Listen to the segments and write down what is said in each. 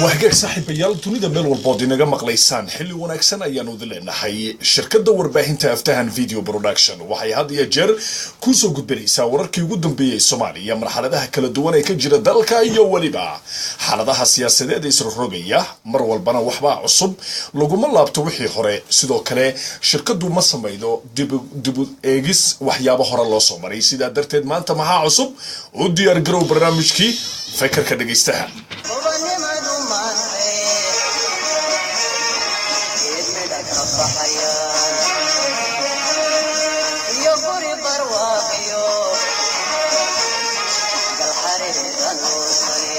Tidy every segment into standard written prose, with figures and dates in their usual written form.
Wahagaag saaxiibayaal, dunida meel walbood inaga maqlaysaan, xilli wanaagsan ayaanu idin leenahay. Shirkadda warbaahinta Aftahan Video Production waxay had iyo jeer kusoo gudbinaysaa wararkii ugu dambeeyey Soomaaliya, marxaladaha kala duwan ee ka jira dalka iyo weliba xaaladaha siyaasadeed ee isrogrogaya. Mar walbana waxbaa cusub, laguma laabto wixii hore. Sidoo kale shirkaddu ma samaydo dibu eegis waxyaabo hore loo soo maray. Sidaa darteed maanta maxaa cusub? U diyaar garow barnaamijkii Fekerka Dhegaystaha. Gobonnimadu maante geed midha ka baxaya iyo guri barwaaqiyo galxariira nuursane.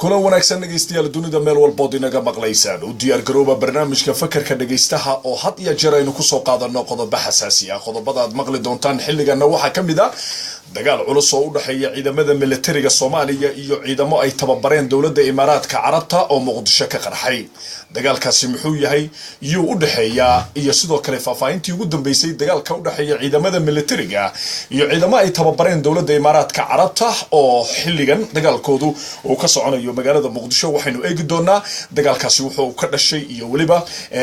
Kulan wanaagsan dhegaystayaal, dunida meel walbood inaga maqlaysaan, u diyaar garooba barnaamijka Fakarka Dhegaystaha oo had iyo jeer aynu kusoo qaadano qodobo xasaasi ah. Qodobada aad maqli doontaan xilligana waxaa ka mid ah dagaal culus oo u dhexeeya ciidamada militariga Soomaaliya iyo ciidamo ay tababareen dowladda Imaaraadka Carabta oo Muqdisho ka qarxay. Dagaalkaasi muxuu yahay, yuu u dhexeeyaa? Iyo sidoo kale faahfaahintii ugu dambeysay dagaalka u dhexeeya ciidamada militariga iyo ciidamo ay tababareen dowladda Imaaraadka Carabta oo xilligan dagaalkoodu uu ka soconayo magaalada Muqdisho. Waxaynu eegi doonaa dagaalkaasi wuxuu ka dhashay iyo weliba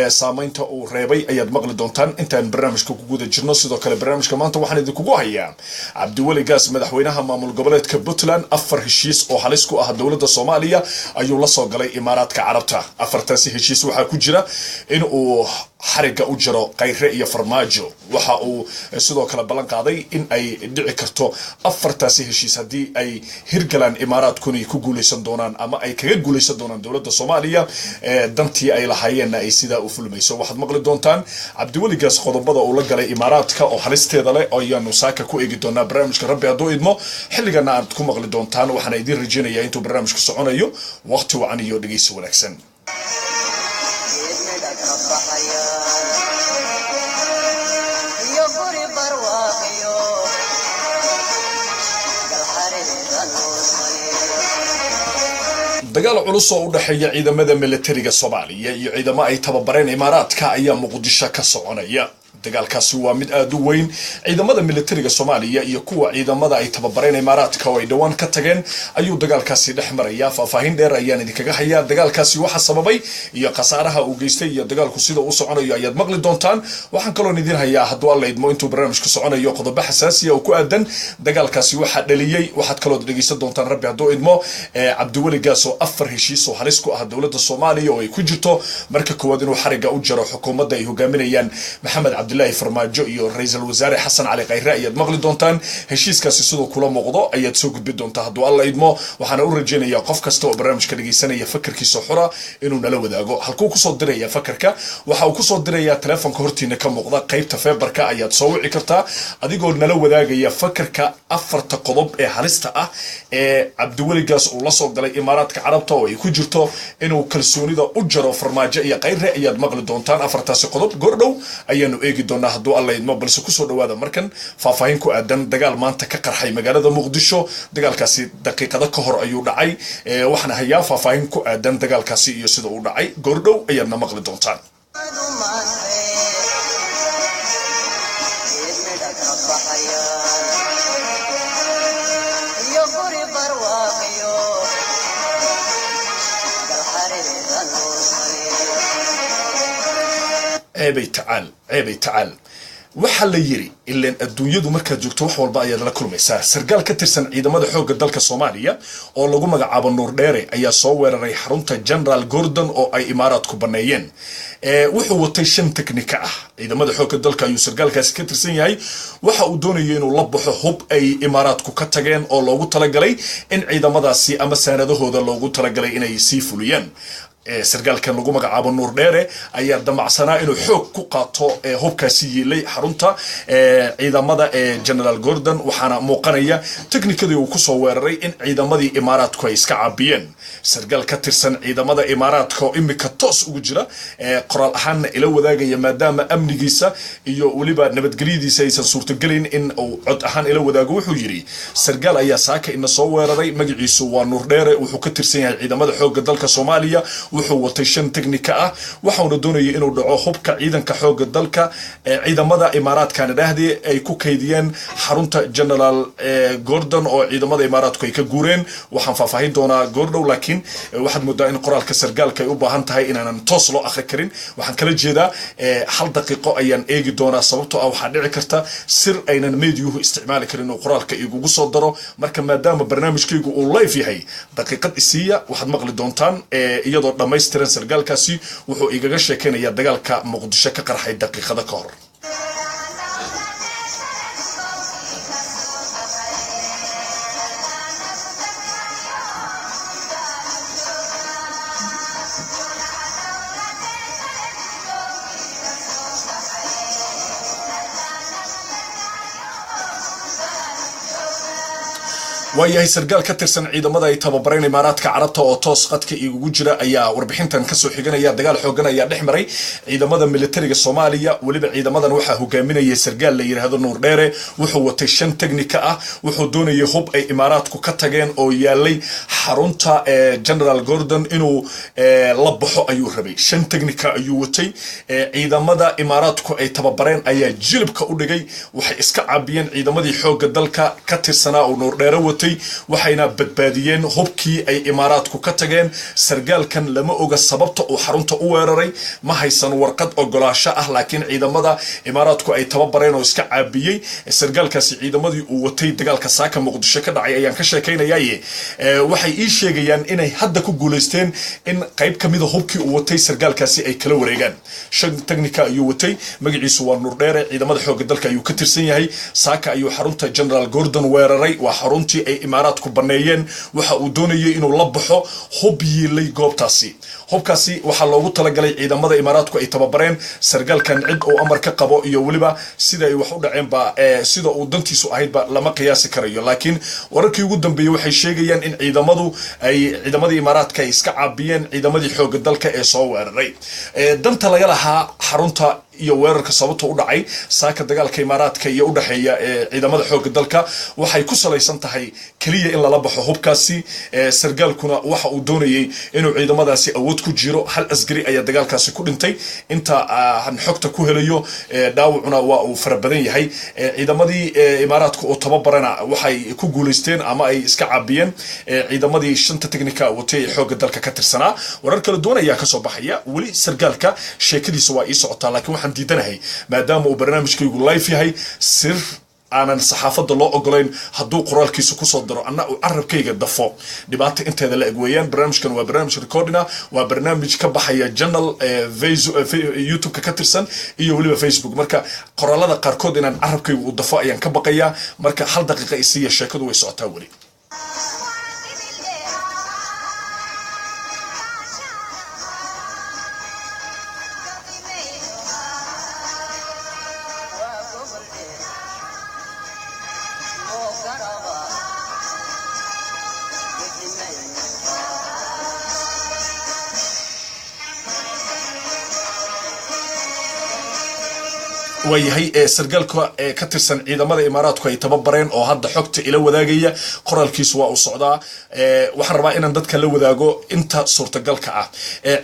saameynta uu reebay ayaad maqli doontaan intaan barnaamijka ku guda jirno. Sidoo kale barnaamijka maanta waxaan idinkugu hayaa Cabdiweli Gaas, madaxweynaha maamul goboleedka Puntland, afar heshiis oo halis ku ah dowladda Soomaaliya ayuu la soo galay Imaaraadka Carabta. Afartaasi heshiis waxaa ku jira in uu xariga u jaro Khayre iyo Farmaajo. Waxa uu sidoo kale ballan qaaday in ay dhici karto afartaasi heshiis haddii ay hirgalaan, Imaaraadkuna ay ku guuleysan doonaan ama ay kaga guuleysan doonaan dowladda Soomaaliya, dantii ay lahaayeenna ay sidaa u fulmayso. Waxaad maqli doontaan Cabdiweli Gaas qodobada uu la galay Imaaraadka oo halisteeda leh ayaanu saaka ku eegi doonaa barnaamijka, Rabbi hadduu idmo, xilligana aad ku maqli doontaan. Waxaana idiin rajaynayaa intuu barnaamijku soconayo waqti wacan iyo dhegeysi wanaagsan. Geed midha ka baxaya iyo guri barwaaqiyo galxariira nuursane. Dagaal culus oo u dhexeeya ciidamada militariga Soomaaliya iyo ciidamo ay tababareen Imaaraadka ayaa Muqdisho ka soconaya. Dagaalkaasi waa mid aada u weyn. Ciidamada militariga Soomaaliya iyo kuwa ciidamada ay tababareen Imaaraadka oo ay dhowaan ka tageen ayuu dagaalkaasi dhex maraya. Faahfaahin dheer ayaan idinkaga hayaa dagaalkaasi waxa sababay iyo khasaaraha uu geystay iyo dagaalku sida uu soconayo ayaad maqli doontaan. Waxaan kaloon idin hayaa, hadduu Alla idmo, intuu barnaamijku soconayo qodobo xasaasiya oo ku aadan dagaalkaasi waxaa dhaliyey. Waxaad kalood dhegeysan doontaan, Rabbi hadduu idmo, Cabdiweli Gaas oo afar heshiis oo halis ku ah dowladda Soomaaliya oo ay ku jirto marka koowaad inuu xariga u jaro xukuumadda ay hogaaminayaan Maxamed Cabdilaahi Farmaajo iyo ra-iisul wasaare Xasan Cali Khayre ayaad maqli doontaan. Heshiiskaasi siduu kula muuqdo ayaad soo gudbi doontaa hadduu Alla idmo. Waxaana u rajaynayaa qof kasta oo barnaamijka dhegeysanaya fakarkiisa xura inuu nala wadaago. Halkuu kusoo diraya fakarka? Waxa uu kusoo dirayaa telefoonka hortiina ka muuqda. Qaybta Viberka ayaad soo wici kartaa adigoo nala wadaagaya fakarka afarta qodob ee halista ah ee Cabdiweli Gaas uu la soo galay Imaaraadka Carabta oo ay ku jirto inuu kalsoonida u jaro Farmaajo iyo Khayre ayaad maqli doontaan. Afartaasi qodob goordhow ayaanu eegi doonaa hadduu Alla idmo, balse kusoo dhawaada markan faahfaahin ku aadan dagaal maanta ka qarxay magaalada Muqdisho. Dagaalkaasi daqiiqado ka hor ayuu dhacay. Waxaana hayaa faahfaahin ku aadan dagaalkaasi iyo sida uu dhacay. Goordhow ayaadna maqli doontaan. Maante geed midha ka baxaya iyo guri barwaaqiyo galxariira nuursane. Ceebay tacaal, ceebay tacaal. Waxaa la yiri ilaan adduunyadu markaad joogto wax walba ayaad la kulmaysaa. Sarkaal ka tirsan ciidamada xoogga dalka Soomaaliya oo lagu magacaabo Nuur Dheere ayaa soo weeraray xarunta General Gordon oo ay Imaaraadku baneeyeen. Wuxuu watay shan teknika ah. Ciidamada xoogga dalka ayuu sarkaalkaasi ka tirsan yahay. Waxa uu doonayay inuu la baxo hub ay Imaaraadku ka tageen oo loogu talagalay in ciidamadaasi ama saanadahooda loogu talagalay inay sii fuliyaan. Sarkaalkan lagu magacaabo Nuur Dheere ayaa damacsanaa inuu xoog ku qaato hubkaasi yiilay xarunta ciidamada ee General Gordon. Waxaana muuqanaya teknikadii uu kusoo weeraray in ciidamadii Imaaraadku ay iska caabiyeen. Sarkaal ka tirsan ciidamada Imaaraadka oo imika toos ugu jira qoraal ahaanna ila wadaagaya, maadaama amnigiisa iyo weliba nabadgelyadiisa aysan suurtogelayn in uu cod ahaan ila wadaago, wuxuu yidhi: "Sarkaal ayaa saaka ina soo weeraray, magaciisu waa Nuur Dheere, wuxuu ka tirsan yahay ciidamada xoogga dalka Soomaaliya." Wuxuu watay shan technica ah, waxauna doonayay inuu dhaco hubka ciidanka xooga dalka ee ciidamada Imaaraadkan idhaahdii ay ku kaydiyeen xarunta General Gordon oo ciidamada Imaaraadku ay ka guureen. Waxaan faahfaahin doonaa goordhow, laakiin waxaad moodaa in qoraalka sargaalka ay u baahan tahay inaanan toos loo akhri karin. Waxaan kala jeedaa, hal daqiiqo ayaan eegi doonaa, sababtoo ah waxaa dhici karta sir aynan meediyuhu isticmaali karin uu qoraalka igugu soo daro. Marka maadaama barnaamijkaygu uu live yahay, daqiiqad isiiya, waxaad maqli doontaan iyadoo dhammaystiran. Sargaalkaasi wuxuu igaga sheekaynayaa dagaalka Muqdisho ka qarxay daqiiqado ka hor. Waayahay, sargaal ka tirsan ciidamada ay tababareen Imaaraadka Carabta oo toos qadka igugu jira ayaa warbixintan kasoo xiganaya. Dagaal xoogan ayaa dhex maray ciidamada militariga Soomaaliya. Weliba ciidamadan waxaa hogaaminayay sargaal la yidhaahdo Nuur Dheere. Wuxuu watay shan technica ah. Wuxuu doonayay hub ay Imaaraadku ka tageen oo yaalay xarunta General Gordon inuu la baxo ayuu rabay. Shan technica ayuu watay. Ciidamada Imaaraadku ay tababareen ayaa jilibka u dhigay. Waxay iska caabiyeen ciidamadii xoogga dalka ka tirsanaa oo Nuur Dheere watay, waxayna badbaadiyeen hubkii ay Imaaraadku ka tageen. Sargaalkan lama oga sababta uu xarunta u weeraray, ma haysan warqad ogolaasho ah, laakiin ciidamada Imaaraadku ay tababareen oo iska caabiyey sargaalkaasi ciidamadii uu watay dagaalka saaka Muqdisho ka dhacay ayaan ka sheekaynayaaye. Waxay ii sheegayaan inay hadda ku guulaysteen in qayb ka mida hubkii uu watay sargaalkaasi ay kala wareegaan. Shan technica ayuu watay. Magaciisu waa Nuur Dheere, ciidamada xoogga dalka ayuu ka tirsan yahay. Saaka ayuu xarunta General Gordon weeraray, waa xaruntii ay Imaaraadku baneeyeen. Waxa uu doonayay inuu la baxo hub yiilay goobtaasi. Hubkaasi waxaa loogu talagalay ciidamada Imaaraadku ay tababareen. Sargaalkan cid uu amar ka qabo iyo weliba sida ay wax u dhaceenba, sida uu dantiisu ahaydba lama qiyaasi karayo, laakiin wararkii ugu dambeeyey waxay sheegayaan in ciidamadu ay ciidamadii Imaaraadka ay iska caabiyeen ciidamadii xoogga dalka ee soo weeraray. Danta laga lahaa xarunta iyo weerarka sababta u dhacay saaka dagaalka Imaaraadka iyo udhexeeya ciidamada xoogga dalka waxay ku salaysan tahay keliya in lala baxo hubkaasi. Sargaalkuna waxa uu doonayay inuu ciidamadaasi awood ku jiro. Hal askari ayaa dagaalkaasi ku dhintay inta aan xogta ku helayo, dhaawacuna waa uu fara badan yahay. Ciidamadii Imaaraadka oo tababarana waxay ku guulaysteen ama ay iska caabiyeen ciidamadii shanta technica watay ee xoogga dalka ka tirsanaa. Warar kala duwan ayaa kasoo baxaya. Weli sargaalka sheekadiisa waa ii socotaa, laakiin waxaan diidanahay, maadaama uu barnaamijkaygu live yahay, sir aanan saxaafadda loo ogolayn hadduu qoraalkiisa kusoo daro anna uu carabkayga dafo, dhibaato inteeda la eg weeyaan. Barnaamijkan waa barnaamij recording ah, waa barnaamij ka baxaya channel YouTube-ka ka tirsan iyo weliba Facebook. Marka qoraalada qaarkood inaan carabkayga uu dafo ayaan ka baqayaa. Marka hal daqiiqa isiiya, sheekadu way socotaa weli. Waa gobol dheer oo garaba gedimayno. Waayahay, ee sargaalka ee ka tirsan ciidamada Imaaraadku ay tababareen oo hadda xogta ila wadaagaya, qoraalkiisu waa uu socdaa. Waxaan rabaa inaan dadka la wadaago inta suurtagalka ah.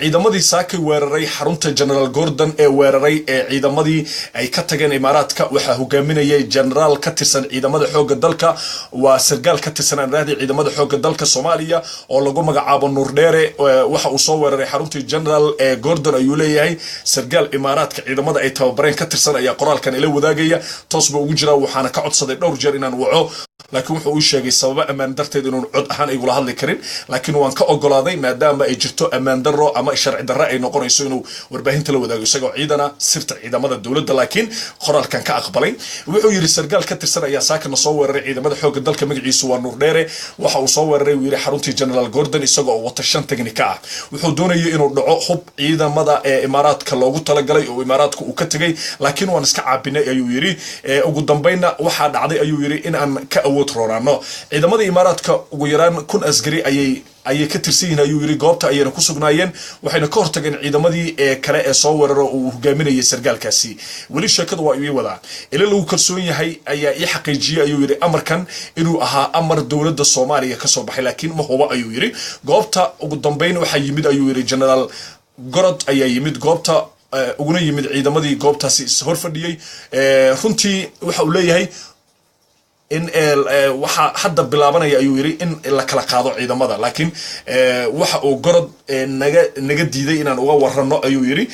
Ciidamadii saakay weeraray xarunta General Gordon ee weeraray ee ciidamadii ay ka tageen Imaaraadka waxaa hogaaminayay generaal ka tirsan ciidamada xoogga dalka, waa sargaal ka tirsan aan raahday ciidamada xoogga dalka Soomaaliya oo lagu magacaabo Nuur Dheere. Waxa uu soo weeraray xaruntii General Gordon ayuu leeyahay. Sargaal Imaaraadka ciidamada ay tababareen ka tirsan ayaa qoraalkan ila wadaagaya, toos buu ugu jiraa. Waxaana ka codsaday dhowr jeer inaan waco, laakiin wuxuu ii sheegay sababo ammaan darteed inuun cod ahaan igula hadli karin, laakiin waan ka ogolaaday maadaama ay jirto ammaan darro ama sharci darro ay noqonayso inuu warbaahinta la wadaago isagoo ciidana sirta ciidamada dowladda, laakiin qoraalkan ka aqbalay. Wuxuu yidhi sargaal ka tirsan ayaa saakana soo weeraray ciidamada xoogga dalka, magaciisu waa Nuur Dheere. Waxa uu soo weeraray, uu yidhi, xaruntii General Gordon isagoo oo wata shan technica ah. Wuxuu doonayay inuu dhaco hub ciidamada ee Imaaraadka loogu talagalay oo Imaaraadka uu ka tegay, laakiin waan iska caabinay ayuu yidhi. Ugu dambeynna waxaa dhacday ayuu yidhi in aan ka awood roonaano. Ciidamada Imaaraadka ugu yaraan 1000 askari ayay ka tirsan yihiin, ayuu yiri. Goobta ayayna ku sugnaayeen, waxayna ka hortageen ciidamadii ee kale ee soo weeraro uu hogaaminayay sargaalkaasi. Weli sheekadu waa ii wadaa. Ila lagu kalsoon yahay ayaa ii xaqiijiyey, ayuu yiri, amarkan inuu ahaa amar dowladda Soomaaliya kasoo baxay, laakiin ma hubo, ayuu yiri. Goobta ugu dambeyn waxaa yimid, ayuu yiri, Generaal Gorod ayaa yimid goobta, uguna yimid ciidamadii goobtaasi is horfadhiyey. Runtii waxa uu leeyahay in waxaa hadda bilaabanaya, ayuu yiri, in la kala qaado ciidamada, laakiin waxa uu Gorod naga diiday inaan uga warano, ayuu yiri,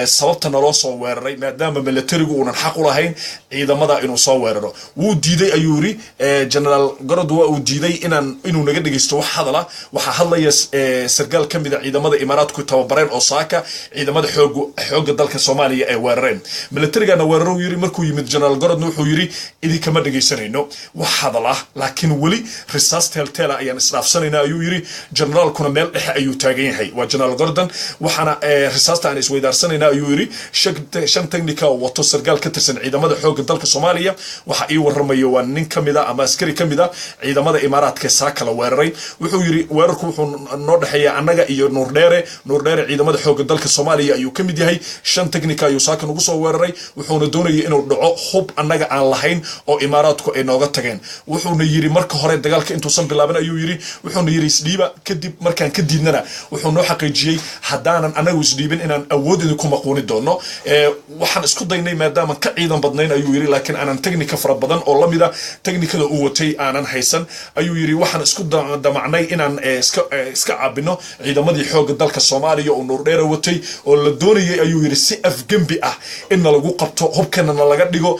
sababta naloo soo weeraray, maadaama militarigu uunan xaq u lahayn ciidamada inuu soo weeraro. Wuu diiday, ayuu yiri, Generaal Gorod waa uu diiday inuu naga dhegeysto wax hadala. Waxaa hadlaya sargaal ka mid a ciidamada Imaaraadku tababareen oo saaka ciidamada xoogga dalka Soomaaliya ay weerareen. Militarigana weeraro, yiri. Markuu yimid Generaal Gorodna wuxuu yiri idinkama dhegeysanayno wax hadal ah, laakiin weli risaas teelteela ayaan isdhaafsanaynaa, ayuu yiri. Generaalkuna meel dhexe ayuu taagan yahay, waa Generaal Gordon. Waxaana risaasta aan isweydaarsanaynaa, ayuu yiri, shan technica oo wato sargaal ka tirsan ciidamada xoogga dalka Soomaaliya. Waxa ii warramayo waa nin ka mid a ama askari ka mid a ciidamada Imaaraadka saaka la weeraray. Wuxuu yiri weerarku wuxuu noo dhexeeya annaga iyo Nuurdheere. Nuurdheere ciidamada xoogga dalka Soomaaliya ayuu ka mid yahay. Shan technica ayuu saaka nagu soo weeraray, wuxuuna doonayay inuu dhaco hub annaga aan lahayn oo Imaaraadku ay nooga tageen. Wuxuuna yiri marka hore dagaalka intuusan bilaaban, ayuu yiri, wuxuuna yiri isdhiiba. Kadib markaan ka diidnana, wuxuu noo xaqiijiyey haddaanan anagu isdhiibin inaan awood idinku maquuni doono. Waxaan isku daynay maadaaman ka ciidan badnayn, ayuu yiri, laakiin aanan technica fara badan oo lamida technicada uu watay aanan haysan, ayuu yiri. Waxaan isku damacnay inaan iska caabino ciidamadii xoogga dalka Soomaaliya oo Nuurdheera watay, oo la doonayay, ayuu yiri, si afgembi ah in nalagu qabto, hubkana nalaga dhigo,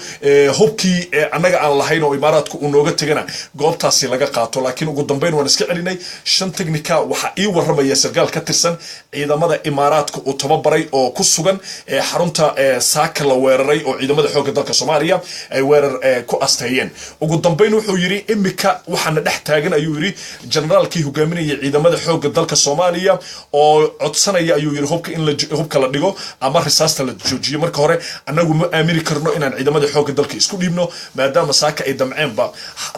hubkii annaga aan lahayn oo Imaaraadku uu nooga tegana goobtaasi laga qaato. Laakiin ugu dambeyn waan iska celinay. Shan technica waxaa ii warramaya sargaal ka tirsan ciidamada Imaaraadka uu tababaray oo ku sugan xarunta saaka la weeraray oo ciidamada xoogga dalka Soomaaliya ay weerar ku asteeyeen. Ugu dambeyn wuxuu yiri imika waxaana dhex taagan, ayuu yiri, generaalkii hogaaminayay ciidamada xoogga dalka Soomaaliya oo codsanaya, ayuu yiri, hubka in hubka la dhigo ama risaasta la joojiyo. Marka hore annagu ma aamini karno inaan ciidamada xoogga dalka isku dhiibno, maadaama saaka ay damceenba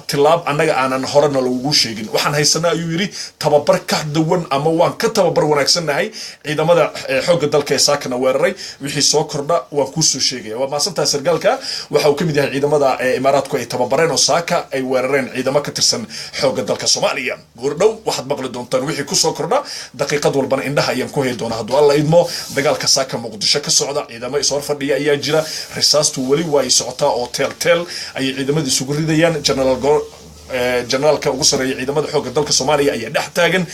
tilaab annaga aanan horena lagugu sheegin. Waxaan haysanaa, ayuu yiri, tababar ka duwan ama waan ka tababar wanaagsannahay ciidamada xoogga dalka ee saakana weeraray. Wixii soo kordha waan kuusoo sheegaya. Waa maasantaha. Sargaalka waxa uu ka mid yahay ciidamada Imaaraadku ay tababareen oo saaka ay weerareen ciidamo ka tirsan xoogga dalka Soomaaliya. Goordhow waxaad maqli doontaan wixii kusoo kordha. Daqiiqad walbana indhaha ayaan ku hayi doonaa, hadduu Alla idmo, dagaalka saaka Muqdisho ka socda. Ciidamo is hor fadhiya ayaa jira. Risaastu weli waa ay socotaa oo teel teel ayay ciidamada isugu ridayaan. Generaalka ugu sarreeya ciidamada xoogga dalka Soomaaliya ayaa dhex taagan.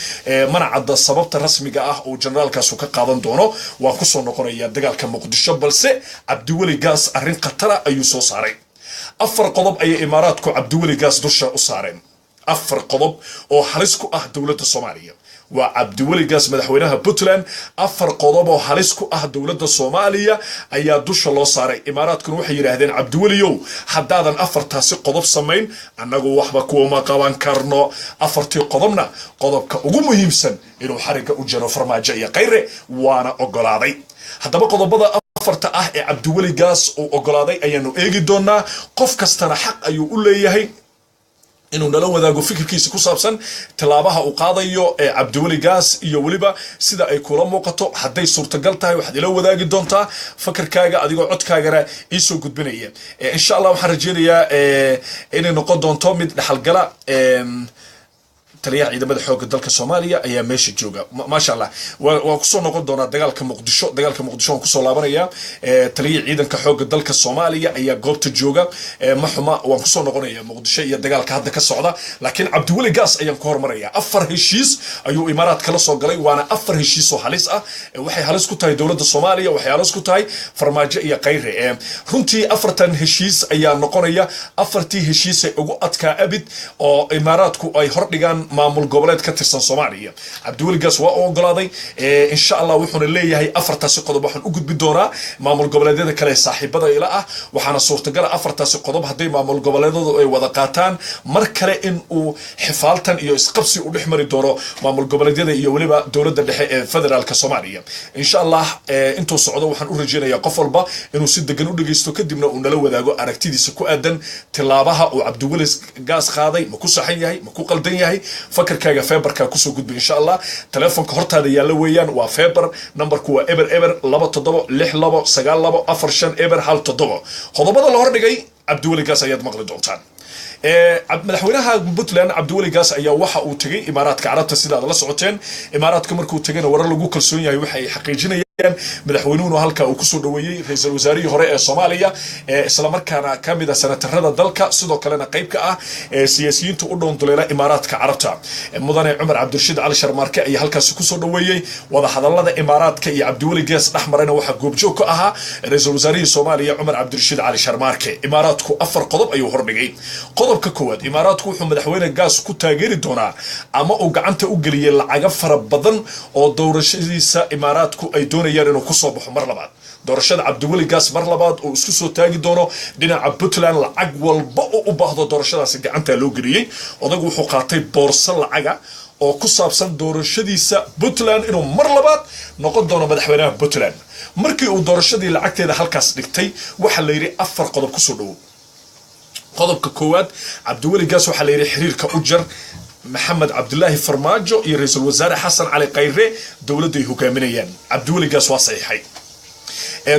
Mana cadda sababta rasmiga ah uu generaalkaasu ka qaadan doono. Waan kusoo noqonaya dagaalka Muqdisho, balse Cabdiweli Gaas arrin khatara ayuu soo saaray. Afar qodob ayay Imaaraadku Cabdiweli Gaas dusha u saareen, afar qodob oo halis ku ah dowladda Soomaaliya. Waa Cabdiweli Gaas, madaxweynaha Puntland. Afar qodob oo halis ku ah dowladda Soomaaliya ayaa dusha loo saaray. Imaaraadkuna waxay yidhaahdeen: "Cabdiweliyow, haddaadan afartaasi qodob samayn, annagu waxba kuwama qaban karno." Afartii qodobna, qodobka ugu muhiimsan inuu xarigga u jaro Farmaajo iyo Khayre, waana ogolaaday. Haddaba qodobada afarta ah ee Cabdiweli Gaas uu ogolaaday ayaanu eegi doonaa. Qof kastana xaq ayuu u leeyahay inuu nala wadaago fikirkiisa ku saabsan tilaabaha uu qaadayo ee Cabdiweli Gaas iyo weliba sida ay kula muuqato. Hadday suurtagal tahay, waxaad ila wadaagi doontaa fikirkaaga adigoo codkaagana iisoo gudbinaya. Insha Allah waxaan rajeynayaa inay noqon doonto mid dhexalgala. Taliyaha ciidamada xoogga dalka Soomaaliya ayaa meesha jooga. Maasha Allah, waan kusoo noqon doonaa dagaalka Muqdisho. Dagaalka Muqdisho waan kusoo laabanaya. Taliyaha ciidanka xoogga dalka Soomaaliya ayaa goobta jooga. Ma xuma, waan kusoo noqonaya Muqdisho iyo dagaalka hadda ka socda, laakiin Cabdiweli Gaas ayaan ku hormaraya. Afar heshiis ayuu Imaaraad kala soo galay, waana afar heshiis oo halis ah. Waxay halis ku tahay dowladda Soomaaliya, waxay halis ku tahay Farmaajo iyo Khayre. Runtii afartan heshiis ayaa noqonaya afartii heshiis ee ugu adkaa abid oo Imaaraadku ay hordhigaan. maamul goboleed ka tirsan Soomaaliya. Cabdiweli Gaas waa u ogolaaday, insha Allah. Wuxuuna leeyahay afartaasi qodob waxaan u gudbi doonaa maamul goboleedyada kale ee saaxiibada ila ah. Waxaana suurtagala afartaasi qodob hadday maamul goboleedyadu ay wada qaataan mar kale in uu xifaaltan iyo isqabsi u dhex mari doono maamul goboleedyada iyo weliba dowladda dhexe ee federaalka Soomaaliya, insha Allah. Intuu socdo waxaan u rajeynayaa qof walba inuu si degan u dhegeysto, kadibna uu nala wadaago aragtidiisa ku aadan tilaabaha uu Cabdiweli Gaas qaaday. Ma ku saxan yahay? Ma ku qaldan yahay? Fakarkaaga Viberka kusoo gudbay, insha Allah. Telefonka hortaada yaalla weeyaan, waa Viber, nambarku waa 00277629245017. Qodobada la hordhigay Cabdiweli Gaas ayaad maqli doontaan. Madaxweynaha Puntland Cabdiweli Gaas ayaa waxa uu tegay Imaaraadka Carabta, sidaad la socoteen. Imaaraadka markuu tegayna, warar lagu kalsoon yahay waxa ay xaqiijinayaan madaxweynuhuna halka uu kusoo dhaweeyey ra-iisul wasaarihii hore ee Soomaaliya, islamarkaana ka mid ah senatarada dalka, sidoo kalena qayb ka ah siyaasiyiinta u dhownduleela Imaaraadka Carabta. Mudane Cumar Cabdirashiid Cali Sharmaarke ayaa halkaasi kusoo dhaweeyey. Wadahadalada Imaaraadka iyo Cabdiweli Gees dhex marayna waxaa goobjoog ka ahaa ra-iisul wasaarihii Soomaaliya Cumar Cabdirashiid Cali Sharmaarke. Imaaraadku afar qodob ayuu hordhigay. Qodobka koowaad, Imaaraadku wuxuu madaxweyne Gaas ku taageeri doonaa ama uu gacanta u geliyey lacago fara badan oo doorashadiisa Imaaraadku ay doonayaan inuu kusoo baxo mar labaad. Doorashada Cabdiweli Gaas mar labaad uu isku soo taagi doono dhinaca Puntland, lacag walba oo u baahdo doorashadaasi gacanta loo geliyey. Odagu wuxuu qaatay boorso lacaga oo ku saabsan doorashadiisa Puntland, inuu mar labaad noqon doono madaxweynaha Puntland. Markii uu doorashadii lacagteeda halkaas dhigtay, waxaa la yidhi afar qodob kusoo dhowow. Qodobka koowaad, Cabdiweli Gaas waxaa la yidhi xiriirka u jar Maxamed Cabdilaahi Farmaajo iyo ra-iisul wasaare Xasan Cali Khayre, dowladda ay hogaaminayaan. Cabdiweli Gaas waa saxiixay.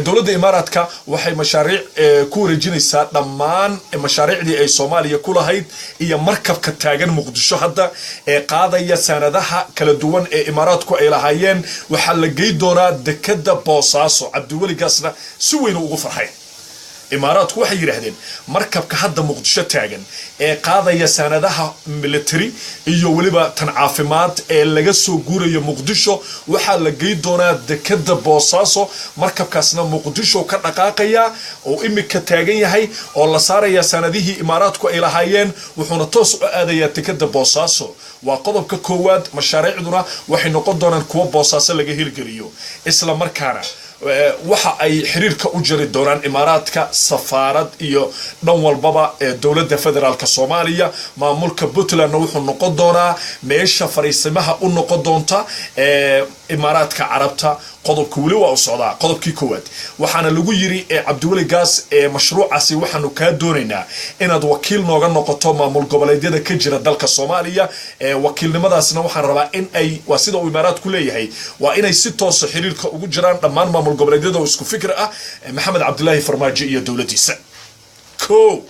Dowladda Imaaraadka waxay mashaariic ku wareejinaysaa dhammaan mashaariicdii ay Soomaaliya ku lahayd iyo markabka taagan Muqdisho hadda ee qaadaya saanadaha kala duwan ee Imaaraadku ay lahaayeen. Waxaa la gey doonaa dekada Boosaaso. Cabdiweli Gaasna si weyn ugu farxay. Imaaraadku waxay yidhaahdeen markabka hadda Muqdisho taagan ee qaadaya saanadaha military iyo weliba tan caafimaad ee laga soo guurayo Muqdisho waxaa la gey doonaa dekada Boosaaso. Markabkaasna Muqdisho ka dhaqaaqaya oo imika taagan yahay oo la saaraya saanadihii Imaaraadku ay lahaayeen, wuxuuna toos u aadayaa dekada Boosaaso. Waa qodobka koowaad. Mashaariicduna waxay noqon doonaan kuwo Boosaaso laga hirgeliyo. Isla markaana waxa ay xiriirka u jari doonaan Imaaraadka safaarad iyo dhan walbaba ee dowladda federaalka Soomaaliya. Maamulka Puntlandna wuxuu noqon doonaa meesha fariisimaha u noqon doonta Imaaraadka Carabta. Qodobka weli waa u socdaa, qodobkii koowaad. Waxaana lagu yiri Cabdiweli Gaas, mashruucaasi waxaanu kaa doonaynaa inaad wakiil nooga noqoto maamul goboleedyada ka jira dalka Soomaaliya. Wakiilnimadaasna waxaan rabaa in ay, waa sida uu Imaaraadku leeyahay, waa inay si toosa xiriirka ugu jiraan dhammaan maamul goboleedyada oo isku fikir ah Maxamed Cabdilaahi Farmaajo iyo dowladdiisa. Ko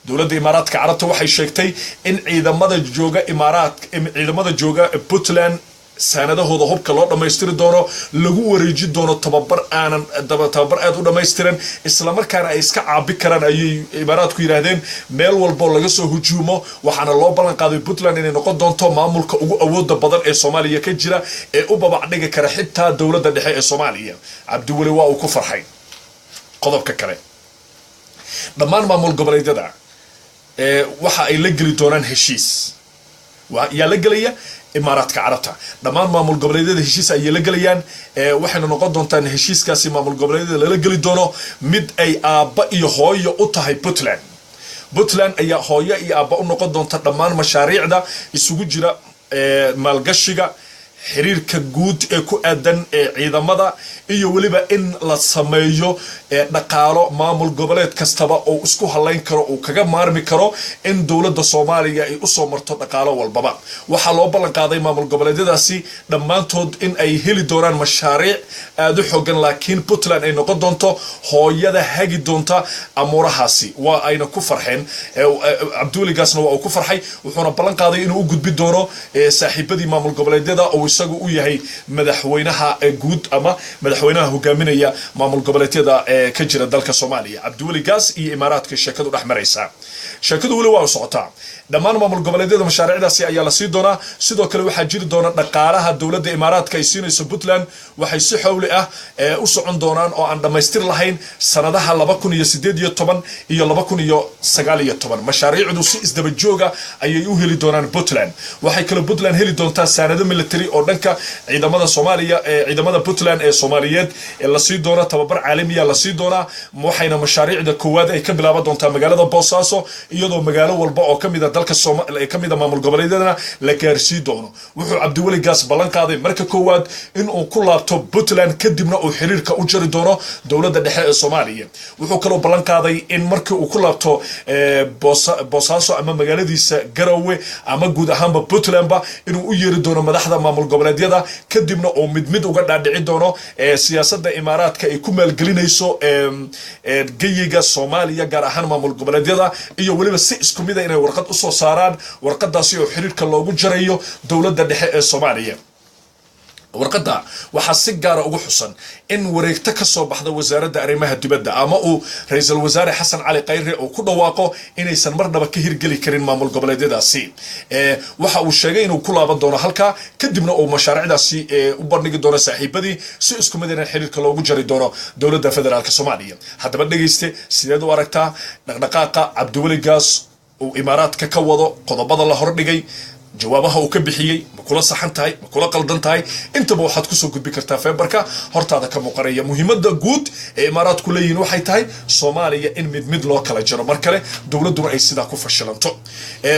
dowladda Imaaraadka Carabta waxay sheegtay in ciidamada jooga Imaaraad, ciidamada jooga Puntland, saanadahooda hubka loo dhammaystiri doono, lagu wareeji doono tababar aanan tababar aad u dhammaystiran, islamarkaana ay iska caabi karaan ayay Imaaraadku yidhaahdeen meel walboo laga soo hujuumo. Waxaana loo ballan qaaday Puntland inay noqon doonto maamulka ugu awooda badan ee Soomaaliya ka jira ee u babac dhigi kara xitaa dowladda dhexe ee Soomaaliya. Cabdiweli waa uu ku farxay. Qodobka kale, dhammaan maamul goboleedyada waxa ay la geli doonaan heshiis. Yaa la gelaya? Imaaraadka Carabta. Dhammaan maamul goboleedyada heshiis ayay la gelayaan. Waxayna noqon doontaan heshiiskaasi maamul goboleedyada lala geli doono mid ay aabba iyo hooyo u tahay Puntland. Puntland ayaa hooyo iyo aabba u noqon doonta dhammaan mashaariicda isugu jira maalgashiga, xiriirka guud ee ku aadan ee ciidamada, iyo weliba in la sameeyo dhaqaalo maamul goboleed kastaba oo isku halayn karo, uu kaga maarmi karo in dowladda Soomaaliya ay usoo marto dhaqaalo walbaba. Waxaa loo ballan qaaday maamul goboleedyadaasi dhammaantood in ay heli doonaan mashaariic aada u xoogan, laakiin Puntland ay noqon doonto hooyada hagi doonta amuurahaasi. Waa ayna ku farxeen. Cabdiweligaasna waa uu ku farxay, wuxuuna ballan qaaday inuu u gudbi doono saaxiibadii maamul goboleedyada oo isagu u yahay madaxweynaha guud ama madaxweynaha hogaaminaya maamul goboleedyada ka jira dalka Soomaaliya. Cabdiweli Gaas iyo Imaaraadka sheekadu dhex maraysa, sheekadu weli waa u socotaa. Dhammaan maamul goboleedyada mashaariicdaasi ayaa la sii doonaa. Sidoo kale waxaa jiri doona dhaqaalaha dowladda Imaaraadka ay siinayso Puntland, waxay si xowli ah u socon doonaan oo aan dhammaystir lahayn sanadaha 2018 iyo 2019. Mashaariicdu si isdaba jooga ayay u heli doonaan Puntland. Waxay kaloo Puntland heli doontaa saanado military oo dhanka ciidamada Soomaaliya ee ciidamada Puntland ee Soomaaliyeed ee la sii doono, tababar caalamiya la sii doonaa. Waxayna mashaariicda koowaad ay ka bilaaban doontaa magaalada Boosaaso, iyadoo magaalo walba oo kamida dalka kamida maamul goboleedyadana la gaarsii doono. Wuxuu Cabdiweli Gaas ballan qaaday marka koowaad in uu ku laabto Puntland, kadibna uu xiriirka u jari doono dowladda dhexe ee Soomaaliya. Wuxuu kaloo ballan qaaday in markii uu ku laabto Boosaaso ama magaaladiisa Garowe ama guud ahaanba Puntlandba, inuu u yeeri doono madaxda maamul goboleedyada, kadibna uu mid mid uga dhaadhici doono siyaasadda Imaaraadka ay ku maalgelinayso geyiga Soomaaliya, gaar ahaan maamul goboleedyada, iyo weliba si isku mid a inay warqad usoo saaraan, warqadaasi oo xiriirka loogu jarayo dowladda dhexe ee Soomaaliya. Warqadda waxaa si gaara ugu xusan in wareegto ka soo baxda wasaaradda arrimaha dibadda ama uu ra-iisul wasaare Xasan Cali Khayre uu ku dhawaaqo inaysan marnaba ka hirgeli karin maamul goboleedyadaasi. Waxa uu sheegay inuu ku laaban doono halkaa, kadibna uu mashaariicdaasi u bandhigi doono saaxiibadii, si isku mid in xiriirka loogu jari doono dowladda federaalka Soomaaliya. Haddaba dhegayste, sideed u aragtaa dhaqdhaqaaqa Cabdiweli Gaas uu Imaaraadka ka wado, qodobada la hordhigay, jawaabaha uu ka bixiyey? Ma kula saxan tahay, ma kula qaldan tahay? Intaba waxaad kusoo gudbi kartaa feebarka hortaada ka muuqanaya. Muhiimadda guud ee Imaaraadku leeyihiin waxay tahay Soomaaliya in mid mid loo kala jaro, mar kale dowladduna ay sidaa ku fashilanto.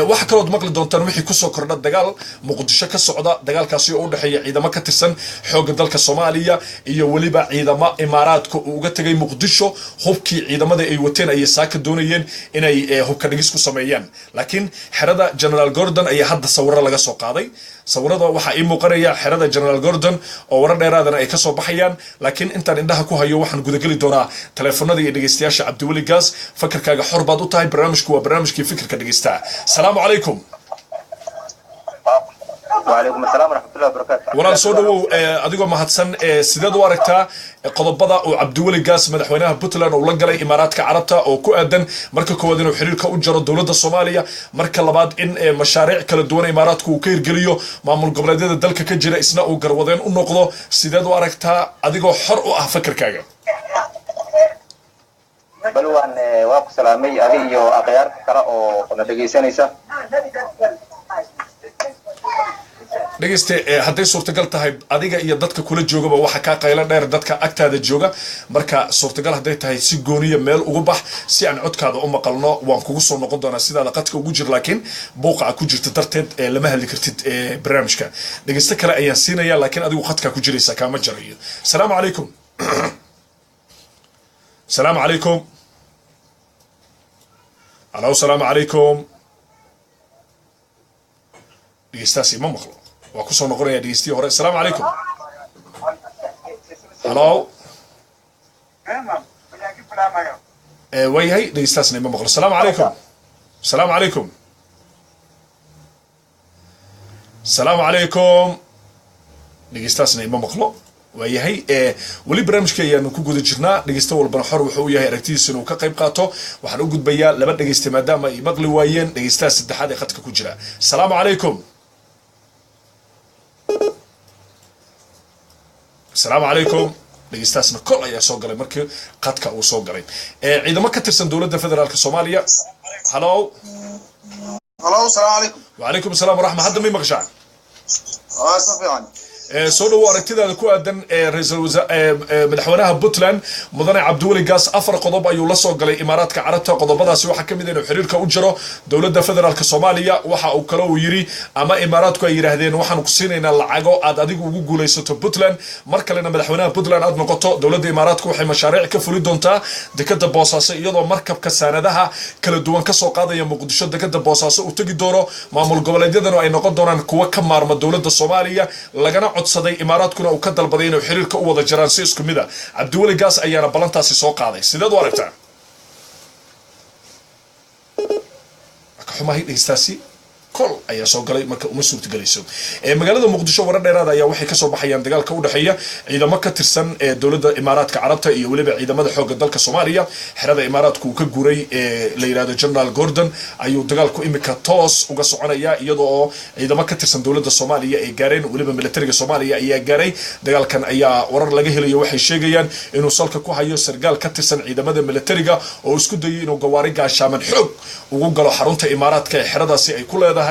Waxaa kalood maqli doontaan wixii kusoo kordha dagaal Muqdisho ka socda, dagaalkaasi oo u dhexeeya ciidamo ka tirsan xoogga dalka Soomaaliya iyo weliba ciidamo Imaaraadka uu uga tegay Muqdisho. Hubkii ciidamada ay wateen ayay saaka doonayeen inay hubka dhigis ku sameeyaan, laakiin xerada General Gordon ayaa hadda sawiro laga soo qaaday. Sawirada waxaa ii muuqanaya xerada General Gordon oo warar dheeraadana ay kasoo baxayaan, laakiin intaan indhaha ku hayo waxaan gudageli doonaa taleefanada iyo dhegeystayaasha. Cabdiweli Gaas, fakarkaaga xor baad u tahay. Barnaamijku waa barnaamijkii fikirka dhegeystaha. Salaamu calaykum. وعليكم السلام ورحمة الله وبركاته. Walaal, soo dhawow. Adigoo mahadsan, sideed u aragtaa qodobada uu Cabdiweli Gaas, madaxweynaha Puntland, uu la galay Imaaraadka Carabta oo ku aadan marka koowaad inuu xiriirka u jaro dowladda Soomaaliya, marka labaad in mashaariic kala duwan Imaaraadku uu ka hirgeliyo maamul goboleedyada dalka ka jira, isna uu garwadeen u noqdo? Sideed u aragtaa, adigoo xor u ah fakarkaaga? Balwan, waa ku salaamay adi iyo akhyaarta kale oo na dhegaysanaysa. Dhegeyste, hadday suurtagal tahay, adiga iyo dadka kula joogaba waxa kaa qaylo dheer dadka agtaada jooga. Marka suurtagal hadday tahay, si gooniya meel ugu bax si aan codkaada u maqalno. Waan kugu soo noqon doonaa, sidaada qadka ugu jir, laakiin buuqa aad ku jirta darteed lama hadli kartid barnaamijka. Dhegeyste kale ayaan siinaya, laakiin adigu qadkaa ku jiraysa, kaama jarayo. Salaamu calaykum. Salaamu calaykum. Alo, salaamu calaykum. Dhegeystaasi ma maqlo, waa kusoo noqonaya dhegeystihii hore. Asalaamu calaykum. Halo. Waayahay, dhegeystaasna ima maqlo. Asalaamu calaykum. Asalaamu calaykum. Asalaamu calaykum. Dhegeystaasna ima maqlo. Waayahay, weli barnaamijka ayaanu ku guda jirnaa. Dhegeysta walbana xor wuxuu u yahay aragtidiisa inuu ka qayb qaato. Waxaan u gudbayaa laba dhegeyste maadaama ay maqli waayeen dhegeystaha saddexaad ee khadka ku jira. Asalaamu calaykum. Asalaamu calaykum. Dhegeystaasna kol ayaa soo galay markii qadka uu soo galay. Ciidamo ka tirsan dowladda federaalka Soomaaliya. Halo. Halo, salaamu calaykum. Wacalaykum asalaam waraxma. Hadda may maqashaa? Waa si fiican. Soo dhawow. Aragtidaada ku aadan ra'iisul madaxweynaha Puntland, mudane Cabdiweli Gaas, afar qodob ayuu la soo galay Imaaraadka Carabta. Qodobadaasi waxaa ka mid ah inuu xiriirka u jaro dowladda federaalka Soomaaliya. Waxa uu kale uu yiri ama Imaaraadku ay yidhaahdeen, waxaanu ku siinaynaa lacago aad adigu ugu guulaysato Puntland, mar kalena madaxweynaha Puntland aad noqoto. Dowladda Imaaraadku waxay mashaariic ka fuli doontaa dekada Boosaaso, iyadoo markabka saanadaha kala duwan kasoo qaadaya Muqdisho dekada Boosaaso uu tegi doono, maamul goboleedyadana ay noqon doonaan kuwa ka maarma dowladda Soomaaliya, lagana codsaday Imaaraadkuna uu ka dalbaday inuu xiriirka u wada jaraan si isku mid a. Cabdiweli Gaas ayaana ballantaasi soo qaaday. Sideed u aragtaa? Ka xumahay, dhegeystaasi Kol ayaa soo galay, marka uma suurtagelayso. Magaalada Muqdisho warar dheeraada ayaa waxay kasoo baxayaan dagaalka u dhexeeya ciidamo ka tirsan ee dowladda Imaaraadka Carabta iyo weliba ciidamada xoogga dalka Soomaaliya. Xerada Imaaraadku uu ka guuray ee la yidhahdo General Gordon ayuu dagaalku imika toos uga soconaya, iyadoo oo ciidamo ka tirsan dowladda Soomaaliya ay gaareen, weliba militariga Soomaaliya ayaa gaaray. Dagaalkan ayaa warar laga helayo waxay sheegayaan inuu salka ku hayo sargaal ka tirsan ciidamada militariga oo isku dayay inuu gawaari gaashaaman xoog ugu galo xarunta Imaaraadka ee xeradaasi ay ku leedahay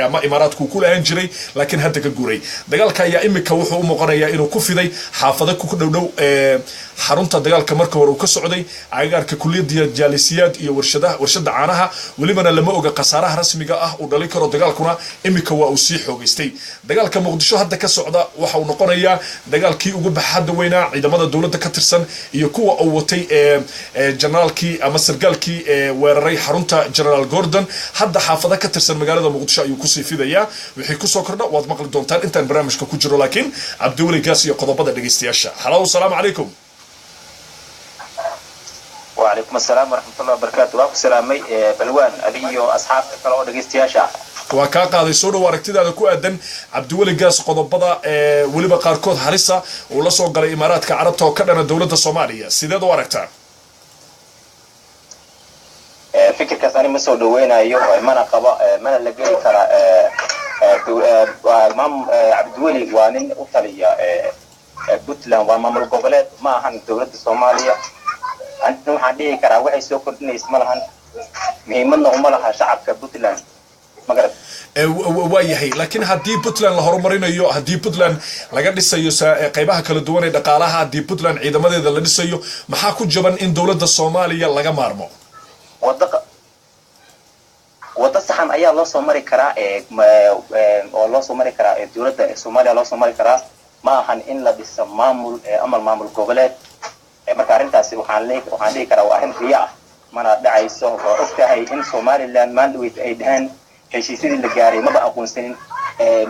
ama Imaaraadku ku lahaan jiray, laakiin hadda ka guuray. Dagaalka ayaa imika wuxuu u muuqanayaa inuu ku fiday xaafado ku dhow dhow ee xarunta dagaalka marka hore uu ka socday, agagaarka kuliyadda Jaalisiyaad iyo warshadaha warshada caanaha. Welibana lama oga khasaaraha rasmiga ah uu dhalin karo dagaalkuna. Imika waa uu sii xoogaystay. Dagaalka Muqdisho hadda ka socda waxa uu noqonayaa dagaalkii ugu baxadda weynaa ciidamada dowladda ka tirsan iyo kuwa uu watay ee generaalkii ama sargaalkii ee weeraray xarunta General Gordon. Hadda xaafado ka tirsan magaalada Muqdisho ayuu kusii fidayaa. Wixii kusoo kordha waad maqli doontaan intaan barnaamijka ku jiro, laakiin Cabdiweli Gaas iyo qodobada dhegeystayaasha. Halow, salaamu calaykum. وعليكم السلام ورحمة الله وبركاته. Waa ku salaamay Balwaan, adiga iyo asxaabta kale oo dhegeystayaasha ah. Waa kaa qaaday. Soo dhow, aragtidaada ku aadan Cabdiweli Gaas, qodobada ee weliba qaarkood halisa uu la soo galay Imaaraadka Carabta oo ka dhana dowladda Soomaaliya, sideed u aragtaa? Fikirkaas ani ma soo dhaweynayo, mana qaba, mana la geli kara. Maam Cabdiweli waa nin u taliya Puntland, waa maamul goboleed, ma ahan dowladda Soomaaliya. Ani waxaan dhihi karaa waxay soo kordhinaysa ma lahan, muhiimadna uma laha shacabka Puntland, ma garat? Waa yahay, laakiin haddii Puntland la horumarinayo, haddii Puntland laga dhisayo qaybaha kala duwan ee dhaqaalaha, haddii Puntland ciidamadeeda la dhisayo, maxaa ku jaban in dowladda Soomaaliya laga maarmo? Waddo saxan ayaa loo soo mari karaa oo loo soo mari karaa dowladda Soomaaliya loo soo mari karaa. Ma ahan in la dhiso maamul ama maamul goboleed. Marka arrintaasi waxaan dhihi karaa waa arrin riyo ah, mana dhacayso. Waa og tahay in Somaliland maandhaweyd ay dhaheen heshiisyadii la gaaray maba aqoonsanin,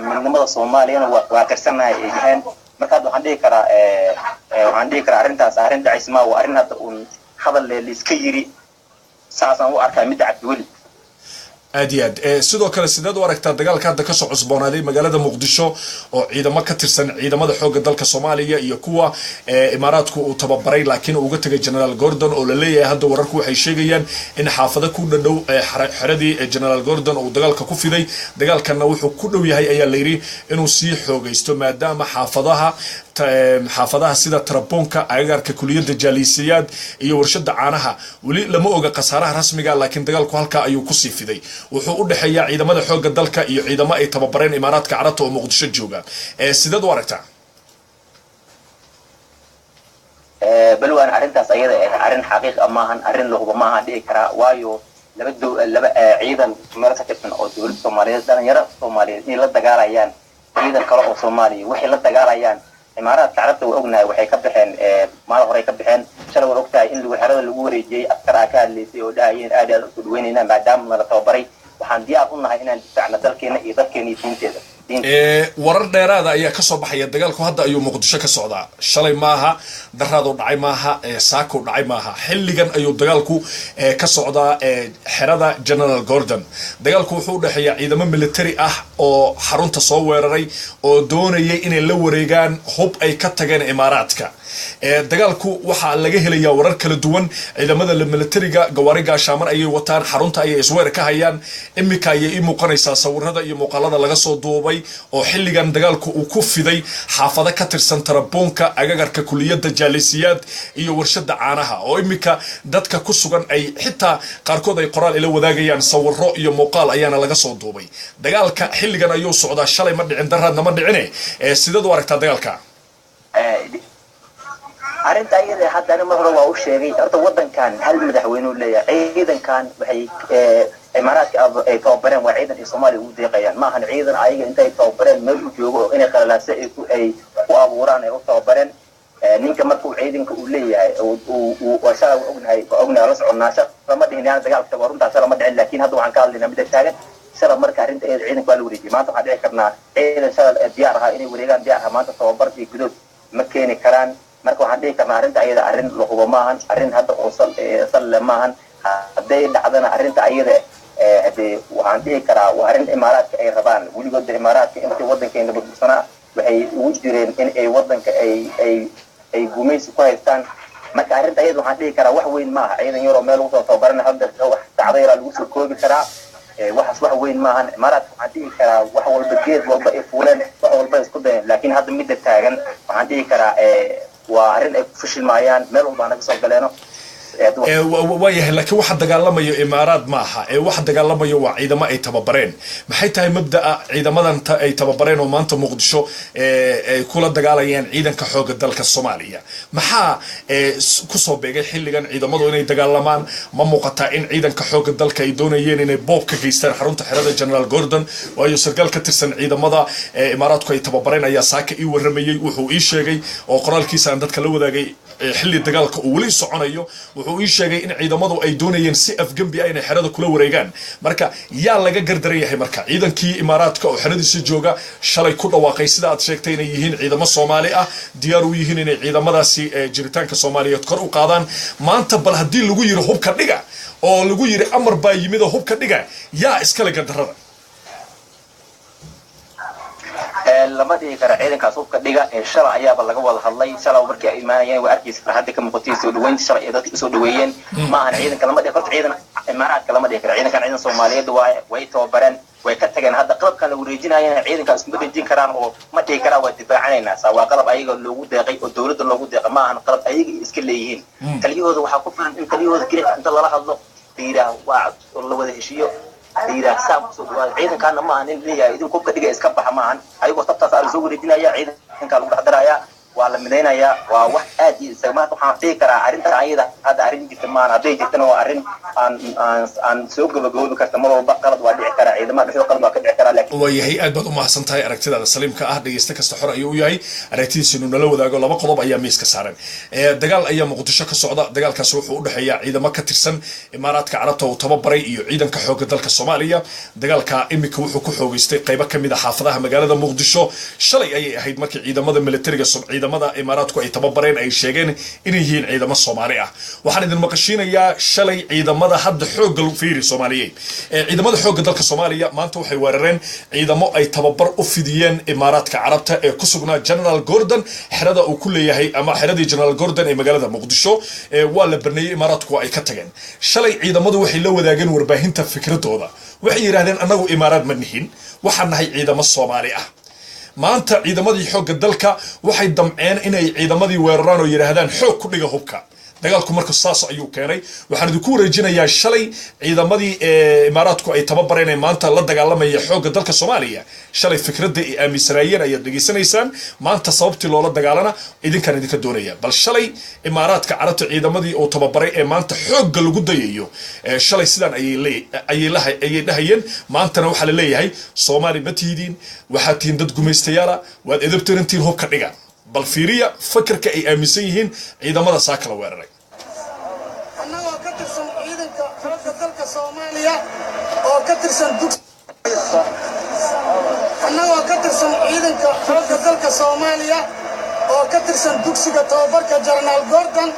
midnimada Soomaaliyana waa qirsanahay ay dhaheen. Marka hadda waxaan dhihi karaa arrintaas arrin dhacaysa ma, waa arrin hadda uun hadal laiska yiri, saasaan u arkaa midda Cabdiweli. Aad iyo aad. Sidoo kale, sideed u aragtaa dagaalka hadda kasoo cusboonaaday magaalada Muqdisho oo ciidamo ka tirsan ciidamada xoogga dalka Soomaaliya iyo kuwa Imaaraadku uu tababaray laakiin uu uga tegay General Gordon, oo la leeyahay hadda wararku waxay sheegayaan in xaafado ku dhadhow xeradii General Gordon uu dagaalka ku fiday? Dagaalkanna wuxuu ku dhow yahay ayaa layidhi inuu sii xoogaysto, maadaama xaafadaha sida Taraboonka, agagaarka kuliyadda Jaalisiyaad iyo warshada caanaha, weli lama oga khasaaraha rasmiga, laakiin dagaalku halkaa ayuu kusii fiday. Wuxuu u dhexeeyaa ciidamada xoogga dalka iyo ciidamo ay tababareen Imaaraadka Carabta oo Muqdisho jooga. Sideed u aragtaa? Balwaan, arrintaas ayada ah arrin xaqiiq ah maahan, arrin la hubo maahan dhihi karaa, waayo laba ciidan meel ka tirsan oo dowladda Soomaaliyeed, dhalinyaro Soomaaliyeed inay la dagaalayaan ciidan kale oo Soomaaliya, waxay la dagaalayaan Imaaraadka Carabta waa ognahay, waxay ka baxeen maalin horey ka baxeen. Shalay waa ogtahay in lagu xerada lagu wareejiyey askar aa ka hadlaysay oo dhahayeen aad aad usoo dhaweynaynaa maadaama nala tababaray, waxaan diyaar u nahay inaan difaacno dalkeena iyo dadkeena iyo diinteeda. Warar dheeraada ayaa kasoo baxaya. Dagaalku hadda ayuu Muqdisho ka socdaa. Shalay maaha, daraaduu dhacay maaha, saakuu dhacay maaha, xilligan ayuu dagaalku ka socdaa xerada General Gordon. Dagaalku wuxuu u dhexeeyaa ciidamo military ah oo xarunta soo weeraray oo doonayay inay la wareegaan hub ay ka tageen Imaaraadka. Dagaalku waxaa laga helayaa warar kala duwan. Ciidamada militariga gawaari gaashaaman ayay wataan, xarunta ayay isweer ka hayaan. Imika ayay ii muuqanaysaa sawirada iyo muuqaalada laga soo duubay oo xilligan dagaalku uu ku fiday xaafado ka tirsan Taraboonka, agagarka kuliyadda Jaalisiyaad iyo warshada caanaha, oo imika dadka ku sugan ay xitaa qaarkood ay qoraal ila wadaagayaan. Sawiro iyo muuqaal ayaana laga soo duubay. Dagaalka xilligan ayuu socdaa, shalay ma dhicin, daraadna ma dhicine. Sideed u aragtaa dagaalka? Arrinta ayada hadda ani mar hore waa u sheegay. Horta wadankan hal madaxweyne uu leeyahay. Ciidankan waxay Imaaraadka ay tababareen waa ciidan ay Soomaaliya ugu deeqayaan, ma ahan ciidan ayaga intay tababareen meel u joogo oo inay qalalaase ay ku abuuraan ay u tababareen. Ninka marka uu ciidanka uu leeyahay shalay waa ognahay, waa ognahay, la soconnaa. Shalay ma dhihin, dagaalka waa runtaa, shalay ma dhicin, laakiin hadda waxaan ka hadlaynaa midda taagan. Shalay marka arrinta iyada ciidanka waa la wareejiyay. Maanta waxaan dhici karnaa ciidan shalay diyaar ahaa inay wareegaan diyaar ahaa, maanta tababar iyo gudood ma keeni karaan. Marka waxaan dhihi karnaa arrinta ayada arrin la hubo maahan, arrin hadda oo sal leh maahan. Hadday dhacdana arrinta ayada Hadee waxaan dhihi karaa waa arrin Imaaraadka ay rabaan. Weligoodba Imaaraadka intii waddankeena burbursanaa waxay ugu jireen in ay waddanka ay gumaysi ku haystaan. Marka arrinta ayada waxaan dhihi karaa wax weyn maaha. Ciidan yaroo meel lagu soo tababarana hal daqiiqo, wax saacado yaraa lagu soo koobi karaa. Waxaas wax weyn maahan. Imaaraadka waxaan dhihi karaa wax walba, geed walba ay fuuleen, wax walba ay isku dayeen, laakiin hadda midda taagan waxaan dhihi karaa waa arrin ay ku fashilmaayaan, meel walba naga soo galeeno. Waayahay, laakiin waxa dagaalamayo Imaaraad maaha, ee waxa dagaalamayo waa ciidamo ay tababareen. Maxay tahay mabda'a ciidamadan ay tababareen oo maanta Muqdisho ay kula dagaalayaan ciidanka xooga dalka Soomaaliya? Maxaa kusoo beegay xilligan ciidamadu inay dagaalamaan? Ma muuqataa in ciidanka xooga dalka ay doonayeen inay boob ka geystaan xarunta xerada General Gordon? Waayo, sarkaal ka tirsan ciidamada Imaaraadku ay tababareen ayaa saaka ii waramayey. Wuxuu ii sheegay oo qoraalkiisa aan dadka la wadaagay xilli dagaalka uu weli soconayo, wuxuu ii sheegay in ciidamadu ay doonayeen si afgembi ah inay xerada kula wareegaan. Marka yaa laga gardaran yahay? Marka ciidankii Imaaraadka oo xeradiisa jooga shalay ku dhawaaqay, sida aad sheegtay, inay yihiin ciidamo Soomaali ah, diyaar u yihiin inay ciidamadaasi jiritaanka Soomaaliyeed kor u qaadaan, maanta bal haddii lagu yiri hubka dhiga oo lagu yiri amar baa yimid oo hubka dhiga, yaa iskale gardarrada? Lama dhihi kara ciidankaas hubka dhiga. Shalay ayaaba laga wada hadlay. Shalay markii ay imaanayeen waa arkaysa farxadda ka muuqatay, soo dhaweynta shalay ee dadka usoo dhaweeyeen. Ma ahan ciidanka, lama dhihi horta ciidan Imaaraadka, lama dhihi kara ciidankan ciidan Soomaaliyeed waaye. Way tababareen, way ka tageen. Hadda qalabkan la wareejinayana ciidankaas ma dejin karaan oo ma dhihi karaan waa difaacanaynaa. Saa waa qalab ayaga loogu deeqay oo dowladda loogu deeqay, ma ahan qalab ayaga iska leeyihiin. Taliyahooda waxaa ku filan in taliyahooda keliya inta lala hadlo la yidhaah waa la wada heshiiyo, la yidhaah saa kusoo dhawaada. Ciidankaana ma ahan in leeyahay idinku hubka dhiga iska baxa, ma ahan. Ayagoo tabtaas aa lasoo wareejinaya, ciidankaa lagu dhex darayaa, waa la midaynayaa. Waa wax aad iyo maanta waxaan dhihi karaa arrinta ayada hadda arrin jirta maahan. Hadday jirtana waa arrin aan soo gabagaboobi karta. Mar walba qalad waa dhici karaa, ciidamada dhexdooda qalad waa ka dhici karaa, laakiin Waayahay, aad baad u mahadsan tahay aragtidaada saliimka ah. Dhegeyste kasta xor ayuu u yahay aragtidiisa inuu nala wadaago. Laba qodob ayaa miiska saaran. Dagaal ayaa Muqdisho ka socda. Dagaalkaasi wuxuu u dhexeeyaa ciidamo ka tirsan Imaaraadka Carabta uu tababaray iyo ciidanka xoogga dalka Soomaaliya. Dagaalka imika wuxuu ku xoogeystay qaybo ka mid a xaafadaha magaalada Muqdisho. Shalay ayay ahayd markii ciidamada militariga, ciidamada Imaaraadku ay tababareen, ay sheegeen inay yihiin ciidamo Soomaali ah. Waxaan idin maqashiinayaa shalay ciidamada hadda xoogga fiiri Soomaaliyeed. Ciidamada xoogga dalka Soomaaliya maanta waxay weerareen ciidamo ay tababar u fidiyeen Imaaraadka Carabta ee ku sugnaa General Gordon, xerada uu ku leeyahay ama xeradii General Gordon ee magaalada Muqdisho. Waa la baneeyey, Imaaraadku waa ay ka tageen. Shalay ciidamadu waxay la wadaageen warbaahinta fikradooda. Waxay yidhahdeen annagu Imaaraad ma nihin, waxaan nahay ciidamo Soomaali ah. Maanta ciidamadii xoogga dalka waxay damceen inay ciidamadii weeraraan oo yidhaahdaan xoog ku dhiga hubka. Dagaalku marka saas ayuu keenay. Waxaan idinku wareejinayaa shalay ciidamadii Imaaraadku ay tababareen ee maanta la dagaalamaya xoogga dalka Soomaaliya, shalay fikradda ay aaminsanaayeen ayaad dhegaysanaysaan. Maanta sababtii loola dagaalana idinkaan idinka doonaya. Bal shalay Imaaraadka Carabta ciidamadii uu tababaray ee maanta xoogga lagu dayayo, shalay sidaan ayay dhahayeen. Maantana waxaa la leeyahay Soomaali ma tihidiin, waxaad tihiin dad gumaystayaala, waad edabtirantihiin, hubka dhiga. Bal fiiriya fakirka ay aaminsan yihiin ciidamada saa kala weeraray. Annagoo ka tirsan ciidanka xoogga dalka Soomaaliya oo ka tirsan dug annagoo ka tirsan ciidanka xoogga dalka Soomaaliya oo ka tirsan dugsiga tababarka Jenaraal Gordon,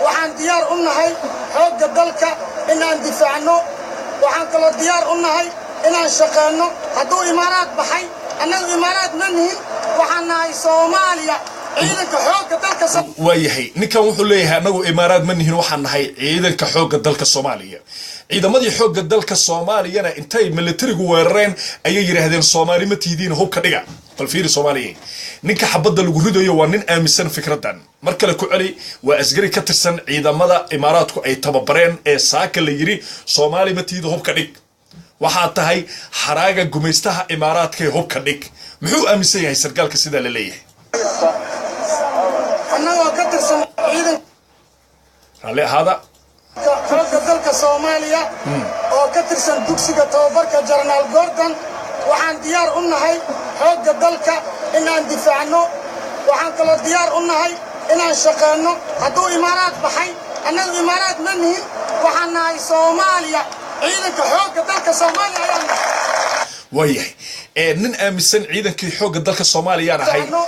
waxaan diyaar u nahay xoogga dalka inaan difaacno. Waxaan kaloo diyaar u nahay inaan shaqeenno. Hadduu Imaaraad baxay, annagu Imaaraad ma nihin, waxaan nahay Soomaaliya, ciidanka xoogga dalka. Waayahay, ninkan wuxuu leeyahay annagu Imaaraad ma nihin, waxaan nahay ciidanka xoogga dalka Soomaaliya. Ciidamadii xoogga dalka Soomaaliyana intay militarigu weerareen ayay yidhaahdeen Soomaali ma tihidiin, hubka dhiga. Bal fiiri Soomaaliya, ninka xabadda lagu ridayo waa nin aaminsan fikraddan. Mar kale ku celi, waa askari ka tirsan ciidamada Imaaraadku ay tababareen ee saaka la yiri Soomaali ma tihida, hubka dhig, waxaa tahay xaraaga gumaystaha Imaaraadka ee hubka dhig. Muxuu aaminsan yahay sarkaalka sidaa la leeyahay? Annagoo ka tirsan ciidanka Raalli ahaada. xoogga dalka Soomaaliya oo ka tirsan dugsiga tababarka Jenaraal Gordon, waxaan diyaar u nahay xoogga dalka inaan difaacno. Waxaan kaloo diyaar u nahay inaan shaqeenno. Hadduu Imaaraad baxay, annagu Imaaraad ma nihin, waxaan nahay Soomaaliya, ciidanka xoogga dalka Soomaaliya ayaan nahay. Waayahay, nin aaminsan ciidankii xoogga dalka Soomaaliyaan ahay. Difaacno.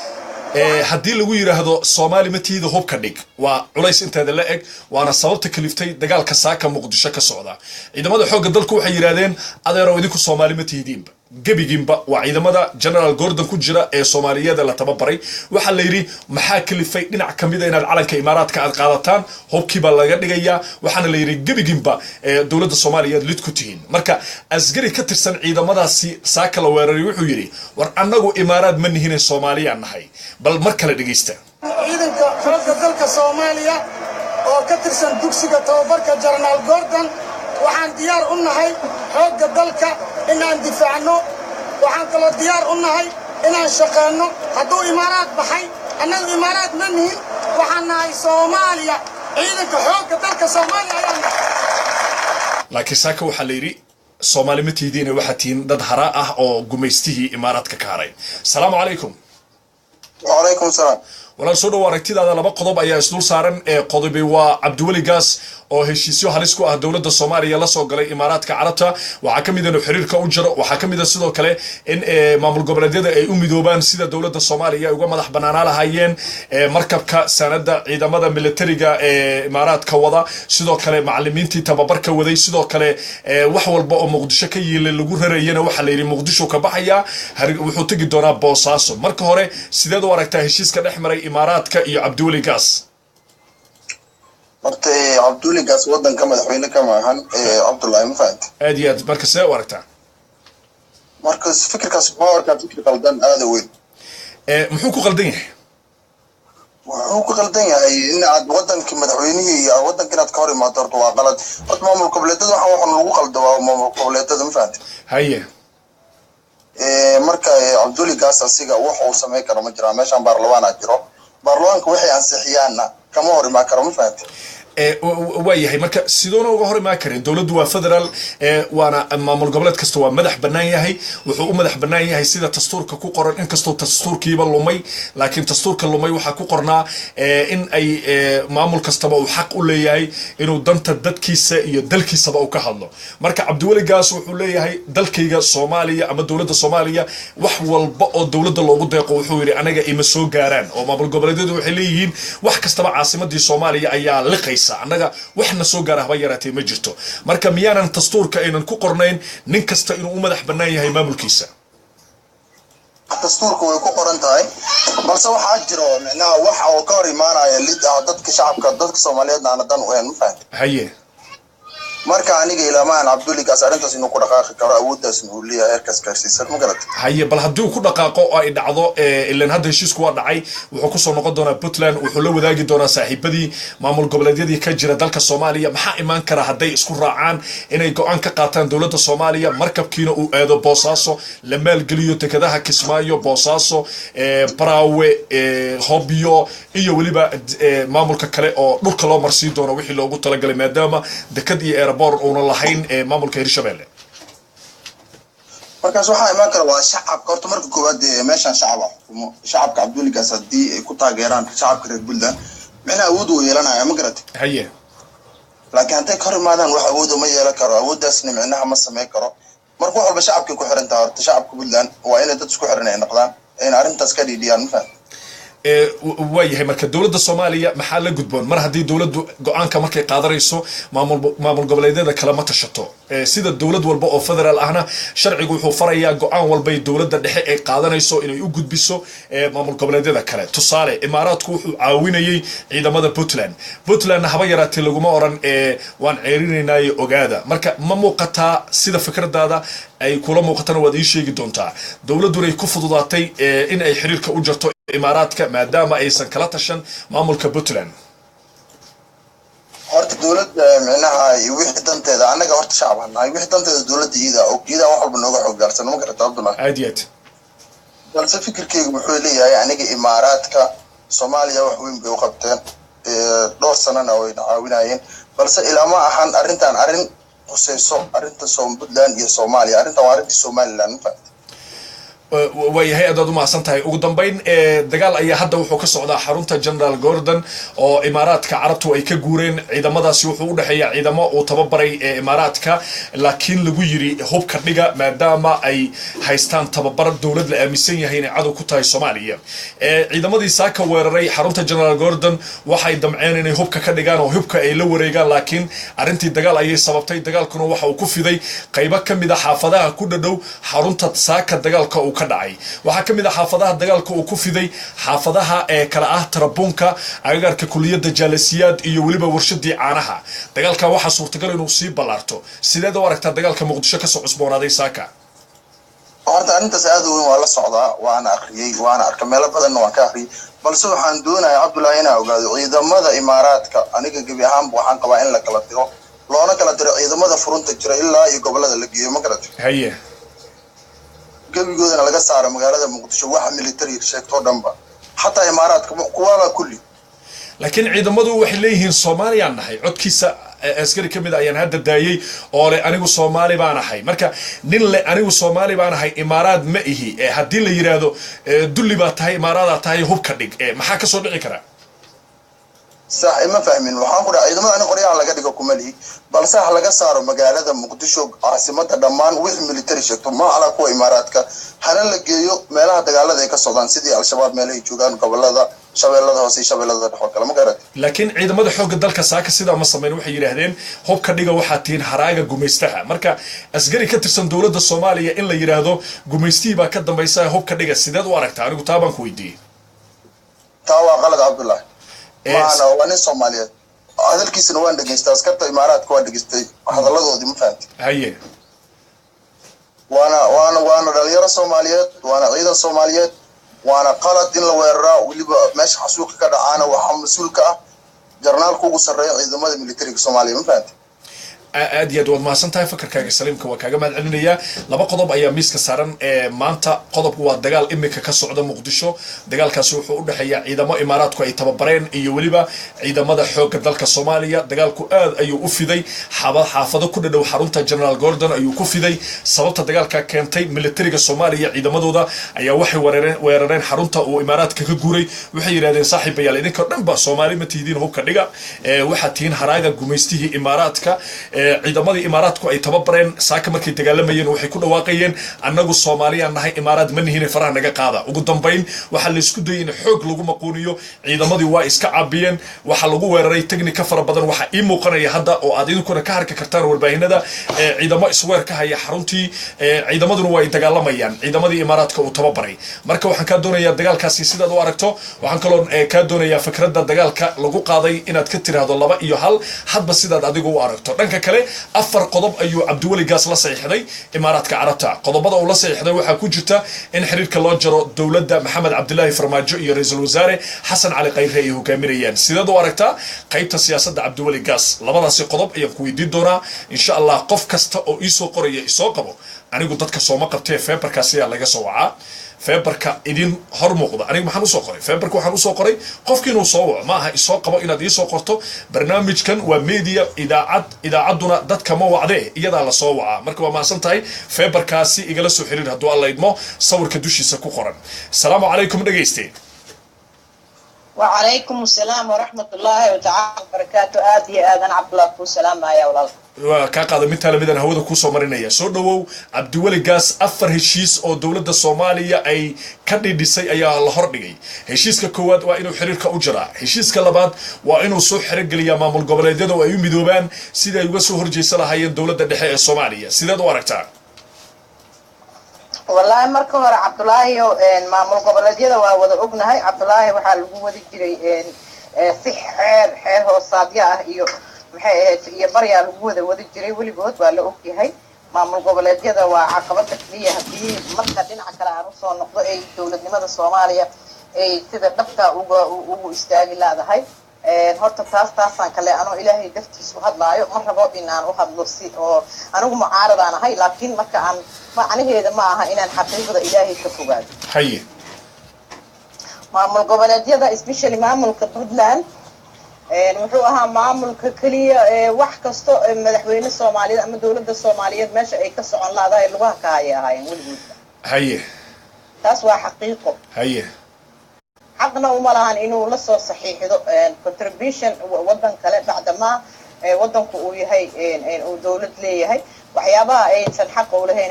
Haddii lagu yidhaahdo Soomaali matiida, hubka dhig, waa culays inteeda la eg, waana sababta kaliftay dagaalka saaka Muqdisho ka socda. Ciidamada xoogga dalku waxay yidhahdeen: adeerow, idinku Soomaali ma tihidiinba gebigiinba. Waa ciidamada General Gordon ku jira ee Soomaaliyada la tababaray. Waxaa la yidhi: maxaa kalifay dhinac ka mida inaad calanka Imaaraadka aad qaadataan? Hubkii baa laga dhigayaa. Waxaana la yidhi: gebigiinba dowladda Soomaaliya aad lid ku tihiin. Marka askari ka tirsan ciidamadaasi saaka la weeraray wuxuu yidhi: war, annagu Imaaraad ma nihine, Soomaaliyaan nahay. Bal mar kale dhegeysta. Ciidanka xoogga dalka Soomaaliya oo ka tirsan dugsiga tababarka Jenaraal Gordon, waxaan diyaar u nahay xoogga dalka inaan difaacno. Waxaan kaloo diyaar u nahay inaan shaqeenno. Hadduu Imaaraad baxay, annagu Imaaraad ma nihin, waxaan nahay Soomaaliya. Ciidanka xoogga dalka Soomaaliya ayaan nahay. Laakiin saaka waxaa la yidhi: Soomaali ma tihidiine, waxaad tihiin dad haraa ah oo gumaystihii Imaaraadka ka haray. Asalaamu calaykum. وعليكم السلام. Walaal, soo dhowo. Aragtidaada, laba qodob ayaa isdul saaran. Ee qodobi waa Cabdiweli Gaas oo heshiisyo halis ku ah dowladda Soomaaliya la soo galay Imaaraadka Carabta. Waxaa ka mid a inuu xiriirka u jiro. Waxaa ka mid a sidoo kale in maamul goboleedyada ay u midoobaan sida dowladda Soomaaliya ay uga madax banaanaa lahaayeen markabka sanada ciidamada militariga ee Imaaraadka wada, sidoo kale macalimiintii tababarka waday, sidoo kale wax walba oo Muqdisho ka yiilay lagu rarayana waxaa la yidhi Muqdisho ka baxayaa, wuxuu tegi doonaa Boosaaso. Marka hore, sideed u aragtaa heshiiska dhex maray Imaaraadka iyo Cabdiweli Gaas? Horta Cabdiweli Gaas wadanka madaxweyne kama ahan, Cabdullaahi, ma fahamti? Aad iyo aad. Marka sidee u aragtaa? Marka fikirkaas wuxuu arkaa fikir qaldan aada weyn. Muxuu ku qaldan yahay? Wuxuu ku qaldan yahay in aad wadankii madaxweynihii iyo wadanka inaad ka hor imaado horta waa qalad. Horta maamul goboleedyada waxaan lagu qaldo waa maamul goboleedyada, ma fahamti? Haye. Marka Cabdiweli Gaas asiga wax uu samayn karo ma jiraan. Meeshaan baarlamaanaa jiro, baarlamaanka waxay ansixiyaanna kama hor imaan karo, ma fahamti? Waa yahay. Marka sidoona uga hor imaan karin? Dowladdu waa federaal, waana maamul goboleed kasta waa madax bannaan yahay. Wuxuu u madax bannaan yahay sida dastuurka ku qoran, inkastoo dastuurkiiba lumay, laakiin dastuurka lumay waxaa ku qornaa in ay maamul kastaba uu xaq u leeyahay inuu danta dadkiisa iyo dalkiisaba uu ka hadlo. Marka Cabdiweli Gaas wuxuu leeyahay dalkayga Soomaaliya ama dowladda Soomaaliya wax walba oo dowladda loogu deeqo, wuxuu yidhi, anaga ima soo gaaraan. Oo maamul goboleedyadu waxay leeyihiin wax kastaba caasimadii Soomaaliya ayaa liqaysa, annaga waxna soo gaara haba yaraatee ma jirto. Marka miyaanan dastuurka aynan ku qornayn nin kasta inuu u madax bannaan yahay maamulkiisa? Dastuurka way ku qoran tahay, balse waxaa jiro micnaha wax oo ka hor imaanaya lid ah dadka shacabka, dadka Soomaaliyeedna aana dan u ahayn, ma fahamti? Haye. Marka aniga ilamahan Cabduligaas arrintaas inuu ku dhaqaaqi karo, awooddaasna uu leeyahay heerkaas gaarsiisan, ma garat? Haye, bal haddii uu ku dhaqaaqo oo ay dhacdo, ilan hadda heshiisku waa dhacay, wuxuu kusoo noqon doonaa Puntland, wuxuu la wadaagi doonaa saaxiibadii maamul goboleedyadii ka jira dalka Soomaaliya. Maxaa imaan kara hadday isku raacaan inay go-aan ka qaataan dowladda Soomaaliya, markabkiina uu aado Boosaaso, la maalgeliyo dekedaha Kismaayo, Boosaaso, Baraawe, Hobyo iyo weliba maamulka kale oo dhulka loo marsiin doono wixii loogu talagalay, maadaama dekad iyo airport uuna lahayn maamulka Hirshabelle? Markaas waxaa imaan kara waa shacabka. Horta marka koowaad meeshaan shacaba xukumo. Shacabka Cabduligaas haddii ay ku taageeraan shacabka reer Puntland, micnaha awood uu yeelanaya, ma garatay? Haye. Laakiin hadday ka hor imaadaan, wax awooda ma yeelan karo, awooddaasna micnaha ma samayn karo. Marka wax walba shacabkay ku xiran tahay. Horta shacabka Puntland waa inay dad isku xiran ay noqdaan, ayna arrintaas ka dhiidhiyaan, ma fahamtay? Waa yahay. Marka dowladda Soomaaliya maxaa la gudboon mar haddii dowladdu go-aanka markay qaadanayso maamul goboleedyada kale ma tashato? Sida dowlad walba oo federaal ahna sharcigu wuxuu farayaa go-aan walbay dowladda dhexe ay qaadanayso inay u gudbiso maamul goboleedyada kale. Tusaale, Imaaraadku wuxuu caawinayay ciidamada Puntland. Puntlandna haba yaraatee laguma oran waan ceerinaynaaye ogaada. Marka ma muuqataa sida fikradaada ay kula muuqatana? Waad ii sheegi doontaa. Dowladduna ay ku fududaatay in ay xiriirka u jarto Imaaraadka maadaama aysan kala tashan maamulka Puntland. Horta dowladda micnaha wixii danteeda, annaga horta shacab nahay, wixii danteeda dowladda iyada og, iyada wax walba nooga xoog gaarsan, ma garata, Cabdullahi? Aad iyo aad. Balse fikirkeyga wuxuu leeyahay aniga Imaaraadka Soomaaliya wax weyn bay u qabteen, dhowr sanana wayna caawinayeen, balse ilama ahan arrintan arrin khuseyso arrinta Puntland iyo Soomaaliya. Arrintan waa arrintii Somaliland, ma fahamtay? Waayahay, aadaad u mahadsan tahay. Ugu dambeyn, dagaal ayaa hadda wuxuu ka socdaa xarunta General Gordon oo Imaaraadka Carabtu ay ka guureen ciidamadaasi. Wuxuu u dhexeeya ciidamo uu tababaray ee Imaaraadka, laakiin lagu yiri hubka dhiga maadaama ay haystaan tababar dowlad la aaminsan yahay inay cadow ku tahay Soomaaliya. Ciidamadii saaka weeraray xarunta General Gordon waxay damceen inay hubka ka dhigaan oo hubka ay la wareegaan, laakiin arrintii dagaal ayay sababtay. Dagaalkuna waxa uu ku fiday qaybo ka mid a xaafadaha ku dhadhow xarunta saaka dagaalka uu ka dhacay. Waxaa ka mid ah xaafadaha dagaalka uu ku fiday xaafadaha ee kala ah Tarabuunka, agagaarka kuliyadda Jaalasiyaad iyo weliba warshadii caanaha. Dagaalka waxaa suurtagal inuu sii ballaarto. Sideed u aragtaa dagaalka Muqdisho kasoo cusboonaaday saaka? Horta arrintaas aad u weyn waa la socdaa, waana akhriyey, waana arkay, meelo badanna waan ka akhriyey. Balse waxaan doonayaa, Cabdullaahi, inaa ogaado ciidamada Imaaraadka, aniga gebi ahaanba waxaan qabaa in la kala diro, loona kala diro ciidamada furunta jira ilaa iyo gobolada la geeyo, ma garatay? Haye. Gebigoodana laga saaro magaalada Muqdisho waxa military sheegtoo dhanba, xataa Imaaraadka kuwaala kulli. Laakiin ciidamadu waxay leeyihiin Soomaaliyaan nahay. Codkiisa askari ka mid a ayaan hadda daayey oo le "Anigu Soomaali baan ahay." Marka nin le "Anigu Soomaali baan ahay, Imaaraad ma ihi," haddii la yidhaahdo "Dulli baa tahay, Imaaraadaa tahay, hubka dhig," maxaa kasoo dhici kara? Sax ima fahmin. Waxaan ku dhaha ciidamada ani qoryaha laga dhigo kuma lihi, balse ha laga saaro magaalada Muqdisho caasimada dhammaan wixii military sheegto, ma ala kuwa Imaaraadka, hana la geeyo meelaha dagaalada ay ka socdaan, sidii Al-Shabaab meelahay joogaan, gobolada Shabeellada Hoose iyo Shabeellada Dhexe oo kale, ma garatay? Laakiin ciidamada xoogga dalka saaka sidaa ma samayn. Waxay yidhaahdeen "Hubka dhiga, waxaa tihiin haraaga gumaystaha." Marka askari ka tirsan dowladda Soomaaliya in la yidhaahdo "Gumaystihii baa ka dambaysa, hubka dhiga," sideed u aragtaa? Anigu taa baan ku weydiiyey. Taa waa qalad, Cabdullahi. Maana waa nin Soomaaliyeed, hadalkiisana waan dhegaystay. Askarta Imaaraadka waan dhegaystay hadalladoodii, ma fahamtay? Haye. Waana dhalinyaro Soomaaliyeed, waana ciidan Soomaaliyeed, waana qalad in la weeraraa. Weliba meesha xasuuqa ka dhacaana waxaa mas-uul ka ah jarnaalka ugu sarreeya ciidamada militariga Soomaaliya, ma fahamtay? Aad iyo aad waad mahadsan tahay. Fakarkaaga saliimka waa kaaga mahad celinayaa. Laba qodob ayaa miiska saaran ee maanta. Qodobku waa dagaal imika ka socda Muqdisho. Dagaalkaasi wuxuu u dhexeeya ciidamo Imaaraadku ay tababareen iyo weliba ciidamada xoogga dalka Soomaaliya. Dagaalku aad ayuu u fiday, xaafado ku dhadhow xarunta General Gordon ayuu ku fiday. Sababta dagaalka keentay, militariga Soomaaliya ciidamadooda ayaa waxay weerareen xarunta uu Imaaraadka ka guuray. Waxay yidhahdeen, "Saaxiibayaal, idinka dhan ba Soomaali ma tihidiin, hubka dhiga, waxaad tihiin haraaga gumaystihii Imaaraadka." Ciidamadii Imaaraadku ay tababareen saaka markay dagaalamayeen waxay ku dhawaaqayeen "Annagu Soomaaliyaan nahay, Imaaraad ma nihine, faraha naga qaada." Ugu dambayn waxaa laysku dayay in xoog lagu maquuniyo. Ciidamadii waa iska caabiyeen, waxaa lagu weeraray technique fara badan. Waxaa ii muuqanaya hadda oo aad idinkuna ka harki kartaan warbaahinada ciidamo isweer ka haya xaruntii, ciidamaduna waa ay dagaalamayaan, ciidamadii Imaaraadka uu tababaray. Marka waxaan kaa doonayaa dagaalkaasi sidaad u aragto. Waxaan kaloo kaa doonayaa fikradda dagaalka lagu qaaday inaad ka tiraahdo laba iyo hal, hadba sidaad adigu u aragto. Dhanka kale, afar qodob ayuu Cabdiweli Gaas la saxiixday Imaaraadka Carabta. Qodobada uu la saxiixday waxaa ku jirta in xiriirka loo jaro dowladda Maxamed Cabdilaahi Farmaajo iyo ra-iisul wasaare Xasan Cali Khayre ay hogaaminayaan. Sideed u aragtaa qaybta siyaasadda Cabdiweli Gaas? Labadaasi qodob ayaan ku weydiin doonaa insha Allah. Qof kasta oo iisoo qoraya isoo qabo, anigu dadka sooma qabtee. Feebarkaasi ayaa laga soo wacaa, feebarka idin hor muuqda. Aniga maxaan usoo qoray feebarka? Waxaan usoo qoray qofki inuu soo waco, ma aha isoo qabo inaad iisoo qorto. Barnaamijkan waa media, idaacad, idaacadduna dadka ma wacdee, iyadaa la soo wacaa. Marka waa mahadsan tahay. Feebarkaasi igala soo xiriir hadduu Alla idmo, sawirka dushiisa ku qoran. Asalaamu calaykum, dhegayste. وعليكم السلام ورحمة الله وتعالى وبركاته. آدي آدن عبد الله كو سلام يا ولال. Waa kaa qaada. Mid taala midaan hawada kusoo marinaya. Soo dhawow. Cabdiweli Gaas afar heshiis oo dowladda Soomaaliya ay ka dhidhisay ayaa la hordhigay. Heshiiska koowaad waa inuu xiriirka u jiraa. Heshiiska labaad waa inuu soo xerogeliyaa maamul goboleedyada oo ay u midoobaan sidii ay uga soo horjeysan lahaayeen dowladda dhexe ee Soomaaliya. Sideed u aragtaa? Wallaahi marka hore, Cabdulaahi, maamul goboleedyada waa wada ognahay. Cabdulaahi, waxaa lagu wadi jiray si xeer hoosaadyo ah iyo maxay ahayd iyo baryaa lagu wada wadi jiray weligood, waa la ogyahay. Maamul goboleedyada waa caqabada keliya haddii marka dhinaca kale aan usoo noqdo ay dowladnimada Soomaaliya ay sida dhabta uga ugu istaagi laadahay. Horta taasaan kale anoo Ilaahay dartiis u hadlaayo, ma rabo in aan u hadlo si oo anigu mucaaradaan ahay, laakiin marka aan macnaheeda ma aha inaan xaqiiqda Ilaahay ka fogaado. Haye. Maamul goboleedyada, especially maamulka Puntland, wuxuu ahaa maamulka keliya ee wax kasto madaxweyne Soomaaliyeed ama dowladda Soomaaliyeed meesha ay ka socon laadahay lugaha ka haya ahaayeen weligoodba. Haye. Taas waa xaqiiqo. Xaqna uma lahan inuu la soo saxiixdo contribution waddan kale, bacdamaa waddanku uu yahay uu dowlad leeyahay. Waxyaabaha aysan xaqa ulahayn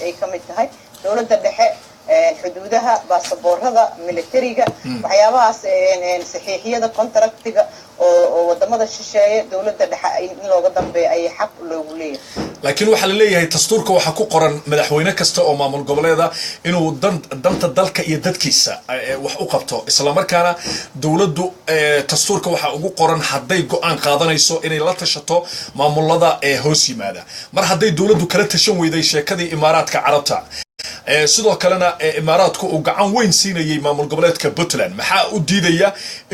ay ka mid tahay dowladda dhexe, xuduudaha, baasaboorada, militariga, waxyaabahaas, saxiixyada contractiga oo wadamada shisheeye, dowladda dhexe in looga dambeeyo ayay xaq loogu leeyahay. Laakiin waxaa la leeyahay dastuurka waxaa ku qoran madaxweyne kasta oo maamul goboleeda inuu danta dalka iyo dadkiisa wax u qabto, islamarkaana dowladdu dastuurka waxaa ugu qoran hadday go-aan qaadanayso inay la tashato maamulada ee hoos yimaada. Mar hadday dowladdu kala tashan weyday sheekadii Imaaraadka Carabta, sidoo kalena Imaaraadku uu gacan weyn siinayay maamul goboleedka Puntland, maxaa u diidaya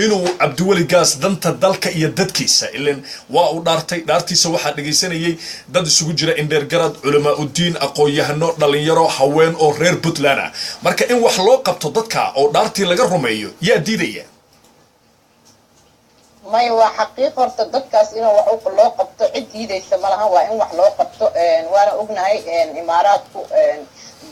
inuu Cabdiweli Gaas danta dalka iyo dadkiisa? Ilan waa uu dhaartay, dhaartiisa waxaa dhegaysanayay dad isugu jira indheergarad, culamaa uddiin, aqoon-yahano, dhalinyaro, haween oo reer Puntland ah. Marka in wax loo qabto dadka oo dhaartii laga rumeeyo yaa diidaya? Maya, waa xaqiiq. Horta dadkaas inuu wax loo qabto cid diidaysa ma lahan, waa in wax loo qabto. Waana ognahay Imaaraadku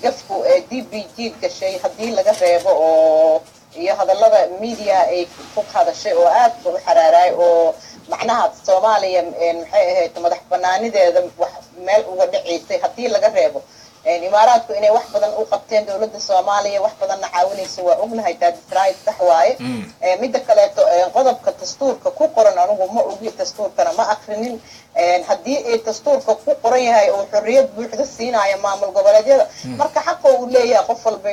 gafku ee DPG gashay haddii laga reebo oo iyo hadallada media ay ku hadashay oo aad ba u xaraaraay, oo macnaha Soomaaliya, maxay ahayd, madax banaanideeda wax meel uga dhacaysay, haddii laga reebo, Imaaraadku inay wax badan u qabteen dowladda Soomaaliya, wax badanna caawinaysa, waa ognahay. That's right, sax waaye. Midda kaleeto, qodobka dastuurka ku qoran anigu ma ogi, dastuurkana ma akrinin. Haddii ay dastuurka ku qoran yahay oo xorriyad buuxda siinaya maamul goboleedyada, marka xaqa uu leeyahay qof walba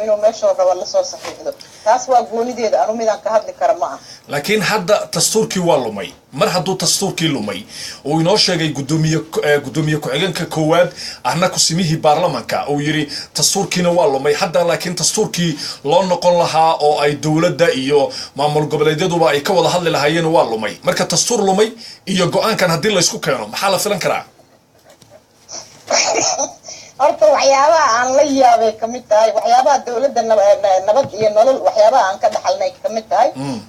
inuu meeshoo rabo lasoo saxiixdo, taas waa goonideeda. Anu midaan ka hadli kara ma ah. Laakiin hadda dastuurkii waa lumay. Mar hadduu dastuurkii lumay, uu inoo sheegay gudoomiye ku-xigeenka koowaad ahna kusimihii baarlamanka, uu yidhi dastuurkiina waa lumay hadda, laakiin dastuurkii loo noqon lahaa oo ay dowladda iyo maamul goboleedyaduba ay ka wada hadli lahaayeen waa lumay. Marka dastuur lumay iyo go-aankan haddii laysku keeno, maxaa la filan karaa? Horta waxyaabaha aan la yaabay kamid tahay, waxyaabaha dowladda Nabad iyo Nolol, waxyaabaha aan ka dhaxalnay kamid tahay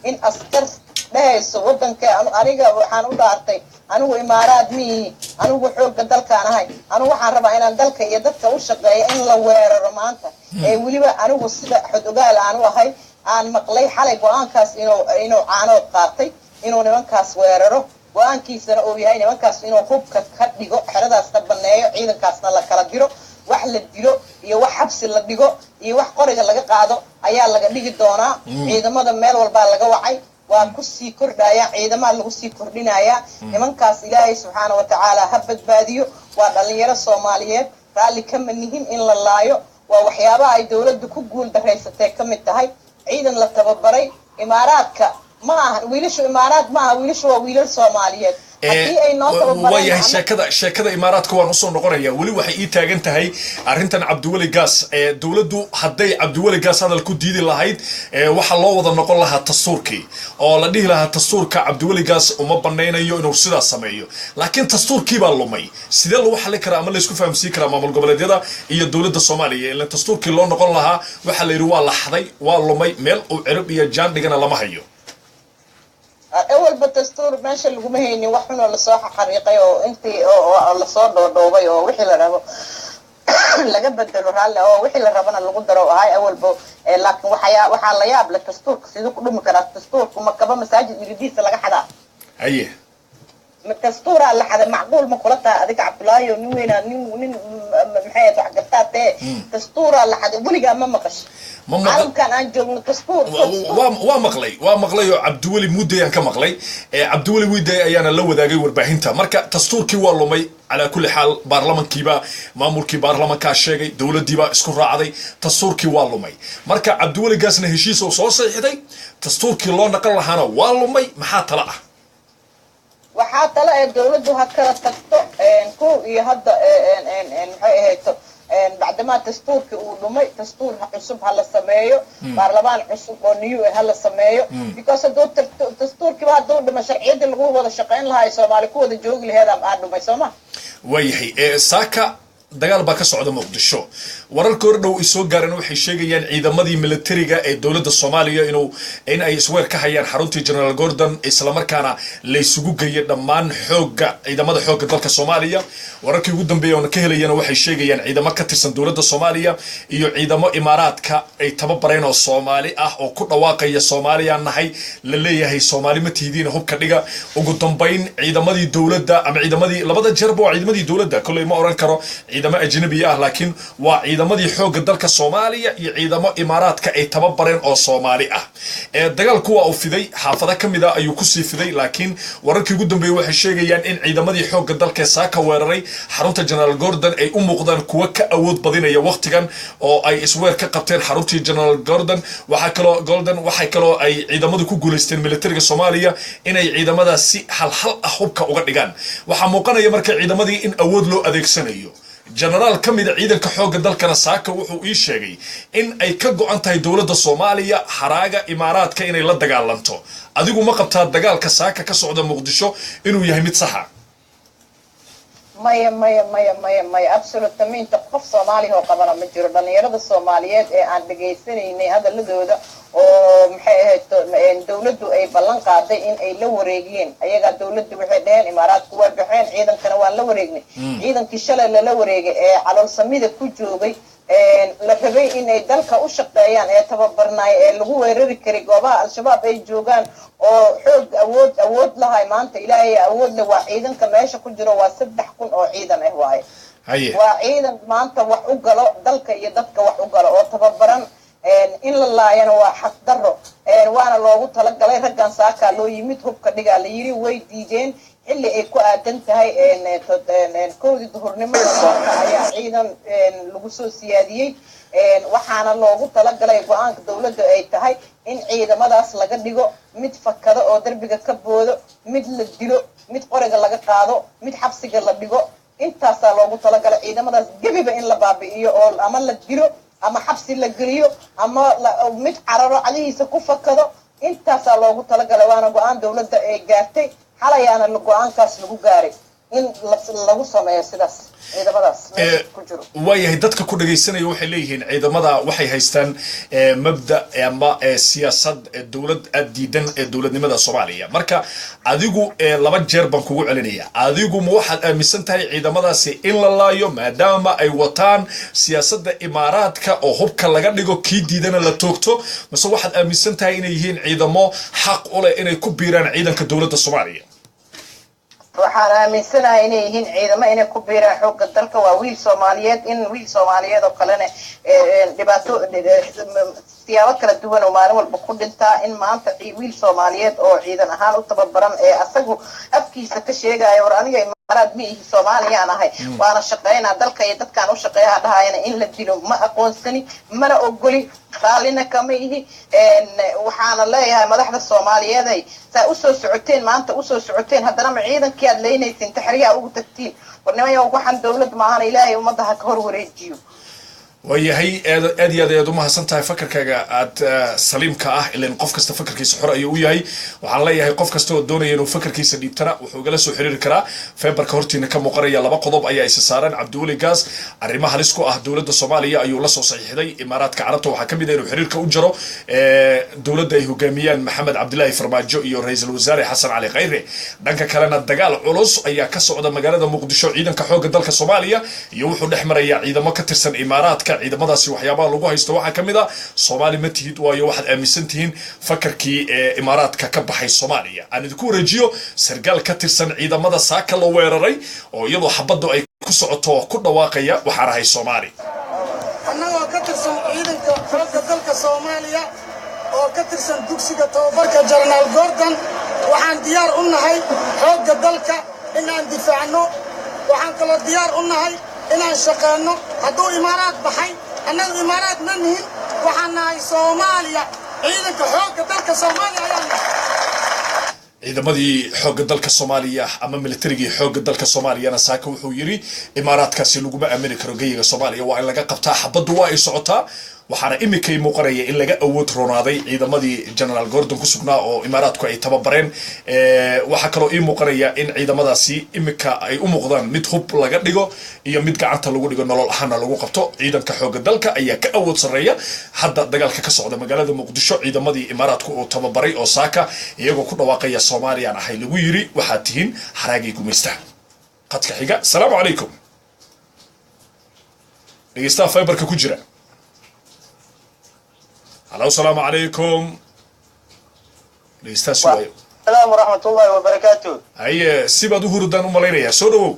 in askar dhehayso wadanka aniga waxaan u dhaartay, anigu Imaaraad miihi, anigu xoogga dalkaan ahay, anigu waxaan rabaa inaan dalka iyo dadka u shaqeeyo, in la weeraro maanta ee weliba anigu sida xod ogaal aan u ahay aan maqlay xalay go-aankaas inuu Caanood qaatay, inuu nimankaas weeraro, go-aankiisana uu yahay nimankaas inuu hubka ka dhigo, xeradaasna baneeyo, ciidankaasna la kala diro, wax la dilo iyo wax xabsi la dhigo iyo wax qoriga laga qaado ayaa laga dhigi doonaa. Ciidamada meel walbaa laga wacay, waa kusii kordhaya, ciidamaa lagu sii kordhinayaa. Nimankaas Ilaahay subxaana wa tacaala ha badbaadiyo. Waa dhalinyaro Soomaaliyeed, raalli kama nihin in la laayo. Waa waxyaabaha ay dowladdu ku guul daraysatay ka mid tahay. Ciidan la tababaray Imaaraadka ma ahan, wiilashu Imaaraad ma aha, wiilashu waa wiilal Soomaaliyeed. Haddii ay noo tababareen Waayahay, sheekada Imaaraadka waan usoo noqonaya. Weli waxay ii taagan tahay arrintan Cabdiweli Gaas. Dowladdu hadday Cabdiweli Gaas hadal ku diidi lahayd, waxaa loo wada noqon lahaa dastuurkii oo la dhihi lahaa dastuurka Cabdiweli Gaas uma banaynayo inuu sidaas sameeyo. Laakiin dastuurkii baa lumay. Sidee lagu xallin karaa ama laysku fahamsiin karaa maamul goboleedyada iyo dowladda Soomaaliya? Ilan dastuurkii loo noqon lahaa waxaa la yidhi waa laxday, waa lumay, meel uu cirib iyo jaan dhigana lama hayo. Awalba dastuur meesha laguma haynin, wax xunoo lasoo xariiqay oo intii oo lasoo dhoodhoobay oo wixii la rabo laga bedelo, raalli, oo wixii la rabana lagu daro ahay awalba. Laakiin waxaa la yaab leh, dastuurka siduu ku dhumi karaa? Dastuurku ma kaba masaajid iridiisa laga xadaa? Dastuuraa la xaday, macquul ma kula tahay adiga, Cabdulaahi, oo nin weynaa, nin maxay ahayd, wax gartaa tee? Dastuuraa la xaday weligaa ma maqasho? Ma maqal. Caalamkan aan joogno dastuur Waa maqlay, waa maqlay oo Cabdiweli Muudey aan ka maqlay. Cabdiweli Muudey ayaana la wadaagay warbaahinta. Marka dastuurkii waa lumay calaa kulli xaal, baarlamankiiba, maamulkii baarlamankaa sheegay, dowladdiibaa isku raacday, dastuurkii waa lumay. Marka Cabdiweli Gaasna heshiis uu soo saxiixday, dastuurkii loo naqan lahaana waa lumay. Maxaa tala ah? Waxaa tale ee dowladdu ha kala tagto kow iyo hadda, maxay ahayto, bacdamaa dastuurkii uu dhumay, dastuur cusub ha la sameeyo, baarlamaan cusub oo new ha la sameeyo, because hadduu dastuurkiiba hadduu dhuma, sharciyaddii lagu wada shaqayn lahaa ee Soomaali ku wada joogi laheed aa dhumay, soo ma? Waayahay. Saaka Dagaal baa ka socda Muqdisho. Wararka hordhow ay soo gaareen waxay sheegayaan ciidamadii militariga ee dowladda Soomaaliya in ay isweer ka hayaan xaruntii General Gordon, islamarkaana la isugu geeyay dhammaan xoogga ciidamada xoogga dalka Soomaaliya. Wararkii ugu dambeeyay oona ka helayana waxay sheegayaan ciidamo ka tirsan dowladda Soomaaliya iyo ciidamo Imaaraadka ay tababareen oo Soomaali ah oo ku dhawaaqaya Soomaaliya nahay, la leeyahay Soomaali ma tihidiin, hubka dhiga. Ugu dambayn ciidamadii dowladda ama ciidamadii labada jeerba waa ciidamadii dowladda, kolley ma oran karo ciidamo ajnabi ah, laakiin waa ciidamadii xoogga dalka Soomaaliya iyo ciidamo Imaaraadka ay tababareen oo Soomaali ah. Dagaalku waa uu fiday, xaafado ka mid ah ayuu kusii fiday, laakiin wararkii ugu dambeeyey waxay sheegayaan in ciidamadii xoogga dalka ee saaka weeraray xarunta General Gordon ay u muuqdaan kuwa ka awood badinaya waqtigan oo ay isweer ka qabteen xaruntii General Gordon. Waxaa kaloo Golden waxay kaloo ay ciidamadu ku guuleysteen militariga Soomaaliya inay ciidamadaas si halhal ah hubka uga dhigaan. Waxaa muuqanaya marka ciidamadii in awood loo adeegsanayo. Genaraal ka mida ciidanka xoogga dalkana saaka wuxuu ii sheegay in ay ka go-an tahay dowladda Soomaaliya haraaga Imaaraadka inay la dagaalanto. Adigu ma qabtaa dagaalka saaka ka socda Muqdisho inuu yahay mid saxa? Maya, maya, maya, maya, maya, absolutamente. Qof Soomaaliya oo qabana ma jiro. Dhalinyarada Soomaaliyeed ee aan dhagaysanaynay hadaladooda oo maxay ahayd dowladdu ay ballan qaaday in ay la wareegiyeen ayagaa dowladdu, waxay dhaheen Imaaraadku waa baxeen, ciidankana waan la wareegnay. Ciidankii shalay lala wareegay ee caloolsamida ku joogay, la rabay inay dalka u shaqeeyaan, ee tababarnaay, ee lagu weerari karay goobaha Al-Shabaab ay joogaan oo xoog awood lahay, maanta Ilaahay awood leh. Waa ciidanka meesha ku jiro, waa 3000 oo ciidan ah waaye. Waa ciidan maanta wax u galo dalka iyo dadka wax u galo oo tababaran. In la laayana waa xaqdarro, waana loogu talagalay. Raggan saakaa loo yimid, hubka dhigaa la yiri, way diideen. Xilli ay ku aadan tahay 1-dii duhurnimada maanta ayaa ciidan lagu soo siyaadiyey. Waxaana loogu talagalay, go-aanka dowladda ay tahay, in ciidamadaas laga dhigo mid fakado oo derbiga ka boodo, mid la dilo, mid qoriga laga qaado, mid xabsiga la dhigo. Intaasaa loogu talagalay ciidamadaas gebiba in la baabi'iyo oo ama la dilo ama xabsi la geliyo ama mid cararo calihiisa ku fakado. Intaasaa loogu talagalay, waana go-aan dowladda ay gaartay. Xalayaana go-aankaas lagu gaaray in lagu sameeyo sidaas ciidamadaas meesha ku jiro. Waayahay, dadka ku dhagaysanaya waxay leeyihiin ciidamada waxay haystaan mabda ama siyaasad dowlad aad diidan ee dowladnimada Soomaaliya. Marka adigu laba jeer baan kugu celinaya: adigu ma waxaad aaminsan tahay ciidamadaasi in la laayo maadaama ay wataan siyaasadda Imaaraadka oo hubka laga dhigo, kii diidana la toogto, mise waxaad aaminsan tahay inay yihiin ciidamo xaq u leh inay ku biiraan ciidanka dowladda Soomaaliya? Waxaan aaminsanahay inay yihiin ciidamo inay ku biiraan xoogga dalka. Waa wiil Soomaaliyeed. In wiil Soomaaliyeed oo kalena dhibaato siyaabo kala duwan oo maalin walba ku dhintaa, in maanta wiil Soomaaliyeed oo ciidan ahaan u tababaran ee asagu afkiisa ka sheegaya "War aniga Imaaraad ma ihi, Soomaaliyaan ahay, waana shaqeynaa, dalka iyo dadkaan u shaqeeyaha" dhahayana in la dilo ma aqoonsani, mana ogoli, raallina kama ihi. Waxaana leeyahay madaxda Soomaaliyeeday, saa usoo socoteen maanta usoo socoteen, haddana ma ciidankii aad leynaysiin taxriyaa ugu tagtiin? War nimanyaw, waxaan dowlad maahana, Ilaahay ummadda ha ka hor wareejiyo. Waayahay, aad aad iyo aad ayaad umahadsan tahay fakarkaaga aad saliimka ah. Ilan qof kasta fakarkiisa xor ayuu u yahay. Waxaan leeyahay qof kasta oo doonaya inuu fakarkiisa dhiibtana wuxuu igala soo xiriiri karaa feberka hortiina ka muuqanaya. Laba qodob ayaa isa saaran. Cabdiweli Gaas arrimo halis ku ah dowladda Soomaaliya ayuu la soo saxiixday Imaaraadka Carabta. Waxaa kamid ah inuu xiriirka u jaro dowladda ay hogaamiyaan Maxamed Cabdilaahi Farmaajo iyo ra-iisul wasaare Xasan Cali Khayre. Dhanka kalena dagaal culus ayaa ka socda magaalada Muqdisho, ciidanka xoogga dalka Soomaaliya iyo wuxuu dhex marayaa ciidamo ka tirsan Imaaraadka. Ciidamadaasi waxyaabaha lagu haysto waxaa ka mid ah Soomaali ma tihid, waayo waxaad aaminsan tihiin fakarkii ee Imaaraadka ka baxay Soomaaliya. Aan idinku wareejiyo sargaal ka tirsan ciidamada saaka la weeraray oo iyadoo xabaddu ay ku socoto ku dhawaaqaya "Waxaan ahay Soomaali." Annagoo ka tirsan ciidanka xoogga dalka Soomaaliya oo ka tirsan dugsiga tababarka Jenaraal Gordon, waxaan diyaar u nahay xoogga dalka inaan difaacno. Waxaan kaloo diyaar u nahay inaan shaqeynno. Hadduu Imaaraad baxay, annagu Imaaraad ma nihin, waxaan nahay Soomaaliya. Ciidanka xoogga dalka Soomaaliya ayaan nahay. Ciidamadii xoogga dalka Soomaaliya ama militarigii xoogga dalka Soomaaliyana saaka wuxuu yidhi Imaaraadkaasi laguma aamini karo geyiga Soomaaliya, waa in laga qabtaa. Xabaddu waa ay socotaa. Waxaana iminkay muuqanaya in laga awood roonaaday ciidamadii Generaal Gordon ku sugnaa oo Imaaraadku ay tababareen. Waxaa kaloo ii muuqanaya in ciidamadaasi iminka ay u muuqdaan mid hub laga dhigo iyo mid gacanta lagu dhigo, nolol ahaana lagu qabto. Ciidanka xooga dalka ayaa ka awood sarreeya hadda dagaalka ka socda magaalada Muqdisho ciidamadii Imaaraadku uu tababaray oo saaka iyagoo ku dhawaaqaya "Soomaaliyaan ahay" lagu yiri, "Waxaad tihiin haraagii gumaysta." Qadka xiga. Asalaamu calaykum, dhegeystaha Viberka ku jira. Halo, asalaamu calaykum, dhegeystahaasi waayo. Salaam waraxmatullahi wabarakaatu. Haye, si baad u hurudaan u malaynayaa, soo dhawow.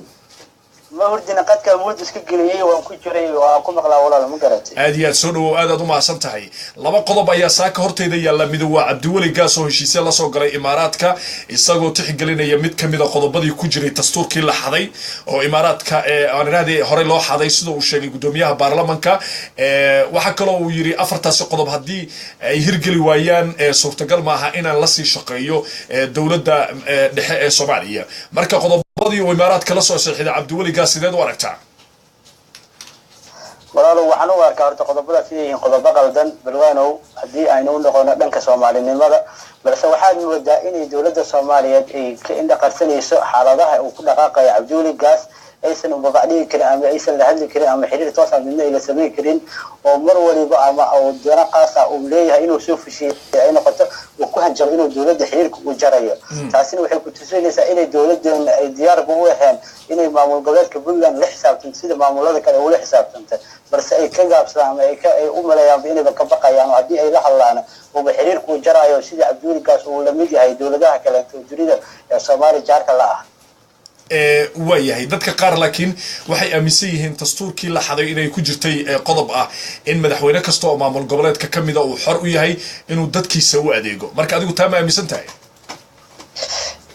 Ma hurdina, qadka mood iska geliyey, waan ku jiray, waan ku maqlaa walaal, ma garatay? Aad iyo aad, soo dhawow, aad aad u mahadsan tahay. Laba qodob ayaa saaka horteyda yaalla. Mido waa Cabdiweli Gaas oo heshiisya lasoo galay Imaaraadka, isagoo tixgelinaya mid kamid a qodobadii ku jiray dastuurkii la xaday oo Imaaraadka aan idhahday horey loo xaday, sida uu sheegay guddoomiyaha baarlamanka. Waxaa kaloo uu yiri afartaasi qodob haddii ay hirgeli waayaan, suurtagal maaha inaan lasii shaqeeyo dowladda dhexe ee Soomaaliya. Marka qodobadii uu Imaaraadka la soo saxiixday Cabdiweli Gaas sideed u aragtaa? Walaalow, waxaan u arkaa horta qodobadaas inay yihiin qodobo qaldan, Balwaanow, haddii aynu u noqono dhanka soomaalinimada. Balse waxaad moodaa inay dowladda Soomaaliyeed ay ka indhaqarsanayso xaaladaha uu ku dhaqaaqayo Cabdiweli Gaas, aysan ubabacdhigi karin ama aysan la hadli karin ama xiriir toos ah midna ay la samayn karin, oo mar waliba ama uu dano qaasa uu leeyahay inuu soo fushiyo ay noqoto uu ku hanjabo inuu dowladda xiriirka uu jarayo. Taasina waxay ku tusinaysaa inay dowladeena ay diyaarba u ahayn inay maamul goboleedka Puntland la xisaabtanto sida maamulada kale ula xisaabtanta, balse ay ka gaabsadaan ama ay u maleeyaanba inayba ka baqayaan oo haddii ay la hadlaan uuba xiriirka uu jarayo, sidii Cabdiweli Gaas uu lamid yahay dowladaha kaleeto dunida ee Soomaaliya jaarka la ah. Waayahay, dadka qaar laakiin waxay aaminsan yihiin dastuurkii la xaday inay ku jirtay qodob ah in madaxweyne kasta oo maamul goboleedka ka mida uu xor u yahay inuu dadkiisa u adeego. Marka adigu taa ma aaminsan tahay?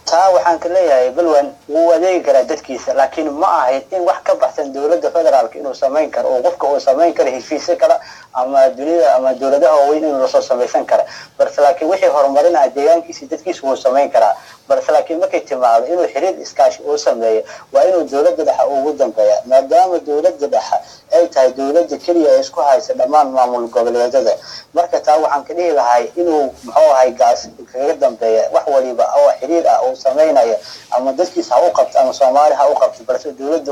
Taa waxaan ka leeyahay, Balwan, wuu adeegi karaa dadkiisa, laakiin ma ahayd in wax ka baxsan dowladda federaalka inuu samayn karo oo qofka uu samayn karo heshiisyo kale ama dunida ama dowladaha waaweyn inuu lasoo samaysan kara. Balse laakiin wixii horumarinaya deegaankiisa, dadkiisa, wuu samayn karaa. Balse laakiin markay timaado inuu xiriir iskaashi uu sameeyo, waa inuu dowladda dhexe ugu dambeeya, maadaama dowladda dhexe ay tahay dowladda keliya ee isku haysa dhammaan maamul goboleedyada. Marka taa waxaan ka dhihi lahay inuu muxuu ahay Gaas kaga dambeeya wax waliba oo xiriir ah uu samaynayo, ama dadkiisa ha u qabto ama Soomaali ha u qabto, balse dowladda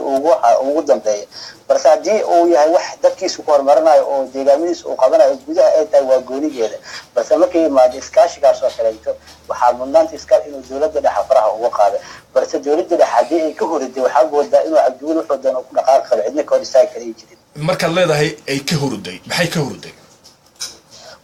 ugu dambeeya. Balse haddii uu yahay wax dadkiisa ku horumarinayo oo deegaamadiisa uu qabanayo gudaha ay tahay, waa goonigeeda. Balse markay yimaado iskaashigaas oo kaleeto, waxaa mudnaanta iskaal inuu dowladda dhexe faraha uga qaado. Balse dowladda dhexe haddii ay ka horiday, waxaa moodaa inuu Cabdiweli wuxuu doono ku dhaqaaqi karo, cidna ka hor istaagi kara ay jirin. Markaad leedahay ay ka huruday, maxay ka huruday?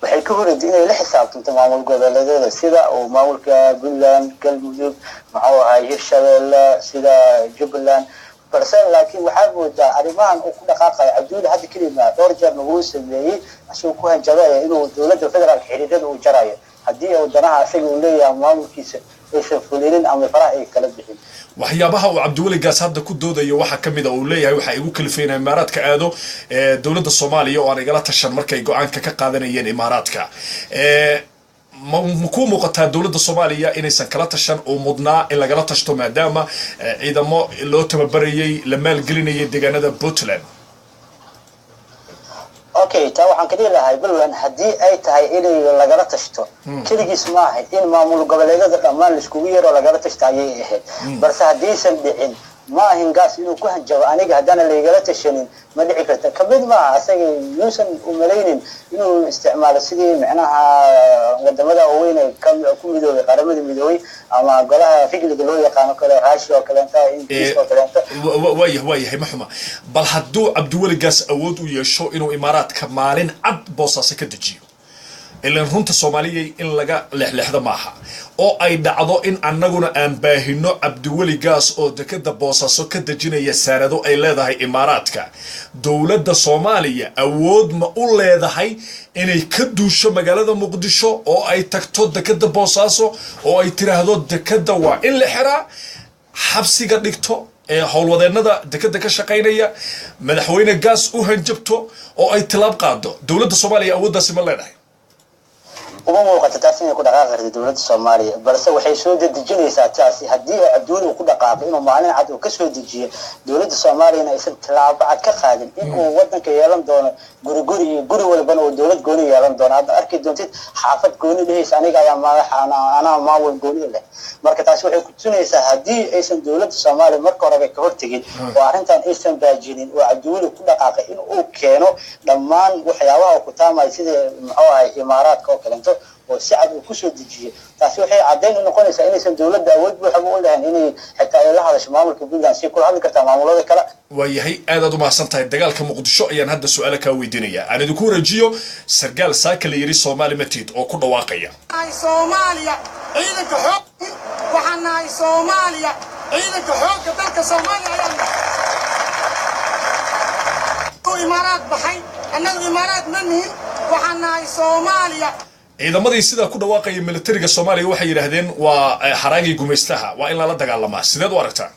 Waxay ka horiday inay la xisaabtanto maamul goboleedyada, sida uu maamulka Puntland, Galmudug, muxuu ahay, Hirshabeelle, sida Jubbaland. Balse laakiin waxaa moodaa arrimahan uu ku dhaqaaqayo Cabdiweli hadda kelima dhowr jeerna wuu sameeyey, isagoo ku hanjabaya inuu dowladda federaalka xiriirada uu jarayo haddii uu danaha asaga uu leeyahay maamulkiisa aysan fulinin ama faraha ay kala bixin. Waxyaabaha uu Cabdiweli Gaas hadda ku doodayo waxaa kamid a uu leeyahay waxaa igu kalifay inaan Imaaraadka aado dowladda Soomaaliya oo aan igala tashan markay go-aanka ka qaadanayeen Imaaraadka. Ma kuu muuqataa dowladda Soomaaliya inaysan kala tashan oo mudnaa in lagala tashto, maadaama ciidamo loo tababarayay la maalgelinayay deegaanada Puntland? Okay, taa waxaan ka dhihi lahay, Balwan, haddii ay tahay inay lagala tashto, keligiis ma ahayd in maamul goboleedyada dhammaan laiskugu yeero lagala tashto ayay ahayd. Balse haddiisan dhicin, ma ahin Gaas inuu ku hanjabo aniga haddaana laygala tashanin ma dhici karta. Kamid maaha asaga yuusan umalaynin inuu isticmaalo sidii micnaha wadamada waaweyn ee ku midoobay Qaramada Midoobay ama golaha figliga loo yaqaano kale, Russia oo kaleenta, Ingiriiska oo kaleenta. Waayahay, ma xuma. Bal hadduu Cabdiweli Gaas awood u yeesho inuu Imaaraadka maalin cad Boosaaso ka dejiyo, ilan runta Soomaaliyay in laga lexlexdo maaha, oo ay dhacdo in annaguna aan baahino Cabdiweli Gaas oo dekeda Boosaaso ka dejinaya saanado ay leedahay Imaaraadka, dowladda Soomaaliya awood ma u leedahay inay ka duusho magaalada Muqdisho oo ay tagto dekeda Boosaaso oo ay tiraahdo dekeda waa in la xiraa, xabsiga dhigto ee howlwadeennada dekeda ka shaqaynaya, madaxweyne Gaas u hanjabto oo ay tilaab qaado? Dowladda Soomaaliya awooddaasi ma leedahay? Uma muuqato taas inay ku dhaqaaqi karto dowladda Soomaaliya, balse waxay soo dedejinaysaa taasi haddii ay Cabdiweli uu ku dhaqaaqo inuu maalin cad uu kasoo dejiyo, dowladda Soomaaliyana aysan tallaabo cad ka qaadin, in uu wadanka yeelan doono guri guri iyo guri walbana uu dowlad gooni yeelan doono. Hadda arki doontid xaafad gooni dhehaysa aniga ayaa madax, anaa maamul gooni leh. Marka taasi waxay ku tusinaysaa haddii aysan dowladda Soomaaliya marka horeba ka hortegin oo arrintan aysan baajinin oo Cabdiweli ku dhaqaaqay in uu keeno dhammaan waxyaabaha uu ku taamayo sida muxuu ahay Imaaraadka oo kaleeto oo si cad uu kusoo dejiyey, taasi waxay caddayn u noqonaysaa inaysan dowladda awood buuxaba u lahayn inay xitaa ay la hadasho maamulka Puntland si kula hadli kartaa maamulada kale. Waayahay, aadaad u mahadsan tahay. Dagaalka Muqdisho ayaan hadda su-aalo kaa weydiinaya. Aan idinku wareejiyo sargaal saaka la yidhi Soomaali matid oo ku dhawaaqaya. Soomaaliya ciidanka xoog, waxaan nahay Soomaaliya, ciidanka xoogga dalka Soomaaliya ayaan nahay. Imaaraad baxay, annagu Imaaraad ma nihin, waxaan nahay Soomaaliya. Ciidamadii sidaa ku dhawaaqaya militariga Soomaaliya waxay yidhaahdeen waa xaraagii gumaystaha, waa in lala dagaalamaa. Sideed u aragtaa?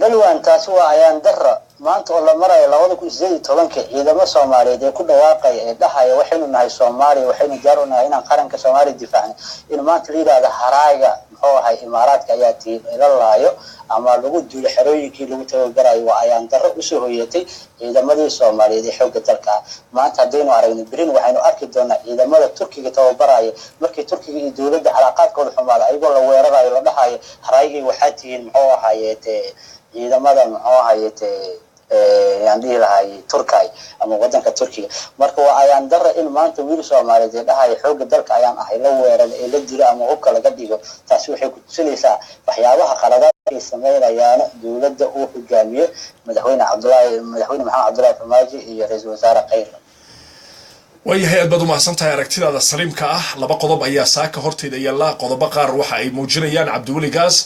Balwan, taasi waa ayaan dara maanta oo la marayo 2018-ka, ciidamo Soomaaliyeed ee ku dhawaaqaya ee dhahaya waxaynu nahay Soomaaliya, waxaynu diyaar u nahay inaan qaranka Soomaaliya difaacno, in maanta la yidhahda haraaga muxuu ahay Imaaraadka ayaa tihiin ila laayo ama lagu duulo xerooyinkii lagu tababarayo, waa ayaan darro usoo hoyatay ciidamadii Soomaaliyeed ee xoogga dalka ah. Maanta haddaynu aragno, berin waxaynu arki doonaa ciidamada Turkiga tababaraya markii Turkiga iyo dowladda calaaqaadkooda xumaada ayagoo la weerarayo, la dhahayo haraagii waxaa tihiin muxuu ahayeete ciidamada muxuu ahayeete yaan dhihi lahay Turkay ama wadanka Turkiga. Marka waa ayaan dara in maanta wiil Soomaaliyeed ee dhahaya xoogga dalka ayaan ahay la weeraro ee la dilo ama hubka laga dhigo. Taasi waxay ku tusinaysaa waxyaabaha qaladaad ay sameynayaan dowladda uu hogaamiyo madaxweyne Cabdullaahi, madaxweyne Maxamed Cabdullaahi Farmaajo iyo ra-iisul wasaare Khayr. Waayahay, aad baad u mahadsan tahay aragtidaada saliimka ah. Laba qodob ayaa saaka horteyda yaalla. Qodobo qaar waxa ay muujinayaan Cabdiweli Gaas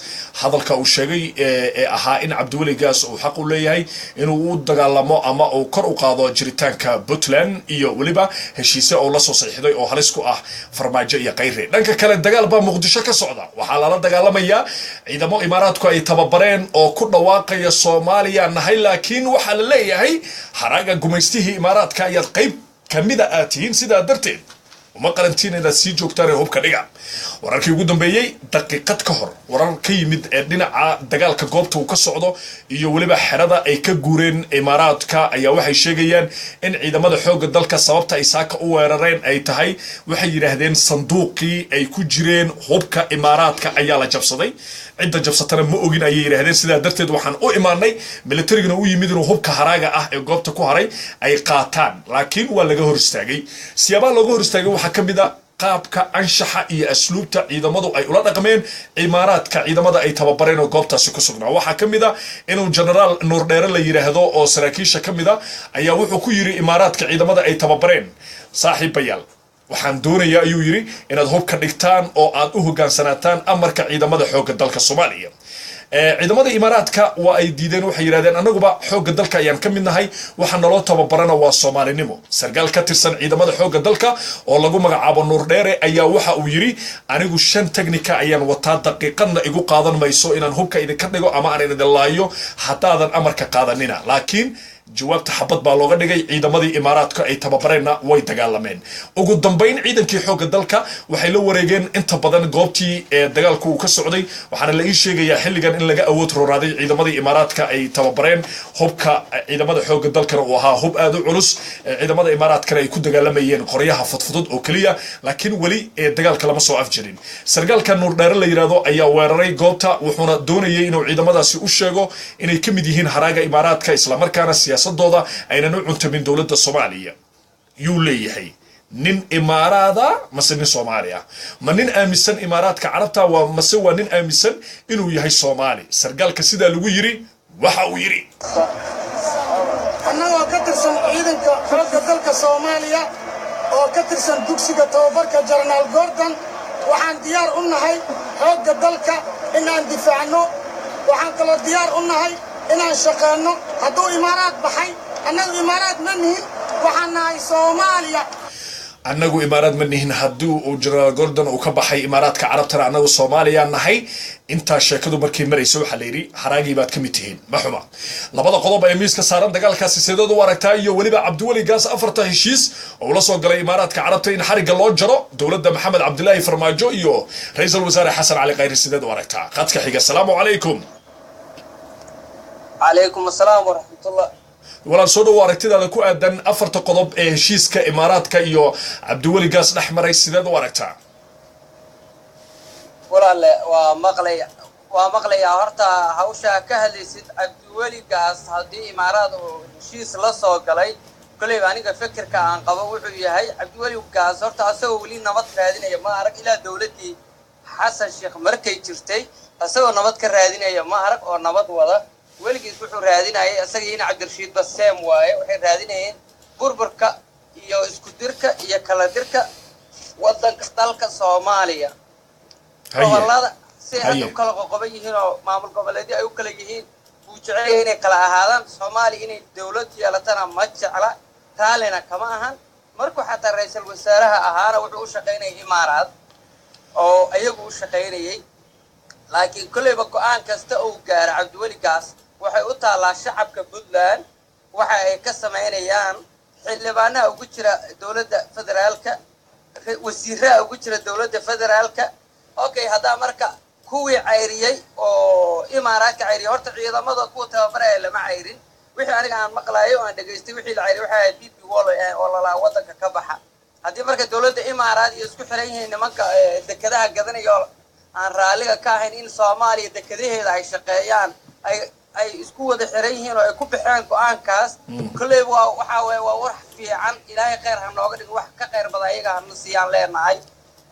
hadalka uu sheegay ee ahaa in Cabdiweli Gaas uu xaq u leeyahay inuu u dagaalamo ama uu kor u qaado jiritaanka Puntland iyo weliba heshiise oo lasoo saxiixday oo halis ku ah Farmaajo iyo Kayre. Dhanka kale, dagaal baa Muqdisho ka socda. Waxaa lala dagaalamayaa ciidamo Imaaraadku ay tababareen oo ku dhawaaqaya Soomaaliya nahay, laakiin waxaa la leeyahay haraaga gumaystihii Imaaraadka ayaad qayb kamida aad tihiin, sidaa darteed uma qarantiin inaad sii joogtaan ee hubka dhiga. Wararkii ugu dambeeyey daqiiqad ka hor, warar ka yimid ee dhinaca dagaalka goobta uu ka socdo iyo weliba xerada ay ka guureen Imaaraadka ayaa waxay sheegayaan in ciidamada xoogga dalka sababta ay saaka u weerareen ay tahay, waxay yidhaahdeen, sanduuqii ay ku jireen hubka Imaaraadka ayaa la jabsaday, cidda jabsatana ma ogin ayay yidhaahdeen. Sidaa darteed waxaan u imaanay, militarigana u yimid, inuu hubka haraaga ah ee goobta ku haray ay qaataan, laakiin waa laga hor istaagay. Siyaabaha looga hor istaagay waxaa ka mid a qaabka anshaxa iyo asluubta ciidamadu ay ula dhaqmeen Imaaraadka ciidamada ay tababareen oo goobtaasi ku sugnaa. Waxaa ka mid a inuu Genaraal Nuurdheere la yidhaahdo oo saraakiisha ka mid a ayaa wuxuu ku yidhi Imaaraadka ciidamada ay tababareen, "Saaxiibayaal, waxaan doonayaa," ayuu yidhi, "inaad hubka dhigtaan oo aad u hogaansanaataan amarka ciidamada xoogga dalka Soomaaliya." Ciidamada Imaaraadka waa ay diideen. Waxay yidhahdeen, "Annaguba xoogga dalka ayaan ka mid nahay, waxa naloo tababarana waa Soomaalinimo." Sarkaal ka tirsan ciidamada xoogga dalka oo lagu magacaabo Nuur Dheere ayaa waxa uu yidhi, "Anigu shan technica ayaan wataa, daqiiqadna igu qaadan mayso inaan hubka idinka dhigo ama aan idin laayo haddaadan amarka qaadanina." Laakiin jawaabta xabad baa looga dhigay. Ciidamadii Imaaraadka ay tababareenna way dagaalameen. Ugu dambayn ciidankii xoogga dalka waxay la wareegeen inta badan goobtii ee dagaalku uu ka socday, waxaana la ii sheegayaa xilligan in laga awood rooraaday ciidamadii Imaaraadka ay tababareen, hubka ciidamada xoogga dalkana uu ahaa hub aad u culus, ciidamada Imaaraadkana ay ku dagaalamayeen qoryaha fudfudud oo keliya. Laakiin weli dagaalka lama soo afjirin. Sargaalka Nuurdheere la yidhaahdo ayaa weeraray goobta, wuxuuna doonayay inuu ciidamadaasi u sheego inay ka mid yihiin haraaga Imaaraadka, islamarkaana siyaasadooda aynan u cuntamin dowladda Soomaaliya. Yuu leeyahay nin Imaaraada mase nin Soomaali ah? Ma nin aaminsan Imaaraadka Carabta waa mase waa nin aaminsan inuu yahay Soomaali? Sargaalka sidaa lagu yiri waxa uu yidhi: Annagoo ka tirsan ciidanka xoogga dalka Soomaaliya oo ka tirsan dugsiga tababarka Jenaraal Gordon, waxaan diyaar u nahay xoogga dalka inaan difaacno. Waxaan kaloo diyaar u nahay inaan shaqeenno. Hadduu Imaaraad baxay, annagu Imaaraad ma nihin, waxaan nahay Soomaaliya. Annagu Imaaraad ma nihin. Haddii uu Generaal Gordon uu ka baxay Imaaraadka Carabtana, annagu Soomaaliya nahay. Intaa sheekadu markay maraysa, waxaa la yidhi haraagii baad ka mid tihiin. Ma xuma labada qodob ee miiska saaran dagaalkaasi, sideed u aragtaa? Iyo weliba Cabdiweli Gaas afarta heshiis oo ula soo galay Imaaraadka Carabta in xarigga loo jaro dowladda Maxamed Cabdilaahi Farmaajo iyo Ra-iisul Wasaare Xasan Cali Khayri, sideed u aragtaa? Khadka xiga. Asalaamu calaykum. Calaykum asalaam waraxmatullah. Walaal, soo dhowo. Aragtidaada ku aadan afarta qodob ee heshiiska Imaaraadka iyo Cabdiweli Gaas dhex maray, sideed u aragtaa? Walaale, waa maqlay, waa maqlayaa. Horta hawshaa ka hadlaysid, Cabdiweli Gaas haddii Imaaraad uu heshiis la soo galay, kolleyba aniga fikirka aan qabo wuxuu yahay, Cabdiweli Gaas horta asagoo weli nabad raadinaya ma arag. Ilaa dowladdii Xasan Sheekh markay jirtay isagoo nabad ka raadinaya ma arag oo nabad wada. Weligiis wuxuu raadinayay, isaga ina Cabdirashiid baseem waaye, waxay raadinayeen burburka iyo isku dirka iyo kala dirka wadanka, dalka Soomaaliya, gobolada si hadda u kala qoqoban yihiin oo maamul goboleedyo ay u kala yihiin buu jecelyahay inay kala ahaadaan. Soomaaliya inay dowlad yeelatana ma jecla, taalina kama ahan. Markuu xataa ra-iisul wasaaraha ahaana wuxuu u shaqaynayay Imaaraad oo iyagu u shaqaynayay. Laakiin kolleyba go-aan kasta uu gaaro Cabdiweli Gaas waxay u taallaa shacabka Puntland waxa ay ka samaynayaan, xildhibaanaha ugu jira dowladda federaalka, wasiiraha ugu jira dowladda federaalka. Okay, haddaa marka kuwii cayriyey oo Imaaraadka cayriyey, horta ciidamada kuwa tababaraya lama cayrin. Wixii aniga aan maqlaayo oo aan dhegaystay, wixii la cayriyay waxay ahayd DP World oo lalaa waddanka ka baxa. Haddii marka dowladda Imaaraad iyo isku xiran yihiin nimanka dekedaha gadanaya oo aan raalliga ka ahayn in Soomaaliya dekadaheeda ay shaqeeyaan, ay isku wada xiran yihiin oo ay ku baxeen go-aankaas, kolleyba waa waxaa weeye waa wax fiican. Ilaahay khayr ha nooga dhigo, wax ka khayr badan ayaga hana siiyaan leenahay.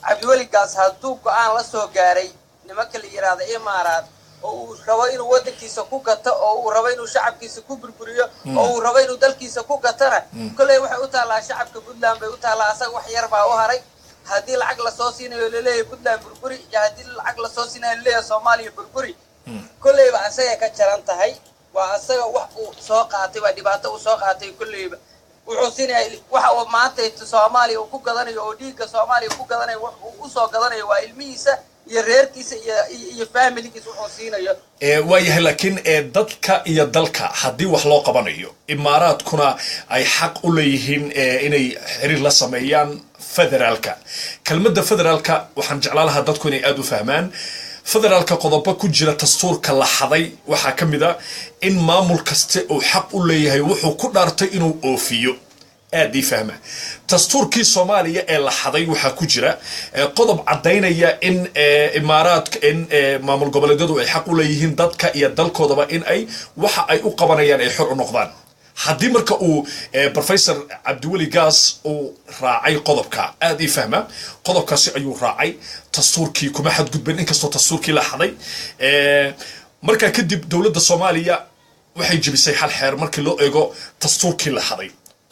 Cabdiweli Gaas hadduu go-aan la soo gaaray nimanka la yidhaahda Imaaraad oo uu rabo inuu waddankiisa ku gato, oo uu rabo inuu shacabkiisa ku burburiyo, oo uu rabo inuu dalkiisa ku gatona, kolley waxay u taallaa shacabka Puntland bay u taallaa. Asaga wax yar baa u haray. Haddii lacag lasoo siinayo laleeyahay Puntland burburi, iyo haddii lacag lasoo siinayo laleeyahay Soomaaliya burburi, kolleyba asagay ka jaran tahay. Waa asaga wax uu soo qaatay, waa dhibaato uu soo qaatay. Kolleyba wuxuu siinaya waxa uu maanta Soomaaliya uu ku gadanayo oo dhiigga Soomaaliya ku gadanayo, wax uu usoo gadanayo waa ilmihiisa iyo reerkiisa iyo familigiisa wuxuu siinayo. Waayahay, laakiin dadka iyo dalka haddii wax loo qabanayo, Imaaraadkuna ay xaq u leeyihiin inay xiriir la sameeyaan federaalka. Kelmadda federaalka waxaan jeclaan lahaa dadku inay aada u fahmaan. Federaalka qodobo ku jira dastuurka la xaday waxaa ka mid a in maamul kaste uu xaq u leeyahay wuxuu ku dhaartay inuu oofiyo. Aad ii fahma, dastuurkii Soomaaliya ee la xaday waxaa ku jira qodob caddaynaya in Imaaraadka, in maamul goboleedyadu ay xaq u leeyihiin dadka iyo dalkoodaba in ay waxa ay u qabanayaan ay xor u noqdaan. Haddii marka uu Professor Cabdiweli Gaas uu raacay qodobka, aad ii fahma, qodobkaasi ayuu raacay, dastuurkii kuma xadgudbin, inkastoo dastuurkii la xaday. Markaa kadib dowladda Soomaaliya waxay jebisay hal xeer markii loo eego dastuurkii la xaday.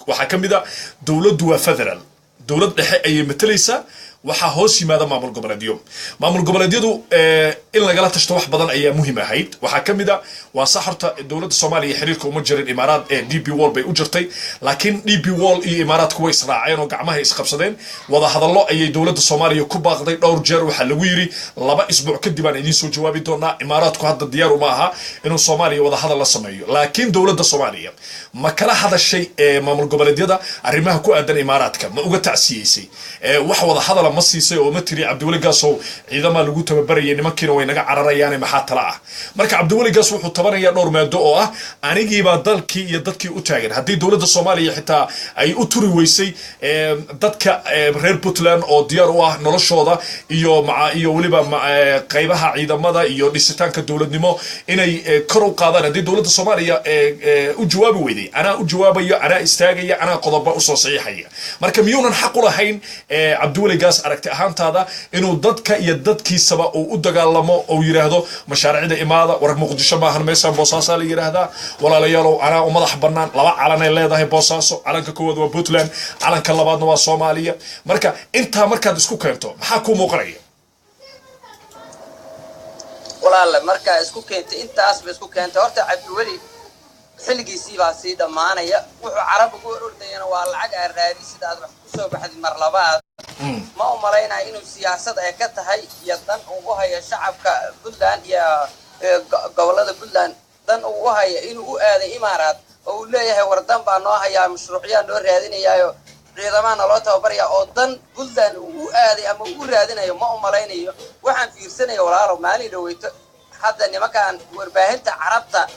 Waxaa ka mid a dowladdu waa federal, dowlad dhexe ayay matalaysaa, waxaa hoos yimaada maamul goboleedyo. Maamul goboleedyadu in lagala tashto wax badan ayaa muhiim ahayd. Waxaa ka mid a, waa sax, horta dowladda Soomaaliya xiriirka uma jirin Imaaraad ee DP World bay u jirtay, laakiin DP World iyo Imaaraadku way israaceen oo gacmahay isqabsadeen. Wada hadallo ayay dowladda Soomaaliya ku baaqday dhowr jeer. Waxaa lagu yiri 2 isbuuc kadib aan idiin soo jawaabi doonaa. Imaaraadku hadda diyaar uma aha inuu Soomaaliya wada hadal la sameeyo, laakiin dowladda Soomaaliya ma kala hadashay maamul goboleedyada arrimaha ku aadan Imaaraadka? Ma uga tacsiyeysay? Wax wada hadala ma siisay oo ma tiri Cabdiweli Gaasow, ciidamaa lagu tababarayay, nimankiina way naga cararayaane, maxaa tala ah? Marka Cabdiweli Gaas wuxuu tabanayaa dhowr maado oo ah anigiibaa dalkii iyo dadkii u taagan. Haddii dowladda Soomaaliya xitaa ay u turi weysay dadka reer Puntland oo diyaar u ah noloshooda iyo iyo weliba qaybaha ciidamada iyo dhisitaanka dowladnimo inay kor u qaadaan, haddii dowladda Soomaaliya u jawaabi weyday, anaa u jawaabaya, anaa istaagaya, anaa qodoba usoo saxiixaya. Marka miyuunan xaq u lahayn Cabdiweli Gaas, aragti ahaantaada, inuu dadka iyo dadkiisaba uu u dagaalamo oo yidhaahdo mashaariicda imaada, war Muqdisho maahan meeshaan, Boosaasaa la yidhaahdaa, walaalayaalow, anaa u madax bannaan, laba calanay leedahay Boosaaso, calanka koowaad waa Puntland, calanka labaadna waa Soomaaliya? Marka intaa markaad isku keento, maxaa kuu muuqanaya? Walaale, markaa isku keentay, intaas ba isku keentay. Horta Cabdiweli Xilligiisii baa sii dhammaanaya. Wuxuu Carab ugu ordayana waa lacag aan raadisid aad wax kusoo baxdid mar labaad. Ma u malaynayo inuu siyaasad ay ka tahay iyo dan uu u hayo shacabka Puntland iyo gobollada Puntland, dan uu u hayo inuu u aaday Imaaraad oo uu leeyahay war dan baa noo hayaa, mashruucyaa noo raadinayaayo, ciidamaha naloo tababaraya, oo dan Puntland uu u aaday ama uu u raadinayo ma u malaynayo. Waxaan fiirsanaya, walaalo, maalin dhaweyto hadda nimankan warbaahinta Carabta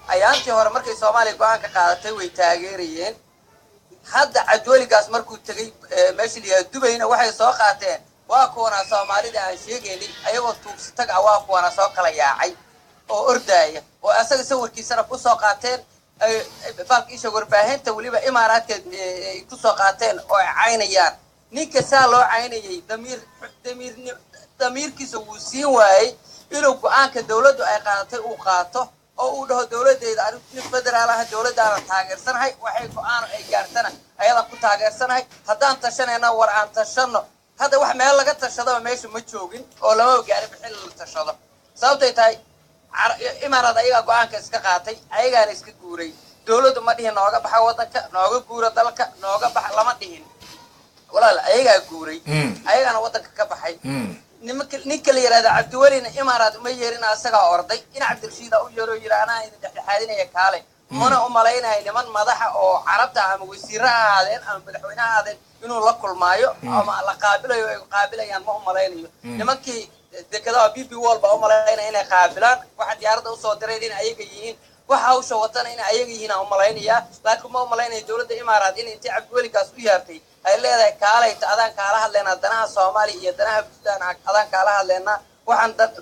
ayaantii hore markay Soomaaliya go-aanka qaadatay way taageerayeen. Hadda Cabdiweligaas markuu tegey meesha la yihahdo Dubayna, waxay soo qaateen waa kuwanaa Soomaalida aan sheegaynay, ayagoo tuugsitag ah, waa kuwanaa soo kala yaacay oo ordaaya oo asaga sawirkiisana kusoo qaateen baalka isha warbaahinta weliba Imaaraadka ay kusoo qaateen oo ay caynayaan. Ninka saa loo caynayay damiir damiir damiirkiisa wuu siin waayey inuu go-aanka dowladdu ay qaadatay uu qaato oo uu dhaho dowladeyda anigu nin federaal ah, dowladdaana taageersanahay, waxay go-aan ay gaartana ayadaan ku taageersanahay, haddaan tashanayna war aan tashanno. Hadda wax meel laga tashadaba meesha ma joogin oo lamaba gaarin xilli la tashado, sababtay tahay Imaaraad ayagaa go-aanka iska qaatay, ayagaana iska guuray. Dowladdu ma dhihin nooga baxa waddanka, nooga guura dalka, nooga baxa lama dhihin, walaal. Ayagaa guuray, ayagaana waddanka ka baxay. Nimanka ninka la yidhahda Cabdiwelina Imaaraad uma yeerin, asagaa orday in Cabdirashiida u yeero, yidhi anaa idin dhexdhexaadinaya, kaale. Mana u malaynayo niman madaxa oo Carabta ama wasiirre ha ahaadeen ama madaxweyne ha ahaadeen inuu la kulmaayo ama la qaabilayo, ay qaabilayaan ma u malaynayo. Nimankii dekadaha DP World baa u malaynaya inay qaabilaan, waxa diyaaradda usoo direen in ayaga yihiin, waxa hawsha watana in ayaga yihiin aan u malaynayaa, laakiin ma u malaynayo dowladda Imaaraad in intii Cabdiweligaas u yaartay ay leedahay kaalayta adaan kaala hadlaynaa danaha Soomaaliya iyo danaha Puntland, adaan kaala hadlaynaa, waxaan dad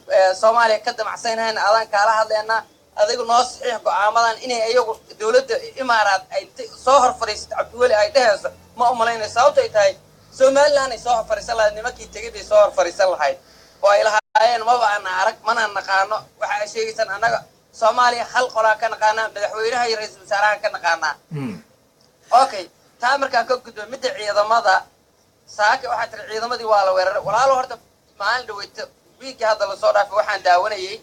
Soomaaliya ka damacsanahayna adaan kaala hadlaynaa, adigu noo saxiix go-aamadan, inay iyagu dowladda Imaaraad ay soo hor fadhiisato Cabdiweli ay dhehayso ma u malaynayo. Sababtay tahay Somaliland ay soo hor fadhiisan lahayd, nimankii tegey bay soo hor fadhiisan lahayd oo ay lahaayeen maba ana arag mana naqaano waxa ay sheegaysaan, annaga Soomaaliya hal qolaan ka naqaanaa, madaxweynaha iyo ra-iisul wasaaraha ka naqaanaa. Okay, taa markaan ka gudbo midda ciidamada, saaka waxaa tiri ciidamadii waa la weeraray. Walaalo, horta maalin dhaweyta wiigii hadda lasoo dhaafay waxaan daawanayay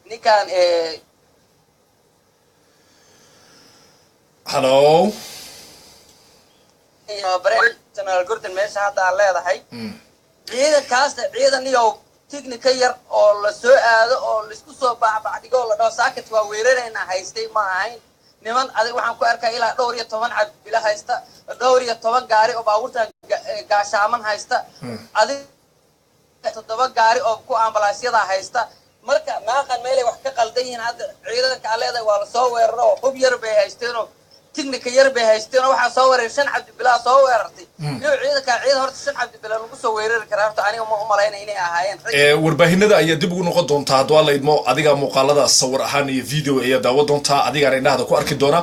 ninkan Hallo. General Gordon meesha hadda aan leedahay ciidankaasna ciidan iyo tignika yar oo la soo aado oo laisku soo baacbacdhigo oo la dhaho saakit waa weeraraynaa haystay ma ahayn. Niman adig waxaan ku arkaya ilaa dhowr iyo toban cabdibilo haysta, dhowr iyo toban gaari oo baabuurtan gaashaaman haysta, adig 7 gaari oo ku ambalaasyada haysta. Marka maaqan meelay wax ka qaldan yihiin. Hadda ciidanka aan leedahay waa lasoo weeraro oo hub yar bay haysteenoo tignika yar bay haysteenoo waxaa soo weeraray 5 cabdibilaa soo weerartay iyo ciidanka ciidan horta 5 cabdibila lagu soo weerari karaa horta aniga ma u malaynaya inay ahaayeen. Warbaahinada ayaa dib ugu noqon doontaa hadduu Alla idmo. Adiga muuqaalada sawir ahaan iyo video ayaa daawan doontaa, adigaana indhahada ku arki doona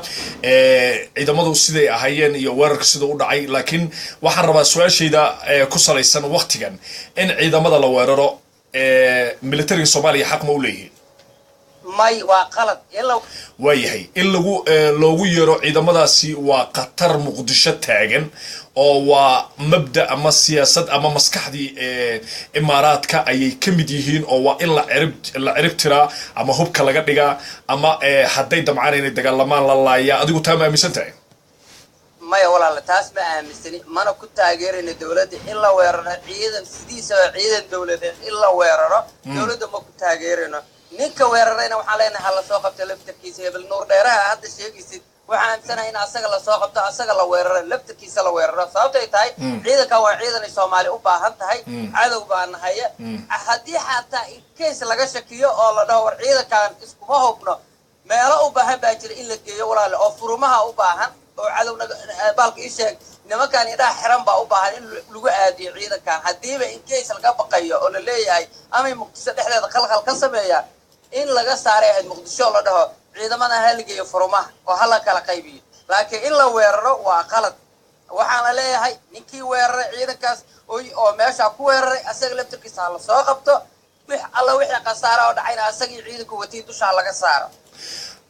ciidamadu siday ahaayeen iyo weerarka sida u dhacay. Laakiin waxaan rabaa su-aashayda ku salaysan waktigan in ciidamada la weeraro, militariga Soomaaliya xaq ma u leeyihiin? May, waa qalad in la Waayahay, in lagu loogu yeero ciidamadaasi waa khatar Muqdisho taagan oo waa mabda ama siyaasad ama maskaxdii Imaaraadka ayay ka mid yihiin oo waa in la cirib la cirib tiraa ama hubka laga dhigaa ama hadday damcaan inay dagaalamaan la laayaa. Adigu taa ma aaminsan tahay? Maya walaala, taas ma aaminsani, mana ku taageerayno dowladda in la weeraro ciidan. Sidiisaba ciidan dowladeed in la weeraro dowladda ma ku taageerayno. Ninka weerarayna waxaan leenahay ha lasoo qabto laftarkiisa. Hebel Nuur Dheeraha hadda sheegaysid, waxaan aaminsanahay in asaga lasoo qabto, asaga la weeraro, laftarkiisa la weeraro. Sababtay tahay ciidankan waa ciidan ay Soomaali u baahan tahay, cadow baa nahaya. Haddii xataa in case laga shakiyo oo la dhaho war ciidankan iskuma hubno, meelo u baahan baa jira in la geeyo, walaale, oo furumaha u baahan oo cadowna baalka ii sheeg nimankan indhaha xiran baa u baahan in lagu aadiyo ciidankan. Haddiiba in case laga baqayo oo la leeyahay amay Muqdisho dhexdeeda khalkhal ka sameeya, in laga saaray ahayd Muqdisho, la dhaho ciidamadan ha la geeyo furumaha oo ha la kala qaybiyo. Laakiin in la weeraro waa qalad. Waxaan la leeyahay ninkii weeraray ciidankaas oo meesha ku weeraray asaga laftarkiisa ha lasoo qabto, wix alla wixii khasaara oo dhacayna asagii ciidanku watay dusha ha laga saaro.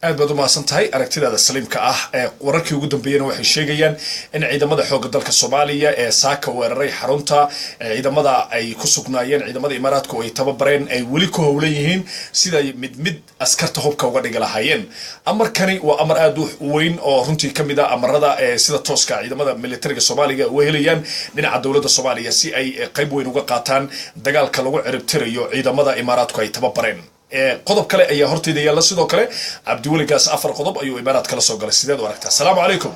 Aad baad u mahadsan tahay aragtidaada saliimka ah. Wararkii ugu dambeeyena waxay sheegayaan in ciidamada xoogga dalka Soomaaliya ee saaka weeraray xarunta ciidamada ay ku sugnaayeen ciidamada Imaaraadku ay tababareen ay weli ku howlan yihiin siday mid mid askarta hubka uga dhigi lahaayeen. Amarkani waa amar aad u weyn oo runtii ka mid ah amarada sida tooska ciidamada militariga Soomaaliga uga helayaan dhinaca dowladda Soomaaliya si ay qayb weyn uga qaataan dagaalka lagu ciribtirayo ciidamada Imaaraadku ay tababareen. Qodob kale ayaa horteyda yaalla. Sidoo kale Cabdiweligaas 4 qodob ayuu Imaaraad kala soo galay. Sideed u aragtaa? Asalaamu calaykum.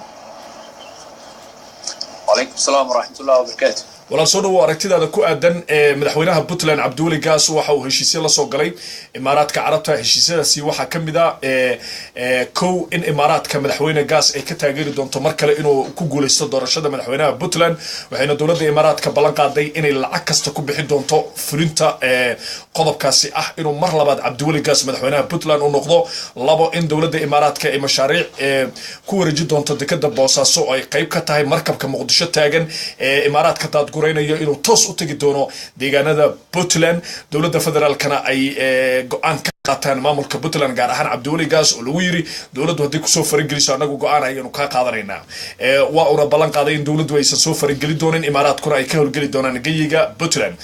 Wacalaykum asalaam waraxmatullahi wabarakaatu. Walaal, soo dhawow. Aragtidaada ku aadan madaxweynaha Puntland Cabdiweli Gaas waxa uu heshiisyo la soo galay Imaaraadka Carabta. Heshiisyadaasi waxaa ka mid a kow, in Imaaraadka madaxweyne Gaas ay ka taageeri doonto mar kale inuu ku guuleysto doorashada madaxweynaha Puntland, waxayna dowladda Imaaraadka ballan qaaday inay lacag kasta ku bixi doonto fulinta qodobkaasi ah inuu mar labaad Cabdiweli Gaas madaxweynaha Puntland u noqdo. Labo, in dowladda Imaaraadka ay mashaariic ku wareeji doonto dekada Boosaaso oo ay qayb ka tahay markabka Muqdisho taagan ee Imaaraadka daadguraynayo inuu toos u tegi doono deegaanada Puntland, dowladda federaalkana ay go-aan ka qaataan maamulka Puntland, gaar ahaan Cabdiweli Gaas oo lagu yiri dowladdu haddii kusoo farageliso annagu go-aan ayaynu kaa qaadanaynaa. Waa uuna ballan qaaday in dowladdu aysan soo farageli doonin, Imaaraadkuna ay ka howlgeli doonaan geyiga Puntland.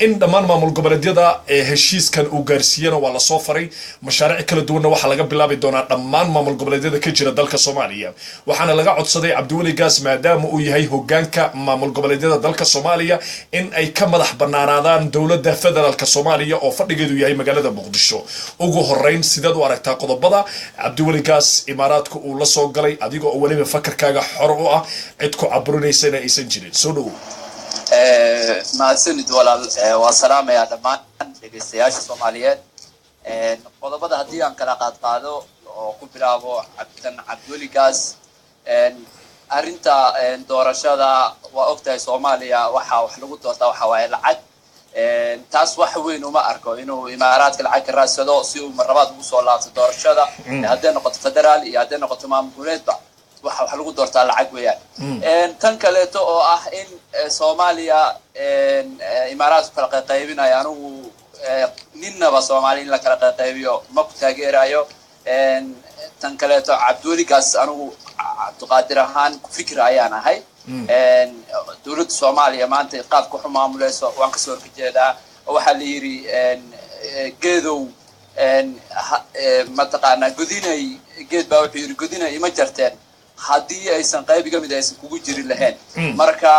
In dhammaan maamul goboleedyada heshiiskan uu gaarsiiyana waa lasoo faray. Mashaariic kala duwanna waxaa laga bilaabi doonaa dhammaan maamul goboleedyada ka jira dalka Soomaaliya, waxaana laga codsaday Cabdiweli Gaas, maadaama uu yahay hogaanka maamul goboleedyada dalka Soomaaliya, in ay ka madax banaanaadaan dowladda federaalka Soomaaliya oo fadhigeedu yahay magaalada Muqdisho. Ugu horeyn, sideed u aragtaa qodobada Cabdiweli Gaas Imaaraadka uu la soo galay, adiga oo weliba fakarkaaga xor u ah, cid ku caburinaysana aysan jirin? Soo dhawow. Mahadsanid walaal. Waa salaamayaa dhammaan dhegaystayaasha Soomaaliyeed. Qodobada haddii aan kala qaadqaado oo ku bilaabo cabdan Cabdiweli Gaas, arrinta doorashada, waa ogtahay Soomaaliya waxa wax lagu doortaa waxa waaye lacag. Taas wax weyn uma arko inuu Imaaraadka lacag ka raadsado si uu marlabaad ugu soo laabto doorashada. Hadday noqoto federaal iyo hadday noqoto maamul goboleedba, waxa wax lagu doortaa lacag weeyaan. Tan kaleeto oo ah in Soomaaliya Imaaraadku kala qayqaybinayo, anigu ninnaba Soomaaliya in la kala qayqaybiyo ma ku taageerayo. Tan kaleeto, Cabdiweligaas anigu Cabdiqaadir ahaan ku fikir ayaan ahay. Dowladda Soomaaliya maanta qaabka wax u maamuleyso waan kasoo horjeedaa. Waxaa la yidhi geedow mataqaanaa godinay, geed baa wuxuu yidhi godinay ima jarteen haddii aysan qayb iga mid aysan kugu jiri lahayn. Marka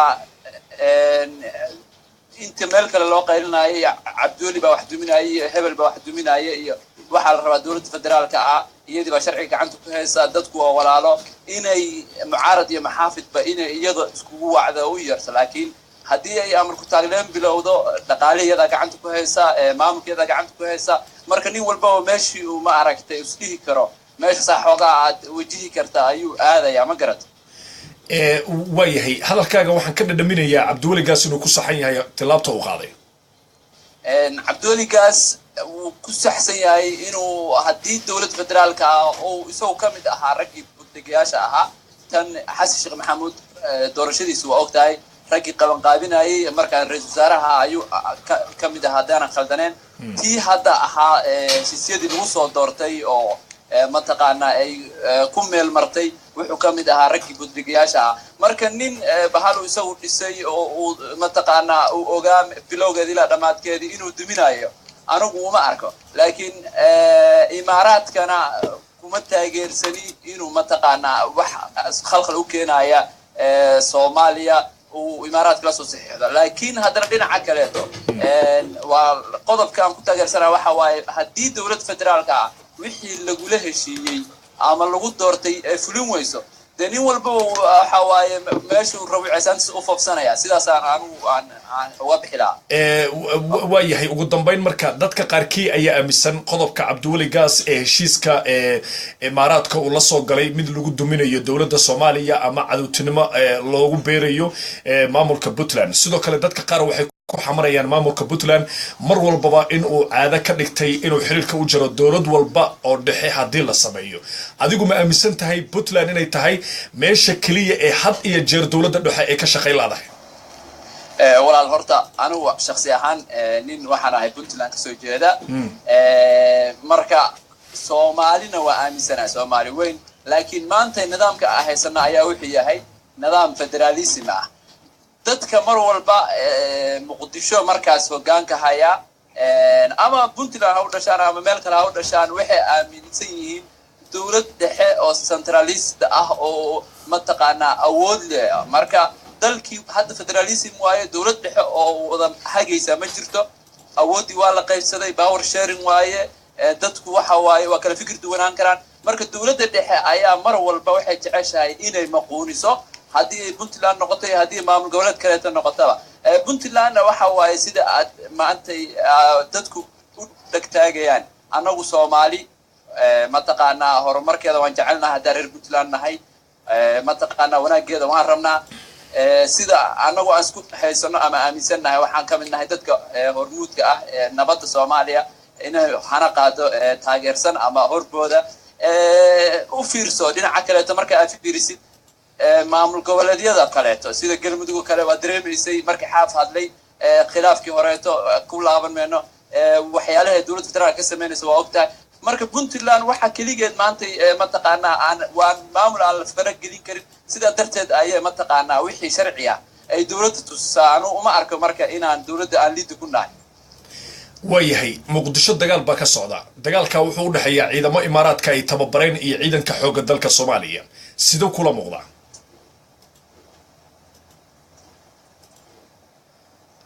inta meel kale loo qaylinaayo, Cabdiweli baa wax duminaya iyo hebel baa wax duminaya iyo waxaa la rabaa dowladda federaalka ah iyadii baa sharciga gacanta ku haysa. Dadku waa walaalo, inay mucaarad iyo maxaafidba inay iyada iskugu wacda u yeerto. Laakiin haddii ay amar ku taagleen bilowdo, dhaqaalihi iyadaa gacanta ku haysa, maamulka iyadaa gacanta ku haysa. Marka nin walbaba meeshii uu ma aragtay isdhihi karo meesha xoogaa aad wajihi karta ayuu aadayaa, ma garat? Waayahay, hadalkaaga waxaan ka dhadhaminayaa Cabdiweligaas inuu ku saxan yahay tilaabta uu qaaday. Cabdiweligaas wuu ku saxsan yahay inuu haddii dowlad federaalka ah uu isagu ka mid ahaa raggii buddegayaasha ahaa tan Xasan Sheekh Maxamuud doorashadiisu, waa og tahay raggii qabanqaabinayay markaan ra-iisul wasaaraha ayuu ka mid ahaa haddaanan khaldaneen. Tii hadda ahaa heshiisyadii lagu soo doortay oo mataqaanaa ay ku meel martay, wuxuu ka mid ahaa raggii buddigayaasha ah. Marka nin bahalu isagu dhisay oo uu mataqaanaa uu ogaa bilowgeedi ilaa dhammaadkeedii inuu duminayo anigu uma arko. Laakiin Imaaraadkana kuma taageersani inuu mataqaanaa wax khalkhal u keenaya Soomaaliya uu Imaaraadka la soo saxiixdo. Laakiin haddana dhinaca kaleeto, waa qodobka aan ku taageersanaya, waxa waaye haddii dowlad federaalka ah wixii lagula heshiiyey ama lagu doortay ay fulin weyso, dee nin walbaba waxa waaye meeshuu rabo ceesaantiisa u foobsanaya. Sidaasaan anigu aan uga bixi lahaa. Waa yahay. Ugu dambeyn, marka dadka qaarkii ayaa aaminsan qodobka Cabdiweli Gaas ee heshiiska Imaaraadka uu la soo galay mid lagu duminayo dowladda Soomaaliya ama cadowtinimo loogu beerayo maamulka Puntland. Sidoo kale dadka qaar waxay ku xamarayaan maamulka Puntland mar walbaba in uu caado ka dhigtay inuu xiriirka u jaro dowlad walba oo dhexe haddii la sameeyo. Adigu ma aaminsan tahay Puntland inay tahay meesha keliya ee had iyo jeer dowladda dhexe ay ka shaqayn laadahay? Walaal, horta anigu shaksi ahaan nin waxaan ahay Puntland kasoo jeeda. Marka Soomaalina waa aaminsanahay, Soomaali weyn, laakiin maanta nidaamka aan haysano ayaa wuxuu yahay nidaam federalism ah. Dadka mar walba Muqdisho markaas hoggaanka haya, ama Puntland ha u dhashaan ama meel kale ha u dhashaan, waxay aaminsan yihiin dowlad dhexe oo centralist ah oo mataqaanaa awood leh. Marka dalkii hadda federalism waaye, dowlad dhexe oo wada hagaysa ma jirto. Awooddii waa la qaybsaday, power sharing waaye. Dadku waxa waaye waa kala fikir duwanaan karaan. Marka dowladda dhexe ayaa mar walba waxay jeceshahay inay maquuniso, haddii ay Puntland noqoto iyo haddii maamul goboleed kaleeto noqotaba. Puntlandna waxa waaye sida aad maantay dadku u dhegtaagayaan, annagu Soomaali mataqaanaa horumarkeeda waan jecelnahay, haddaan reer Puntland nahay mataqaanaa wanaageeda waan rabnaa. Sida annagu aan isku haysano ama aaminsannahay, waxaan ka mid nahay dadka hormuudka ah ee nabadda Soomaaliya inay hana qaado taageersan ama horbooda. U fiirso dhinaca kaleeto, marka aad fiirisid maamul goboleedyada kaleeto sida Galmudug kale, waa dareemaysay markii Xaaf hadlay khilaafkii horeeto, ku laaban mayno, waxyaalaha dowladda federaalka ka samaynaysa waa ogtahay. Marka Puntland waxa keligeed maanta mataqaanaa aan waa maamul aan la faragelin karin, sidaa darteed ayay mataqaanaa wixii sharci ah ay dowladda tusisaa. Anu uma arko marka inaan dowladda aan liida ku nahay. Waayahay, Muqdisho dagaal baa ka socda. Dagaalka wuxuu u dhexeeyaa ciidamo Imaaraadka ay tababareen iyo ciidanka xoogga dalka Soomaaliya. Siduu kula muuqdaa?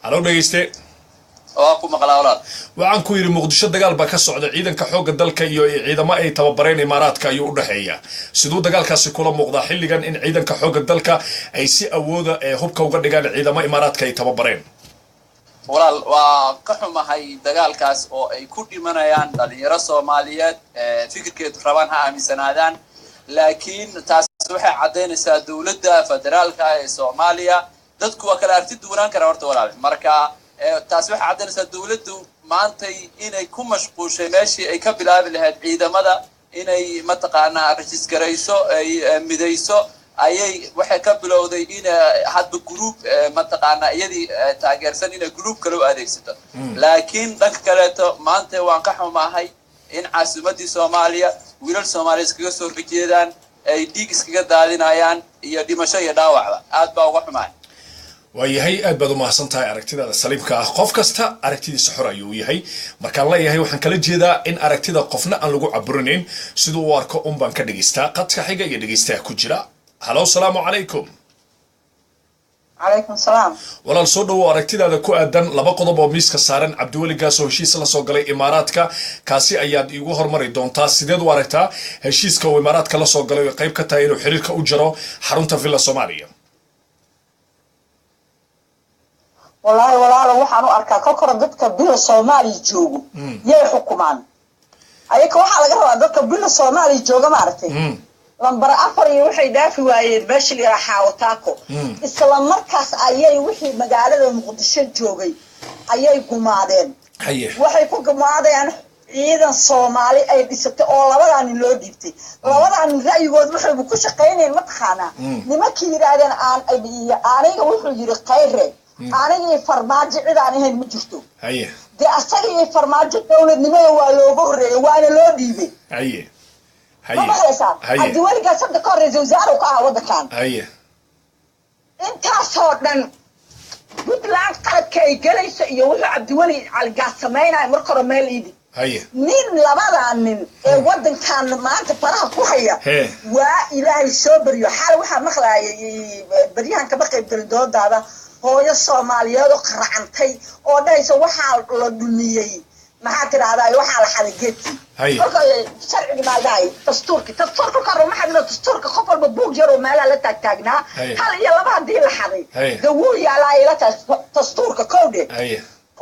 Halo dhegeyste. Waa ku maqlaa walaal. Waxaan ku yidhi Muqdisho dagaal baa ka socda, ciidanka xoogga dalka iyo ciidamo ay tababareen Imaaraadka ayuu u dhexeeya. Siduu dagaalkaasi kula muuqdaa xilligan in ciidanka xoogga dalka ay si awooda ee hubka uga dhigaan ciidamo Imaaraadka ay tababareen? Walaal, waa ka xumahay dagaalkaas oo ay ku dhimanayaan dhalinyaro Soomaaliyeed, fikirkeedu rabaan ha aaminsanaadaan, laakiin taas waxay caddaynaysaa dowladda federaalka ee Soomaaliya, dadku waa kala arti duwanaan karaa horta walaal. Marka taas waxay caddaynaysaa dowladdu maantay inay ku mashquushay meeshii ay ka bilaabi lahayd ciidamada inay mataqaanaa rajisgarayso, ay midayso, ayay waxay ka bilowday in hadba group mataqaanaa iyadii taageersan inay group kale u adeegsato. Laakiin dhanka kaleeto maanta waan ka xumahay in caasimadii Soomaaliya wiilal Soomaaliya iskaga soo horjeedaan, ay dhiig iskaga daadinayaan iyo dhimasho iyo dhaawacba. Aad baa uga xumahay. Waayahay, aad baad u mahadsan tahay aragtidaada saliimka ah. Qof kasta aragtidiisa xor ayuu yahay. Markaan leeyahay waxaan kala jeedaa in aragtida qofna aan lagu caburinayn, siduu u arko un baan ka dhegaystaa. Qadka xiga iyo dhegaystaha ku jira. Halo, salaamu calaykum. Calaykum salaam. Walaal, soo dhowow. Aragtidaada ku aadan laba qodob oo miiska saaran, Cabdiweli Gaas oo heshiis la soo galay Imaaraadka, kaasi ayaad iigu hormari doontaa. Sideed u aragtaa heshiiska uu Imaaraadka la soo galay oo qayb ka tahay inuu xiriirka u jaro xarunta Villa Soomaaliya? Wallaahi walaalo, waxaan u arkaa kolkora dadka Bila Soomaaliya joogo yay xukumaan ayaka. Waxaa laga rabaa dadka Bila Soomaaliya jooga, maaragtay, lambar 4 iyo waxay dhaafi waayeen meesha la yidhaha Xaawataako. Isla markaas ayay wixii magaalada Muqdisho joogay ayay gumaadeen. Waxay ku gumaadeen ciidan Soomaali ay dhisatay oo labadaa nin loo dhiibtay. Labadaa nin ra'yigood waxaybu ku shaqaynayeen, mataqaanaa, nimankii yidhaahdeen aan aniga, wuxuu yidhi Khayre, aniga iyo Farmaajo cid aan ahayn ma jirto. Dee asaga iyo Farmaajo dowladnimada waa looga horreeyay, waana loo dhiibay. Ma maqlaysaa? Cabdiweligaas hadda ka hor ra-iisul wasaare ka ahaa waddankan. Intaasoo dhan Puntland qaladka ay gelayso iyo wuxuu Cabdiweli Caligaas samaynayo marka hore meel iidi nin, labadaa nin ee waddankan maanta faraha ku haya waa Ilaahay soo baryo. Xaal waxaa maqlaayay baryahan, kama qayb gelin doodaada, hooyo Soomaaliyeed oo qaracantay oo dhahaysa waxaa la dhumiyey, maxaa tidahdaa, waxaa la xaday geedkii. Kolka sharcigi maa dhahay dastuurki, dastuurka kolka hore ma xadino dastuurka, qof walba buug yar oo meelaha la taagtaagnaa, hal iyo laba haddii la xaday dawuu yaalaa ila tahay dastuurka kowdhe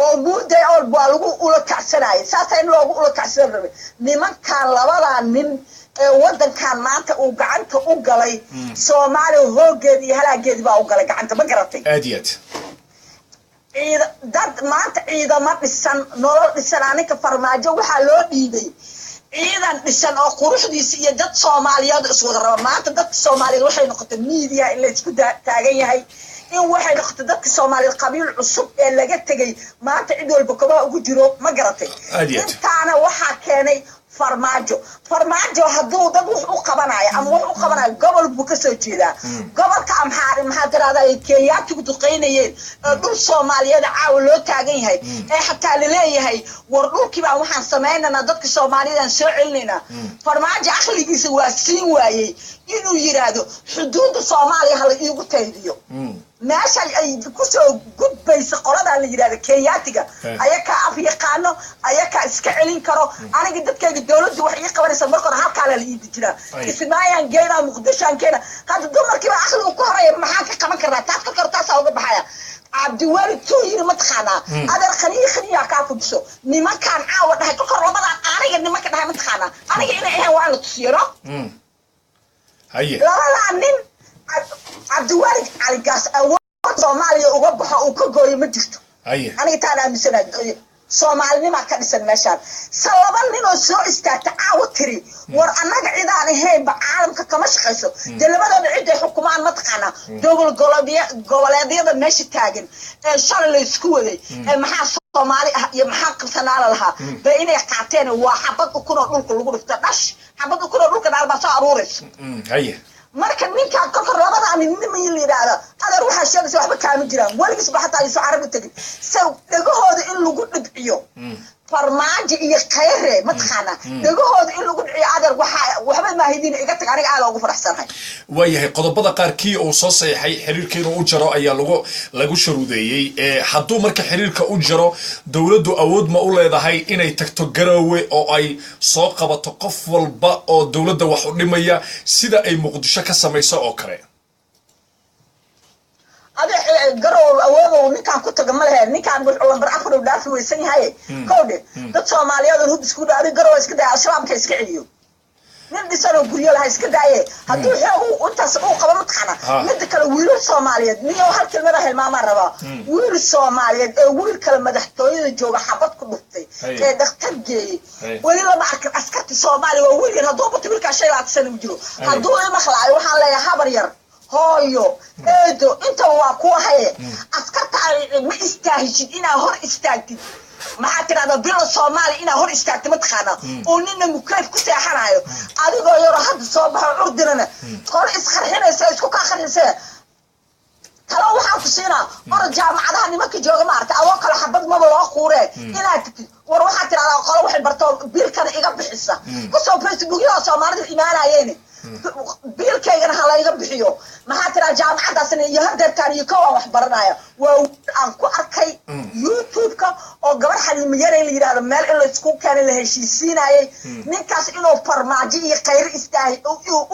oo muurday oo waa lagu ula kacsanayay. Saasaa in loogu ula kacsan rabay nimankan, labadaa nin ee waddankan maanta uu gacanta u galay. Soomaaliya hoogeedi iyo halaageedi baa u galay gacanta, ma garatay? Aad iyo aad. Ciid dad maanta ciidamo dhisan, nolol dhisan. Aninka Farmaajo waxaa loo dhiibay ciidan dhisan oo quruxdiisa iyo dad Soomaaliyeed iswada raba. Maanta dadka Soomaaliyeed waxay noqotay media in la isku taagan yahay, in waxay noqotay dadka Soomaaliyeed qabiil cusub ee laga tegay maanta cid walba kobaha ugu jiro, ma garatay? Aad iyo aad. Intaana waxaa keenay Farmaajo, Farmaajo hadduu dad wax u qabanayo ama wax u qabanayo, gobol buu kasoo jeedaa, gobolka Amxaari, maxaa tirahdaa, ay Kenyaatigu duqeynayeen ee dhul Soomaaliyeed caawa loo taagan yahay, ee xataa laleeyahay war dhulkii baan waxaan samaynaynaa, dadka Soomaaliyeed aan soo celinaynaa. Farmaajo aqligiisa waa siin waayey inuu yiraahdo xuduudda Soomaaliya hala iigu taydiyo meesha ay kusoo gudbaysa qoladan la yidhahdo Kenyaatiga. Ayakaa af yaqaano, ayakaa iska celin karo. Aniga dadkayga dowladdu wax ii qabanaysa marka hore halkaala la iidi jiraa. Kismaayaan geynaa, Muqdishoan keena. Hadda dumarkiiba aqligu ku horaya, maxaan ka qaban karnaa taas? Kolka hore taasaa uga baxaya. Cabdiweli tuu yiri, mataqaanaa, adeer, khaniyi khaniyaa kaa fujiso nimankaan caawa dhahay. Kolka hore labadan aniga nimanka dhahay, mataqaanaa, aniga inay ahayn waa in la tusiyo, no. Labadaa nin, Cabdiweli Caligaas awood Soomaaliya uga baxo uu ka gooyo ma jirto. Aniga taan aaminsanahay, Soomaalinimaa ka dhisan meeshaan. Se laba nin oo soo istaagta caawa tiri war annaga cidaan ahaynba caalamka kama shaqayso, dee labadooda ciday xukumaan, mataqaanaa, dowlad goboleedyada meesha taagan ee shalay la isku waday ee maxaa Soomaali ah iyo maxaa qabsanaala lahaa bay inay qaateen. Waa xabad ukunoo dhulka lagu dhufto, dhash, xabad ukunoo dhulka dhaal baa soo aruuraysa. Marka ninkaa kolka labadaa nin nima la yidhaahdo, adeer, waxaa sheegaysa waxba kaama jiraan, weligiisba xataa aysan Carab u tegin. Se dhegahooda in lagu dhibciyo Farmaajo iyo Khayre, mataqaanaa, dhegahooda in lagu dhibciyo, adeer, waxaa waxba maahidin, iga tag, aniga aada ugu faraxsanahay. Waayahay, qodobada qaar kii uu soo saxiixay xiriirka inuu u jaro ayaa lagu sharuudeeyey. Hadduu marka xiriirka u jaro, dowladdu awood ma u leedahay inay tagto Garoowe oo ay soo qabato qof walba oo dowladda wax u dhimaya, sida ay Muqdisho ka samayso oo kale? Adi Garow awoodow ninkaan ku taga ma lehe. Ninkaan wuxuu lambar 4 uu dhaafi weysan yahay, kowdhe dad Soomaaliyeed oo hub isku dha. Adi Garow iska daya, Al-Shabaabka iska celiyo, nin dhisan oo guryo laha iska daaye. Hadduu xoog intaas uu qabo, mataqaana. Mida kale, wiilal Soomaaliyeed niyo hal kelmada hilmaamaan rabaa. Wiil Soomaaliyeed ee wiil kale madaxtooyada jooga xabad ku dhuftay ee dhakhtar geeyey weli lama arkin. Askarti Soomaaliya waa wiil yar. Hadduu bato wiilkaa 25 sana u jiro, hadduu imaqlaayo, waxaan leeyahay habar yar, hooyo, eedo, intaba waa kuwa haye. Askarta ma istaahishid inaa hor istaagtid, maxaa tirahdaa, bilo Soomaaliya inaa hor istaagto, mataqaanaa, oo nina mukeyf ku seexanayo, adigoo yaroo hadda soo baxo curdinana qolo isqarxinaysa isku kaa qarxisee. Talo waxaan ku siinaa, orod jaamacadaha nimanka jooga, maaragtay, adoo kale xabad maba loo quuree inaad tagtid. War waxaad tirahdaa qolo waxay barto biilkana iga bixisa kusoo Facebookyada Soomaalida imaanayeen, biilkaygana ha layga bixiyo. Maxaa tiraa, jaamacadaasna iyo hadeertaan iyo kowaan wax baranaya. Waa aan ku arkay YouTube-ka oo gabar Xaliimo Yarey la yidhahdo meel in laysku keenay la heshiisiinayay. Ninkaas inuu Farmaajo iyo Khayre istaahi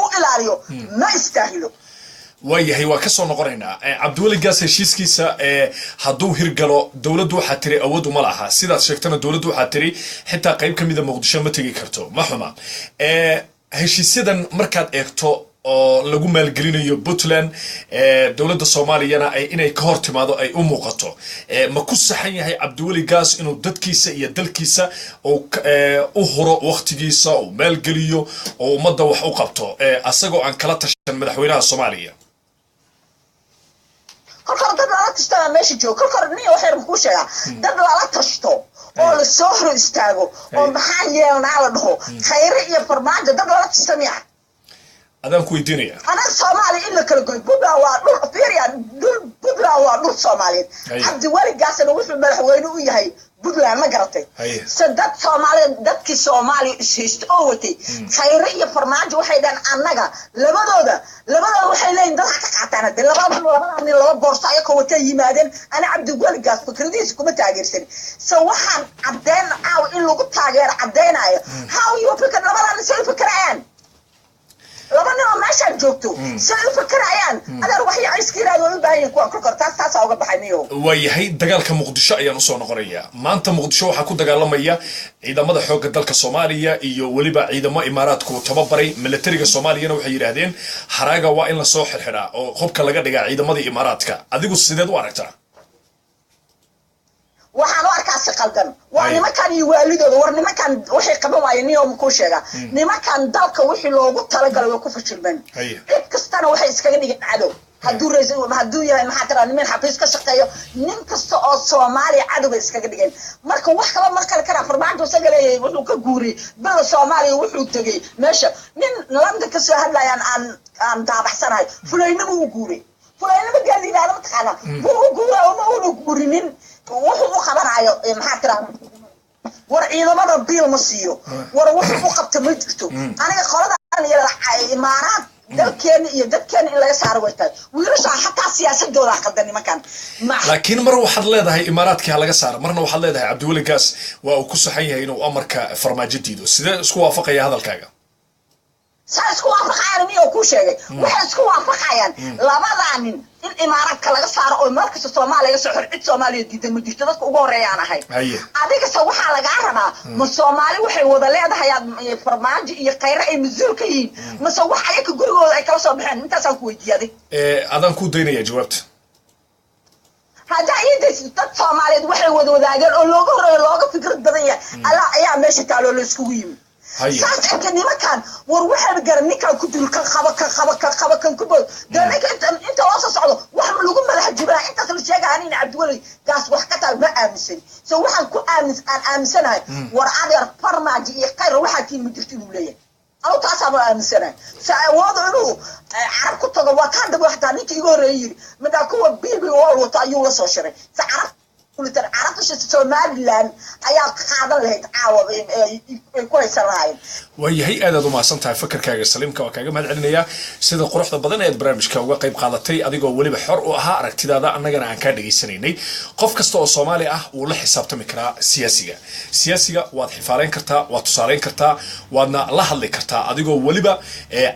u ilaaliyo ma istaahilo. Waayahay, waa kasoo noqonaynaa. Cabdiweli Gaas heshiiskiisa hadduu hirgalo, dowladdu waxaa tiri awood uma laha. Sidaad sheegtana dowladdu waxaa tiri xitaa qayb ka mida Muqdisho ma tegi karto. Ma xuma heshiisyadan markaad eegto oo lagu maalgelinayo Puntland, dowladda Soomaaliyana ay inay ka hor timaado ay u muuqato, ma ku saxan yahay Cabdiweli Gaas inuu dadkiisa iyo dalkiisa u huro waktigiisa, uu maalgeliyo oo ummadda wax u qabto, asagoo aan kala tashan madaxweynaha Soomaaliya? Kolka hore dad lala tashtaa meesha joogo. Kolka hore nin waxyar kuu sheegaa, dad lala tashto oo lasoo hor istaago oo maxaa yeelnaa la dhaho, Khayre iyo Farmaajo dad lala tashta miya? Adaan ku weydiinaya. Anaga Soomaaliya in la kala goy, Puntland waa dhul fiiriya, dhul Puntland waa dhul Soomaaliyeed. Cabdiweli Gaasna wuxuu madaxweyne u yahay Puntland, ma garatay? Se dad Soomaaliya, dadkii Soomaaliya ishaysta oo watay Khayre iyo Farmaajo, waxay dhahan annaga labadooda waxay leeyihin dad ha ka qaataan. Hadde labada nin laba boorso ayakoo watay yimaadeen. Ana Cabdiweli Gaas fikradihiisa kuma taageersan. Se waxaan caddeyn caawa in lagu taageero caddeynayo how you fikir labadaa nin say u fikirayaan, laba nin oo meeshaan joogto say u fikirayaan. Adeer, waxay iska yiraahdo way u baahan yihiin kuwan. Kolkor taas taasaa uga baxay niyow. Waayahay, dagaalka Muqdisho ayaan usoo noqonayaa. Maanta Muqdisho waxaa ku dagaalamaya ciidamada xoogga dalka Soomaaliya iyo weliba ciidamo Imaaraadku tababaray. Militariga Soomaaliyana waxay yidhaahdeen haraaga waa in lasoo xirxiraa oo hubka laga dhigaa ciidamadii Imaaraadka. Adigu sideed u aragtaa? Waxaan u arkaa si qaldan. Waa nimankan iyo waalidooda. War nimankan waxay qaban waayeen, niyo makuu sheegaa, nimankan dalka wixii loogu talagalay way ku fashilmeen. Cid kastana waxay iskaga dhigeen cadow. Hadduu raisal, hadduu yahay, maxaa tiraa, niman xafiis ka shaqeeyo, nin kasta oo Soomaaliya cadowga iskaga dhigeen. Marka wax kaba mar kale karaa Farmaajo isaga leeyahay, wuxuu ka guuriyey bila Soomaaliya, wuxuu tegey meesha nin London kasoo hadlayaan aan daabaxsanahay. Fulaynimo u guuray, fulaynimo gaal yidhahda mataqaana buu u guuray, uma una guurinin. Wuxuu u qabanayo, maxaa tiraa, war ciidamada biil ma siiyo, war wuxuu u qabta ma jirto. Aniga qoladan iyo Imaaraad dalkeena iyo dadkeena in laga saaro way tahay. Wiilasha xataa siyaasadooda qaldan nimankan. Laakiin mar waxaad leedahay Imaaraadkii ha laga saaro, marna waxaad leedahay Cabdiweli Gaas waa uu ku saxan yahay inuu amarka Farmaajo diido. Sidee isku waafaqaya hadalkaaga? Saa isku waafaqayaan miyo kuu sheegay? Waxay isku waafaqayaan labadaa nin in Imaaraadka laga saaro oo meel kasta Soomaaliya laga soo xor. Cid Soomaaliya diidan ma jirto, dadka ugu horreeyaan ahay. Adigase waxaa lagaa rabaa, ma Soomaali waxay wada leedahay Farmaajo iyo Khayre ay mas-uul ka yihiin, mase wax ayaka gurigooda ay kala soo baxeen? Intaasaan ku weydiiyaday. Adaan ku daynaya jawaabta. Haddaa ii daysid, dad Soomaaliyeed waxay wada wadaageen oo looga horreeyo, looga fikrad badan yahay alla ayaa meesha taaloo la iskugu yimi. Saas inta nimankan war waxaan garan, ninkan ku dul, kan qaba, kan qaba, kan qaba, kan ku bood dee ninka inta loo soo socdo wax ma lagu madax jibaa. Intaas la sheegaya anina Cabdiweli Gaas wax ka tahay ma aaminsan. So waxaan ku aamin aan aaminsanahay, war adeer, Farmaajo iyo Khayr waxaa tiin ma jirto inuu leeyahay. Anu taasaa ma aaminsanahay. Se awoodo inuu Carab ku tago waa kaan dabo. Xataa ninka iga horreeyay yiri midaa kuwa BB wall wato ayuu la soo shiray. Se Carab Carabta Somaliland ayaa qaadan lahayd caawa ay ku haysan lahaayeen. Waayahay, aadaad u mahadsan tahay. Fakarkaaga saliimka waa kaaga mahad celinayaa, sida quruxda badan eed barnaamijka uga qayb qaadatay, adigoo weliba xor u ahaa aragtidaada, annagana aan kaa dhegaysanaynay. Qof kasta oo Soomaali ah wuu la xisaabtami karaa siyaasiga. Siyaasiga waad xifaaleyn kartaa, waad tusaaleyn kartaa, waadna la hadli kartaa, adigoo weliba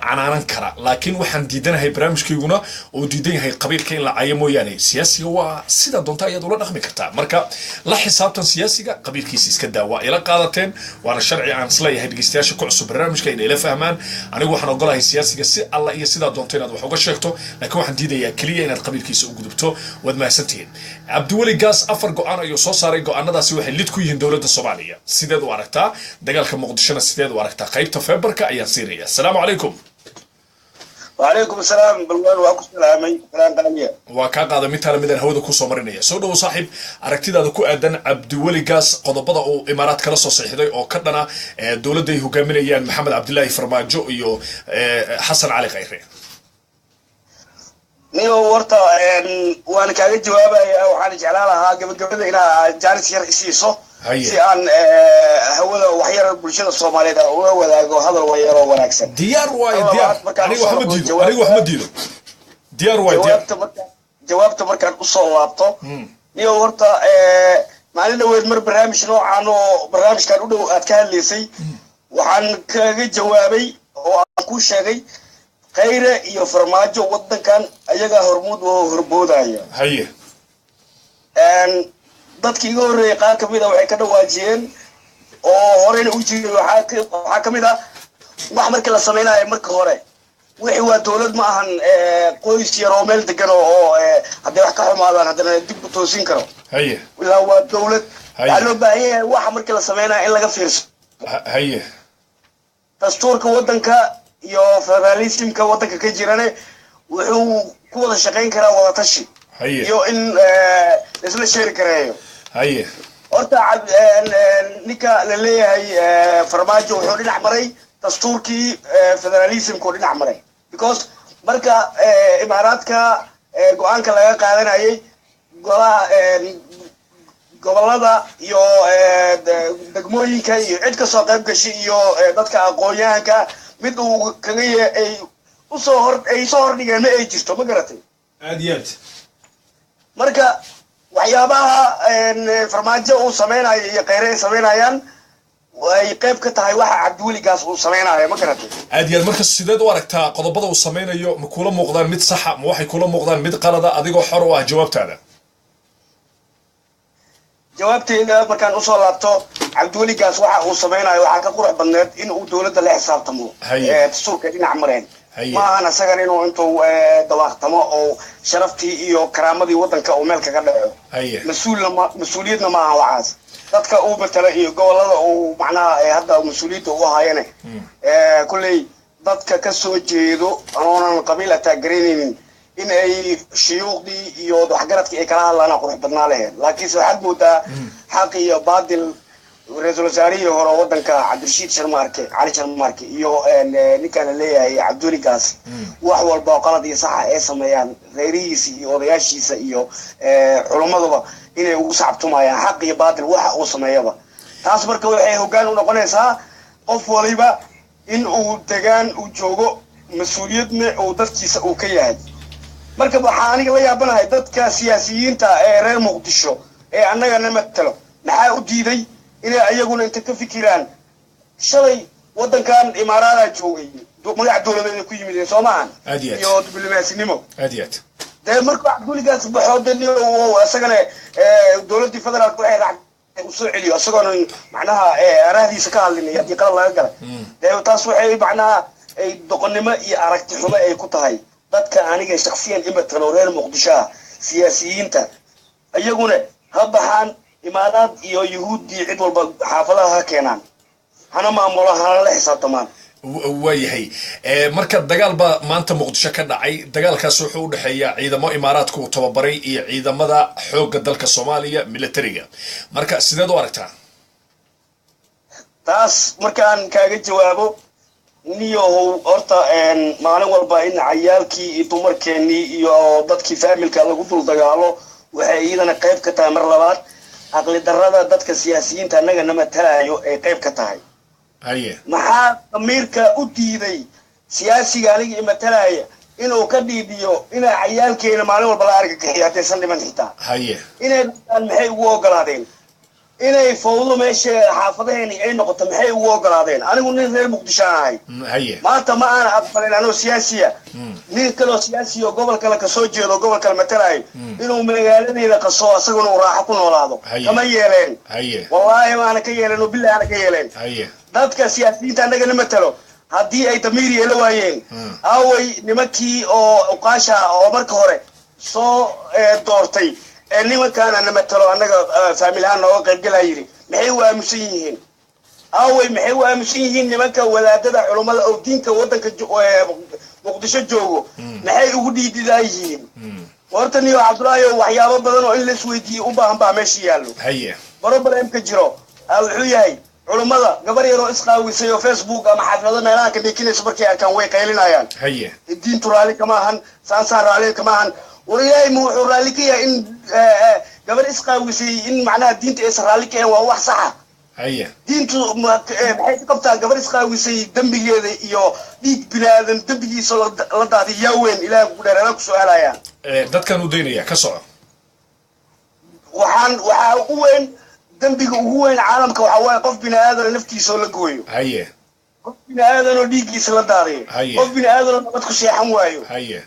canaanan kara. Laakiin waxaan diidanahay, barnaamijkayguna uu diidan yahay, qabiilka in la caayo mooyaane. Siyaasiga waa sida doonta ayaad ula dhaqmi kartaa. Marka la xisaabtan siyaasiga, qabiilkiisa iska daa. Waa ila qaadateen, waana sharci aan isleeyahay dhegeystayaasha ku cusub barnaamijka inay ila fahmaan. Anigu waxaan ogolahay siyaasiga si alla iyo sidaa doonto inaad wax uga sheegto, laakiin waxaan diidayaa keliya inaad qabiilkiisa u gudubto. Waad mahadsantihiin. Cabdiweli Gaas afar go-aan ayuu soo saaray. Go-aanadaasi waxay lid ku yihiin dowladda Soomaaliya. Sideed u aragtaa dagaalka Muqdishona? Sideed u aragtaa? Qaybta Feberka ayaan siinaya. Asalaamu calaykum. وعليكم السلام بلوان، waa ku salaamay salaan qaaliya. Waa kaa qaada mid taala midaan hawada kusoo marinaya. Soo dhowo saaxiib, aragtidaada ku aadan Cabdiweli Gaas, qodobada uu Imaaraad kala soo saxiixday oo ka dhana dowladda ay hogaaminayaan Maxamed Cabdilaahi Farmaajo iyo Xasan Cali Khayre. Niyo horta waan kaaga jawaabaya. Waxaan jeclaan lahaa gabagabada inaa jaanis yar isiiso si aan hawada waxyar bulshada Soomaaliyeed aan uga wadaago hadal wayaroo wanaagsan. Diyaar waayo, diyaar. Aniga waxma diido, aniga waxma diido, diyaar waayo, diyaar. Jawaabta markaan usoo laabto, niyo horta maalin dhaweed mar barnaamij noocaan oo barnaamijkan u dhow aad ka hadlaysay, waxaan kaga jawaabay oo aan ku sheegay Khayre iyo Farmaajo waddankan ayagaa hormuud oo horboodaya. Dadkii iga horreeyay qaar kamid a waxay ka dhawaajiyeen oo horeyna u jiray. Waxaa kamid ah wax marka la samaynayo marka hore wixii waa dowlad, ma ahan qoys yar oo meel degan oo hadday wax ka xumaadaan haddana dib u toosin karo. Ilaa waa dowlad. Waxaa loo baahan yahay waxa markii la samaynayo in laga fiirso dastuurka waddanka iyo federalismka waddanka ka jirane. Wuxuu ku wada shaqayn karaa wadatashi iyo in isla sheeri kareeyo. Horta ninka la leeyahay Farmaajo wuxuu dhinac maray dastuurkii federalismka uu dhinac maray, because marka Imaaraadka go-aanka laga qaadanayay, golaha gobolada iyo degmooyinka iyo cid kasoo qayb gashay iyo dadka aqoon-yahanka mid uu kaga ay usoo hor ay soo hordhigeen ma ay jirto, ma garatay? Aad iyo aad. Marka waxyaabaha Farmaajo uu sameynayo iyo Kheyre ay sameynayaan ay qayb ka tahay waxa Cabdiweligaas uu sameynayo, ma garatay? Aad iyo aad. Marka sideed u aragtaa qodobada uu sameynayo? Ma kula muuqdaan mid saxa, ma waxay kula muuqdaan mid qalada, adigoo xor u ah jawaabtaada? Jawaabteeda markaan usoo laabto, Cabdiweligaas waxa uu sameynayo waxaa ka qurux badneed in uu dowladda la xisaabtamo. Dastuurka dhinac mareen. Ma ahan isagan inuu intuu dawaaqtamo oo sharaftii iyo karaamadii waddanka uu meel kaga dhaco. Mas-uulna ma mas-uuliyadna ma aha waxaas. Dadka uu matala iyo gobolada uu macnaha hadda mas-uuliyadda u haayane, kulley dadka ka soo jeedo anoonan qabiil ataa garanaynin. In ay shuyuuqdii iyo waxgaradkii ay kala hadlaan qurux badnaa lahayd, laakiinse waxaad moodaa xaq iyo baadil ra-iisul wasaarihii hore waddanka Cabdirashiid Sharmaarke, Cali Sharmaarke iyo ninkaan la leeyahay Cabdiweli Gaas, wax walba oo qalad iyo saxa ay sameeyaan reerihiisa iyo odayaashiisa iyo culummaduba inay ugu sacabtumayaan xaq iyo baadil waxa uu sameeyaba. Taas marka waxay hoggaan u noqonaysaa qof waliba in uu degaan uu joogo mas-uuliyadna uu dadkiisa uu ka yahay. Marka waxaa aniga la yaabanahay dadka siyaasiyiinta ee reer Muqdisho ee annagana matalo, maxaa u diiday inay ayaguna inta ka fikiraan? Shalay waddankan Imaaraadaa joogay, magac dowladeed ku yimideen, soo maahan? Aad iyo aad. Iyo diblomasinimo. Aad iyo aad. Dee markuu Cabdiweligaas baxo, de isagana dowladdii federaalka waxay raacday uu soo celiyo, isagoona macnaha arahdiisa ka hadlinaya haddii qalad laga galay. Dee taas waxay macnaha ay doqonnimo iyo aragti xumo ay ku tahay dadka aniga shaksiyan imatalo reer Muqdisho ah. Siyaasiyiinta iyaguna ha baxaan, Imaaraad iyo Yuhuuddii cid walba xaafadaha ha keenaan, hana maamulaan, hana la xisaabtamaan. Waayahay. Marka dagaal baa maanta Muqdisho ka dhacay. Dagaalkaas wuxuu u dhexeeyaa ciidamo Imaaraadka uu tababaray iyo ciidamada xoogga dalka Soomaaliya, militariga. Marka sideed u aragtaa? Taas markaan kaaga jawaabo, niyahow, horta maalin walba in cayaalkii iyo dumarkeenii iyo dadkii faamilka lagu dul dagaalo waxay iyadana qayb ka tahay mar labaad caqli darrada dadka siyaasiyiinta annaga na matalaayo ay qayb ka tahay. Maxaa damiirka u diiday siyaasiga aniga imatalaya inuu ka dhiidhiyo inay cayaalkeena maalin walba la argagixiyo haddaysan dhiman xitaa? Inay dhintaan maxay ugu ogolaadeen? Inay fawdo meesha xaafadaheeni ay noqoto maxay ugu ogolaadeen? Anigu nin reer Muqdisho aan ahay. Maanta ma aana aqbalin anoo siyaasiya nin kaloo siyaasi oo gobol kale kasoo jeedo, gobol kale matalaayo, inuu magaaladeeda qaso, isaguna uu raaxo ku noolaado. Kama yeeleen. Wallaahi maana ka yeeleen oo billahi aana ka yeeleen. Dadka siyaasiyiinta annagana matalo haddii ay damiir yeelo waayeen, aaway nimankii oo uqaasha oo marka hore soo doortay ee nimankaana na matalo annaga faamil ahaan nooga qaybgalaa yidhi, maxay u aamusan yihiin? Aaway, maxay u aamusan yihiin nimanka wadaadada culummada oo diinka waddanka Muqdisho joogo? Maxay ugu dhiididaa yihiin? Horta niyo Cabdullaahi, waxyaabo badan oo in la isweydiiyo u baahan baa meesha yaallo. Problemka jiro wuxuu yahay culummada gabar yaroo isqaawisay oo Facebook ama xaflado meelaha ka dhekinayso markay arkaan way qaylinayaan. Diintu raalli kama ahan, saansaan raalli kama ahan. War Ilaahay ma wuxuu raalli ka yahay in gabar isqaawisay in macnaha diinta aysan raalli ka ahayn? Waa wax saxa. Diintu maxay ka qabtaa gabar isqaawisay dembigeeda iyo dhiig binaadan dembigiisa la daadiy? Yaa weyn, Ilaahay kugu dheer, anaa ku su-aalayaan. Dadkan u daynaya, ka soco. Waxaa ugu weyn, dembiga ugu weyn caalamka waxaa waaye qof bini aadan naftiisa oo la gooyo, qof bini aadan oo dhiiggiisa la daadiyo, qof bini aadan oo nabad ku seexan waayo,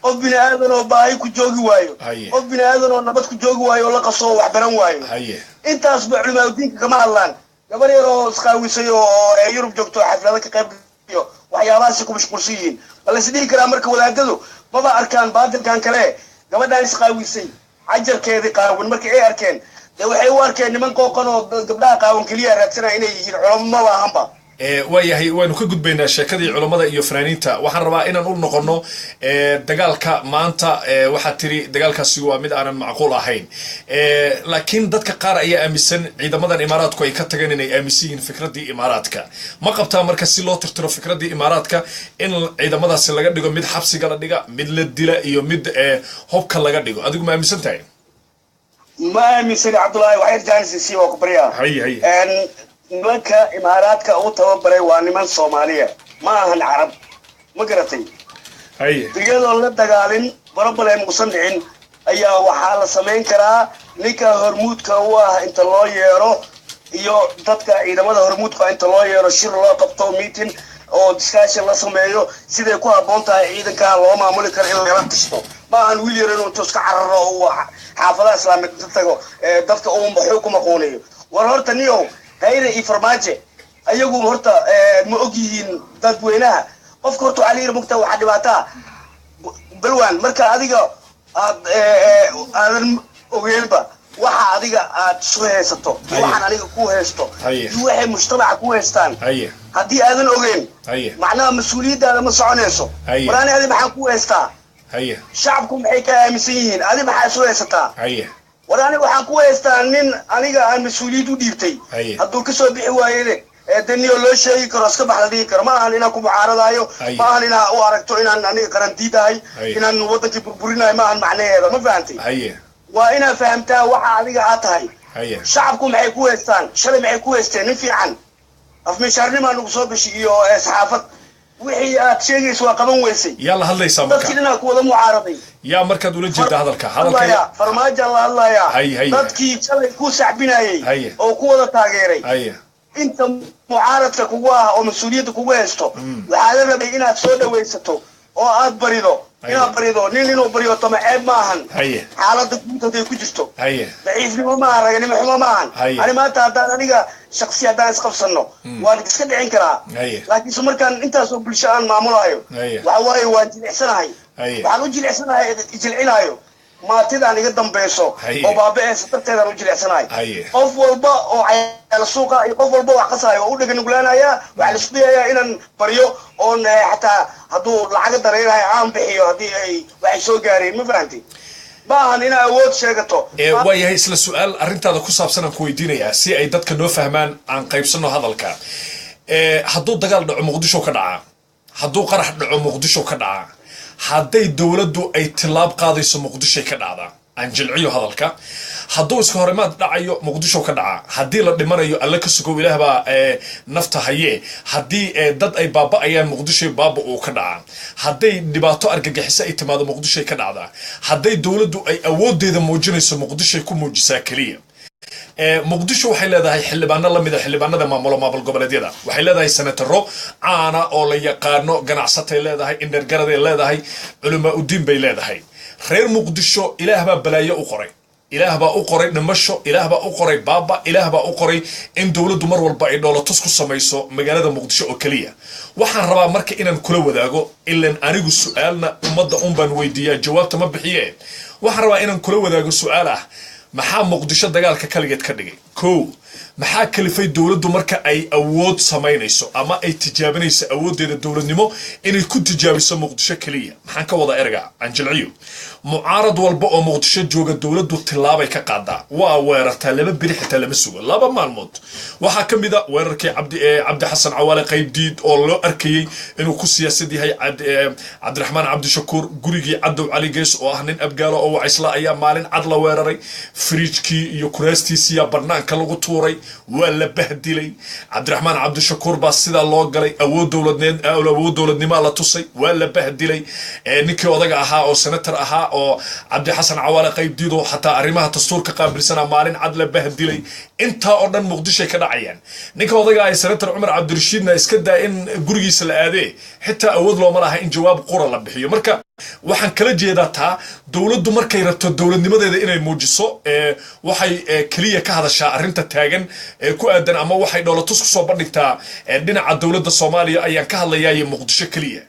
qof bini aadan oo baahi ku joogi waayo, qof bini aadan oo nabad ku joogi waayo oo la qaso oo wax baran waayo. Intaasba culimaaudiinka kama hadlaan. Gabar yar oo isqaawisay oo ee Yurub joogto oo xaflado ka qayb iyo waxyaabahaasi ku mashquulsan yihiin. Ma la is dhihi karaa marka wadaadadu maba arkaan baadilkan kale? Gabadhaan isqaawisay cajarkeedii qaawan markii ay arkeen, dee waxay u arkeen niman qooqan oo gabdhaha qaawan keliya raadsanaya inay yihiin, culamo maba ahanba. Waayahay, waynu ka gudbaynaa sheekadii culummada iyo fanaaniinta. Waxaan rabaa inaan u noqono dagaalka maanta. Waxaad tiri dagaalkaasi waa mid aanan macquul ahayn, laakiin dadka qaar ayaa aaminsan ciidamadan Imaaraadku ay ka tageen inay aaminsan yihiin fikraddii Imaaraadka. Ma qabtaa marka si loo tirtiro fikraddii Imaaraadka in ciidamadaasi laga dhigo mid xabsiga la dhiga, mid la dila iyo mid hubka laga dhigo? Adigu ma aaminsan tahay? Ma aaminsani, Cabdullaahi. Waxyar jaanis sii, waa ku baryaa. Hay hay. Nimanka Imaaraadka u tababaray waa niman Soomaaliya, ma ahan Carab, ma garatay? Iyadoo la dagaalin, problem usan dhicin, ayaa waxaa la samayn karaa ninka hormuudka u ah inta loo yeero iyo dadka ciidamada hormuudka inta loo yeero, shir loo qabto, meeting oo discussion la sameeyo siday ku habboon tahay ciidanka loo maamuli karo in lagala tashto. Ma ahan wiil yar inuu intuu iska cararo uu xaafadaha Islaameed inta tago dadka uu maxuu ku maquunayo. War horta niyow, Khayre iyo Farmaajo ayagu horta ma og yihiin dadweynaha? Qofka horta waxaa la yidhi, mugta waxaa dhibaataa balwan marka adiga aad aadan ogeenba waxa adiga aad isu haysato iyo waxaan aniga ku haysto iyo waxay mujtamaca ku haystaan. Haddii aadan ogeyn, macnaha mas-uuliyaddaada ma soconayso. War ani adi maxaan ku haystaa? Haye. Shacabku maxay ka aaminsan yihiin? Adi maxaa isu haysataa? Haye. War aniga waxaan ku haystaa nin aniga aan mas-uuliyad u dhiibtay, hadduu kasoo bixi waayene daniyo loo sheegi karo, iska bax la dhigi karo. Ma ahan inaan ku mucaaradaayo, ma ahan inaa u aragto inaan aniga qarandiidahay, inaan wadankii burburinayo, ma ahan macnaheeda. Ma fahantay? Haye. Waa inaad fahamtaa waxa adiga aad tahay. Haye. Shacabku maxay ku haystaan? Shalay maxay ku haysteen? Nin fiican afmishaarnimaa nagu soo gashay iyo saxaafad. Wixii aad sheegayso waa qaban weysay. Yaa la hadlaysaa marka? Dadkii dhanaa ku wada mucaaraday. Yaa markaad ula jeeda hadalka hadalka? Farmaajo la hadlayaa. Hay, hay. Dadkii shalay ku sacbinayay Haye. oo ku wada taageeray, Haye. inta mucaaradka kugu ah oo mas-uuliyadda kugu haysto, waxaa la rabay inaad soo dhawaysato oo aad barido, inaad barido. Nin inuu baryo tama ceeb ma ahan. Haye. Xaaladda guud hadday ku jirto, Haye. daciifnimo ma ahan, raganimo xumo ma ahan. Haye. Ani maanta haddaan aniga shaksi haddaan isqabsano, waan iska dhicin karaa. Haye. Laakiinse markaan intaasoo bulsho aan maamulayo, Haye. waxa waaye waan jilicsanahay. Haye. Waxaan u jilicsanahay, jilcinayo maatidaan iga dambayso Haye. oo baaba'eysa darteedaan u jilicsanahay. Haye. Qof walba oo cayaal suuqa iyo qof walba wax qasayo oo u dhega nuglaanaya, waxaa la isku dayayaa inaan baryo oon xataa hadduu lacaga dareerahay aan bixiyo haddii ay waxay soo gaareen. Ma fahantay? Ma ahan inaa awood sheegato. Waa yahay, isla su-aal arrintaada ku saabsan aan ku weydiinayaa si ay dadka noo fahmaan, aan qaybsano hadalka. Hadduu dagaal dhaco, Muqdisho ka dhacaa. Hadduu qarax dhaco, Muqdisho ka dhacaa. Hadday dowladdu ay tilaab qaadayso, Muqdishoy ka dhacdaa. Aan jilciyo hadalka: hadduu iska horimaad dhacayo, Muqdisho ka dhacaa. Haddii la dhimanayo, alle ka sugow, Ilaah baa nafta hayee, haddii dad ay baaba'ayaan, Muqdisho baaba uu ka dhacaa. Hadday dhibaato argagixiso ay timaado, Muqdishoy ka dhacdaa. Hadday dowladdu ay awoodeeda muujinayso, Muqdishoy ku muujisaa keliya. Muqdisho waxay leedahay xildhibaano la mida xildhibaanada maamulo maamul goboleedyada, waxay leedahay senataro caana oo la yaqaano, ganacsatay leedahay, indhergaraday leedahay, culamaa udiin bay leedahay. Reer Muqdisho Ilaah baa balaayo u qoray, Ilaah baa u qoray dhimasho, Ilaah baa u qoray baaba, Ilaah baa u qoray in dowladdu mar walba ay dhoolatus ku samayso magaalada Muqdisho oo keliya. Waxaan rabaa marka inaan kula wadaago, ilan anigu su-aalna ummadda un baan weydiiyaa, jawaabta ma bixiye. Waxaan rabaa inaan kula wadaago su-aal ah: maxaa Muqdisho dagaalka kaligeed ka dhigay? Kow, maxaa kalifay dowladdu marka ay awood samaynayso ama ay tijaabinayso awooddeeda dowladnimo inay ku tijaabiso Muqdisho keliya? Maxaan ka wadaa erga aan jilciyo: mucaarad walba oo Muqdisho jooga dowladdu tilaabay ka qaadaa, waa weerartaa, 2 beri xitaa lama sugo, 2 maalmood. Waxaa ka mid a weerarkii Cabdi Xasan Cawaale Qaybdiid oo loo arkayey inuu ku siyaasad yahay Cabdiraxmaan Cabdishakuur. Gurigii Cadow Cali Gees oo ah nin Abgaalo oo Wacisla ayaa maalin cad la weeraray, fridge-kii iyo kuraastiisiyaa banaanka lagu tuuray, waa la bahdilay. Cabdiraxmaan Cabdishakuur baa sidaa loo galay, awood dowladneed, awood dowladnimaa la tusay, waa la bahdilay. Ninkii odaga ahaa oo senator ahaa oo Cabdi Xasan Cawaale Qaybdiid oo xataa arrimaha dastuurka qaabilsanaa maalin cad la bahdilay. Intaa oo dhan Muqdishoy ka dhacayaan. Ninka odaga ah senator Cumar Cabdirashiidna iska daa in gurigiisa la aadee, xitaa awood looma laha in jawaab qura la bixiyo. Marka waxaan kala jeedaa taa: dowladdu markay rabto dowladnimadeeda inay muujiso, waxay keliya ka hadashaa arrinta taagan ee ku aadan, ama waxay dhoolatus kusoo bandhigtaa dhinaca dowladda Soomaaliya ayaan ka hadlayaa iyo Muqdisho keliya.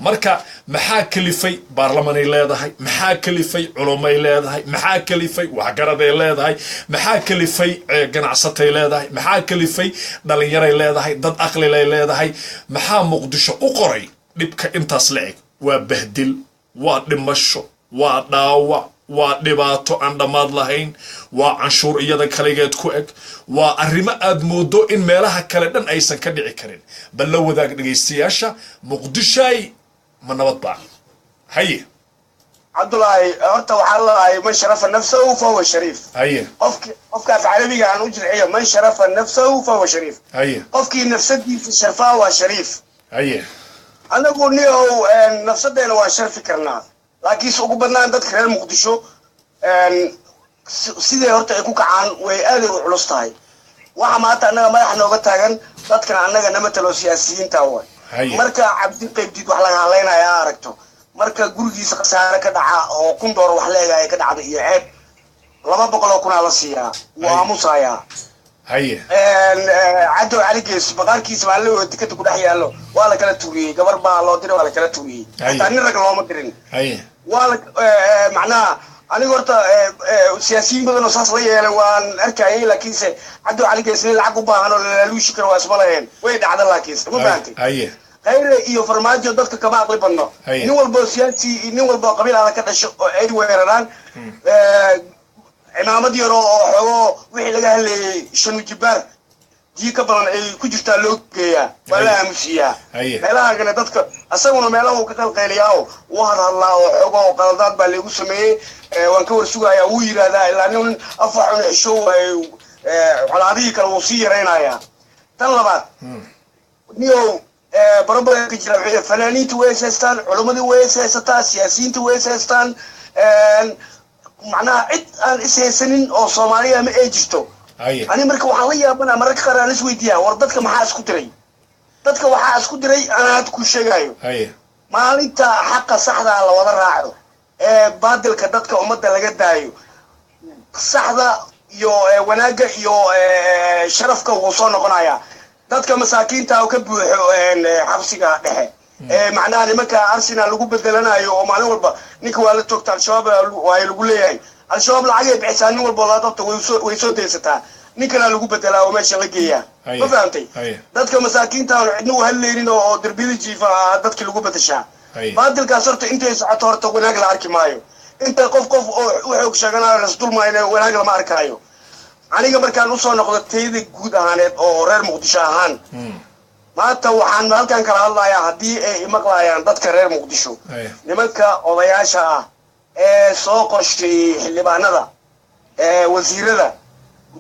Marka maxaa kalifay? Baarlamanay leedahay. Maxaa kalifay? Culumay leedahay. Maxaa kalifay? Waxgaraday leedahay. Maxaa kalifay? Ganacsatay leedahay. Maxaa kalifay? Dhalinyaray leedahay, dad aqlilay leedahay. Maxaa Muqdisho u qoray dhibka intaas la eg? Waa bahdil, waa dhimasho, waa dhaawac, waa dhibaato aan dhammaad lahayn, waa canshuur iyada kaligeed ku eg, waa arrimo aad moodo in meelaha kale dhan aysan ka dhici karin. Bal la wadaag dhegaystayaasha: Muqdishay ma nabad baa? Haye. Cabdulaahi, horta waxaa lalahay: man sharafa nafsahu fahuwa shariif. Haye. Qofki qofkaas carabiga aan u jilciyo: man sharafa nafsahu fahuwa shariif. Haye. Qofkii nafsadiisa sharfaa waa shariif. Haye. Anagu niyow nafsadeena waan sharfi karnaa, laakiinse ugu badnaan dadka reer Muqdisho sidee horta ay ku kacaan way aaday u culus tahay. Waxa maanta annaga madax nooga taagan dadkan annaga nama talo, siyaasiyiinta way. Marka Cabdi Qaybdiid wax laga hadlaynaya aa aragto, marka gurigiisa khasaare ka dhaca oo $1000 wax leegaya ka dhacda iyo ceeb, 200,000 aa la siiyaa, wuu aamusayaa. Cadow Cali Gees maqaarkiisa maalin tikada ku dhex yaallo waa la kala tuuriyey, gabar baa loo diray, waa la kala tuuriyey. Hataa nin rag looma dirin. Waa la macnaha aniga horta siyaasiyiin badan oo saas la yeelay waan arkayay, laakiinse Cadow Cali Gees nin lacag u baahan oo lalaaluushi karo waa isma laheen. Way dhacda, laakiinse ma fahantay? Haye. Khayre iyo Farmaajo dadka kama aqli badno. Nin walbo siyaasi, nin walbo qabiil adag ka dhasho oo ay weeraraan, cimaamad yar oo xoogo wixii laga hadlayay shanu jibaar dii ka badan ay ku jirtaa loo geeyaa, waa la aamusiyaa. Meelaha kale dadka asaguna meelaha uu ka qalqayliyaa oo uu hadhadlaa oo xoogo qaladaad baa lagu sameeyey, waan ka warsugayaa wuu yidhaahdaa, ilaa nin afaxun xisho colaadihii kale wuu sii yaraynayaa. Tan labaad, niyow, barobadanka jira, fanaaniinta way is haystaan, culimmadii way is haysataa, siyaasiyiinta way is haystaan, macnaha cid aan is haysanin oo Soomaaliya ma ay jirto. Ani marka waxaan la yaabanaa, mararka qaar aan isweydiiyaa, war dadka maxaa isku diray? Dadka waxaa isku diray anaa hadda ku sheegayo. Maalinta xaqa saxdaa la wada raaco ee baadilka dadka ummadda laga daayo, saxda iyo wanaagga iyo sharafka wuu soo noqonayaa. Dadka masaakiinta oo ka buuxo xabsiga dhexe, macnaha nimanka Arsenal lagu bedelanayo oo maalin walba ninka waa la toogta, Al-Shabaab waa lagu leeyahay, Al-Shabaab lacagay bixisaa, nin walba la dabta way soo daysataa, ninkana lagu bedelaa oo meesha la geeyaa. Ma fahamtay? Dadka masaakiinta aan cidna u hadlaynin oo darbiyada jiifa dadki lagu bedeshaa. Baadilkaas horta intay socoto horta wanaag la arki maayo. Inta qof qof oo u xoog sheeganayo lasdulmayna wanaag lama arkaayo. Aniga markaan usoo noqdo tayada guud ahaaneed oo reer Muqdisho ahaan, maanta waxaan halkan kala hadlayaa, haddii ay imaqlayaan dadka reer Muqdisho, nimanka odayaasha ah ee soo qorsheeyey xildhibaanada, ee wasiirada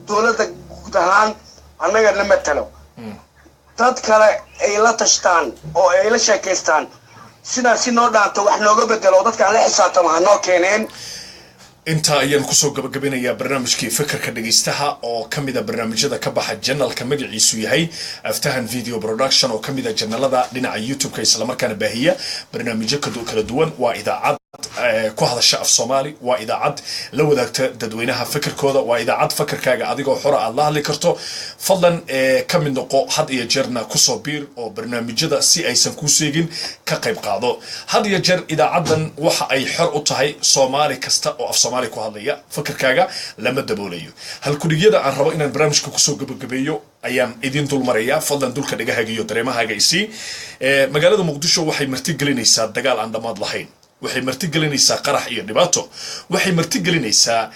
dowladda guud ahaan annaga na matalo, dad kale ay la tashtaan oo ay la sheekaystaan, sidaa si noo dhaanto wax nooga bedelo oo dadkaan la xisaabtamo ha noo keeneen. Intaa ayaan kusoo gabagabinayaa barnaamijkii Fikirka Dhegaystaha oo ka mid a barnaamijyada ka baxa janalka magaciisu yahay Aftahan Video Production, oo ka mid a janalada dhinaca YouTube-ka, islamarkaana baahiya barnaamijyo kala duwan. Waa idaacad ku hadasha af Soomaali, waa idaacad la wadaagta dadweynaha fikirkooda, waa idaacad fikirkaaga adigoo xora aad la hadli karto. Fadlan ka mid noqo, had iyo jeerna kusoo biir oo barnaamijyada si aysan kuu seegin ka qayb qaado. Had iyo jeer idaacaddan waxa ay xor u tahay Soomaali kasta oo af Soomaali ku hadlaya, fikirkaaga lama daboolayo. Halkudhigyada aan rabo inaan barnaamijka kusoo gabagabeeyo ayaan idin dul marayaa. Fadlan dulka dhegahaaga iyo dareemahaaga isii. Magaalada Muqdisho waxay martigelinaysaa dagaal aan dhammaad lahayn, waxay martigelinaysaa qarax iyo dhibaato, waxay martigelinaysaa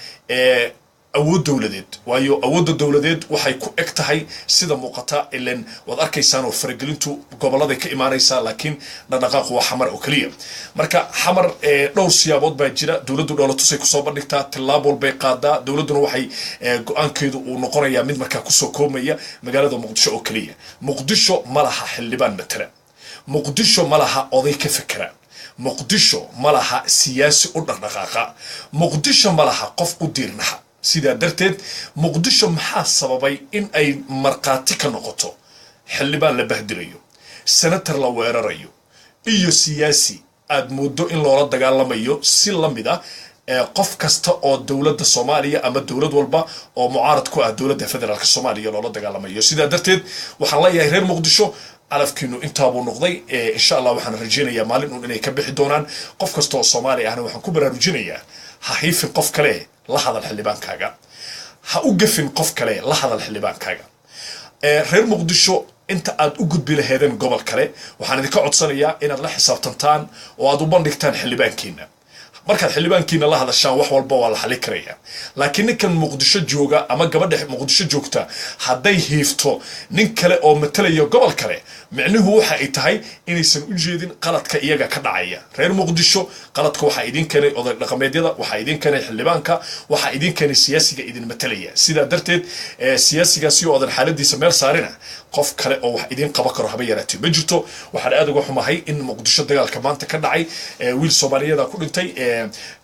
awood dowladeed, waayo awoodda dowladeed waxay ku eg tahay sida muuqata, ilan waad arkaysaan oo faragelintu goboladay ka imaanaysaa, laakiin dhaqdhaqaaqu waa Xamar oo keliya. Marka Xamar dhowr siyaabood baa jira. Dowladdu dhoolatusay kusoo bandhigtaa, tillaab walbay qaadaa, dowladduna waxay go-aankeedu uu noqonayaa mid markaa kusoo koobmaya magaalada Muqdisho oo keliya. Muqdisho ma laha xildhibaan matala, Muqdisho ma laha oday ka fekera, Muqdisho ma laha siyaasi u dhaqdhaqaaqa, Muqdisho ma laha qof u diirnaxa. Sidaa darteed Muqdisho maxaa sababay in ay markhaati ka noqoto xildhibaan la bahdilayo, senator la weerarayo iyo siyaasi aad mooddo in loola dagaalamayo si la mid ah qof kasta oo dowladda Soomaaliya ama dowlad walba oo mucaarad ku ah dowladda federaalka Soomaaliya loola dagaalamayo? Sidaa darteed waxaan leeyahay reer Muqdisho, calafkiinu intaabuu noqday. Insha Allah waxaan rajaynayaa maalin uun inay ka bixi doonaan. Qof kasta oo Soomaali ahna waxaan ku baraarujinayaa, ha hiifin qof kale, la hadal xildhibaankaaga. Ha u gafin qof kale, la hadal xildhibaankaaga. Reer Muqdisho, inta aad u gudbi laheedeen gobol kale, waxaan idinka codsanayaa inaad la xisaabtantaan oo aad u bandhigtaan xildhibaankiina. Markaad xildhibaankiina la hadashaan, wax walba waa la xali karayaa. Laakiin ninkan Muqdisho jooga ama gabadha Muqdisho joogta hadday hiifto nin kale oo matalaya gobol kale, micnuhu waxa ay tahay inaysan u jeedin qaladka iyaga ka dhacaya. Reer Muqdisho, qaladka waxaa idin keenay oday dhaqameedyada, waxaa idin keenay xildhibaanka, waxaa idin keenay siyaasiga idin matalaya. Sidaa darteed siyaasigaasi oo odan xaaladiisa meel saarina, qof kale oo wax idin qaban karo haba yaraatee ma jirto. Waxaan aad uga xumahay in Muqdisho dagaalka maanta ka dhacay wiil Soomaaliyeeda ku dhintay,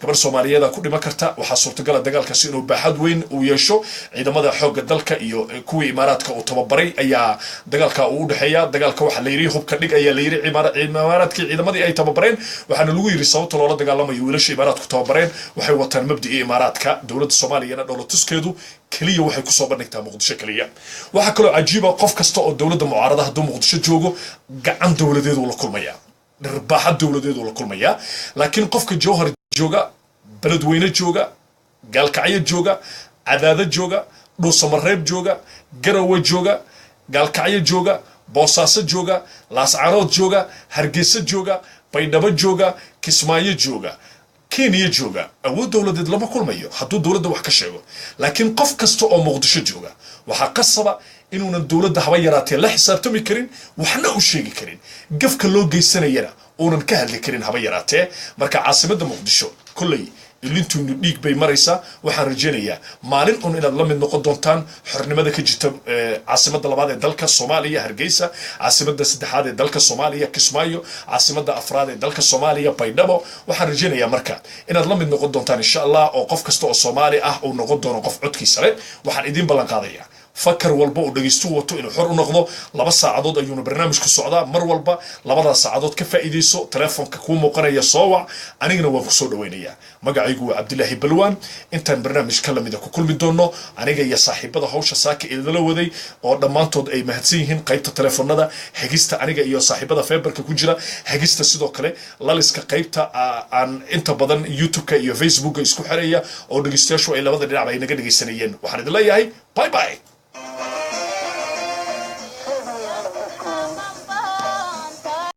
gabar Soomaaliyeeda ku dhiman karta. Waxaa suurtagala dagaalkaasi inuu baaxad weyn uu yeesho. Ciidamada xoogga dalka iyo kuwii Imaaraadka uu tababaray ayaa dagaalka uu u dhexeeya. Dagaalka waxaa la yidhi hubka dhig ayaa la yidhi Imaaraadkii ciidamadii ay tababareen. Waxaana lagu yidhi sababta loola dagaalamayo wiilasha Imaaraadku tababareen waxay wataan mabdicii Imaaraadka. Dowladda Soomaaliyana dhoolatuskeedu keliya waxay kusoo bandhigtaa Muqdisho keliya. Waxaa kaloo cajiiba, qof kasta oo dowladda mucaarada hadduu Muqdisho joogo, gacan dowladeedu la kulmaya, dhirbaaxad dowladeedu la kulmaya. Laakiin qofka Jowhar jooga, Beledweyne jooga, Gaalkacyo jooga, Cadaado jooga, Dhuusamareeb jooga, Garowe jooga, Gaalkacyo jooga, Boosaaso jooga, Laascaanood jooga, Hargeysa jooga, Baydhabo jooga, Kismaayo jooga, Kenya jooga, awood dowladeed lama kulmayo hadduu dowladda wax ka sheego. Laakiin qof kasta oo Muqdisho jooga waxaa qasaba inuunan dowladda haba yaraatee la xisaabtami karin, waxna u sheegi karin, gafka loo geysanayana uunan ka hadli karin haba yaraatee. Marka caasimadda Muqdisho kolley ilintuinu dhiig bay maraysaa. Waxaan rajaynayaa maalin un inaad la mid noqon doontaan xornimada ka jirta caasimadda labaad ee dalka Soomaaliya Hargeysa, caasimadda saddexaad ee dalka Soomaaliya Kismaayo, caasimadda afraad ee dalka Soomaaliya Baydhabo. Waxaan rajaynayaa marka inaad la mid noqon doontaan insha Allah, oo qof kasta oo Soomaali ah uu noqon doono qof codkiisa leh. Waxaan idiin ballan qaadayaa fakar walba uu dhegaystuhu wato inuu xor u noqdo. 2 saacadood ayuuna barnaamijku socdaa mar walba. 2daas saacadood ka faa'iidayso, telefoonka kuu muuqanaya soo wac, anigana waan kusoo dhawaynayaa. Magacaygu waa Cabdilaahi Balwaan. Intaan barnaamij ka lamida ku kulmi doono, aniga iyo saaxiibada hawsha saaka idinla waday oo dhammaantood ay mahadsan yihiin, qaybta telefoonada hegista, aniga iyo saaxiibada feberka ku jira hegista, sidoo kale laliska qaybta aan inta badan YouTube-ka iyo Facebooka isku xiraya oo dhegeystayaashu ay labada dhinacba ay naga dhegeysanayeen, waxaan idin leeyahay bye bye.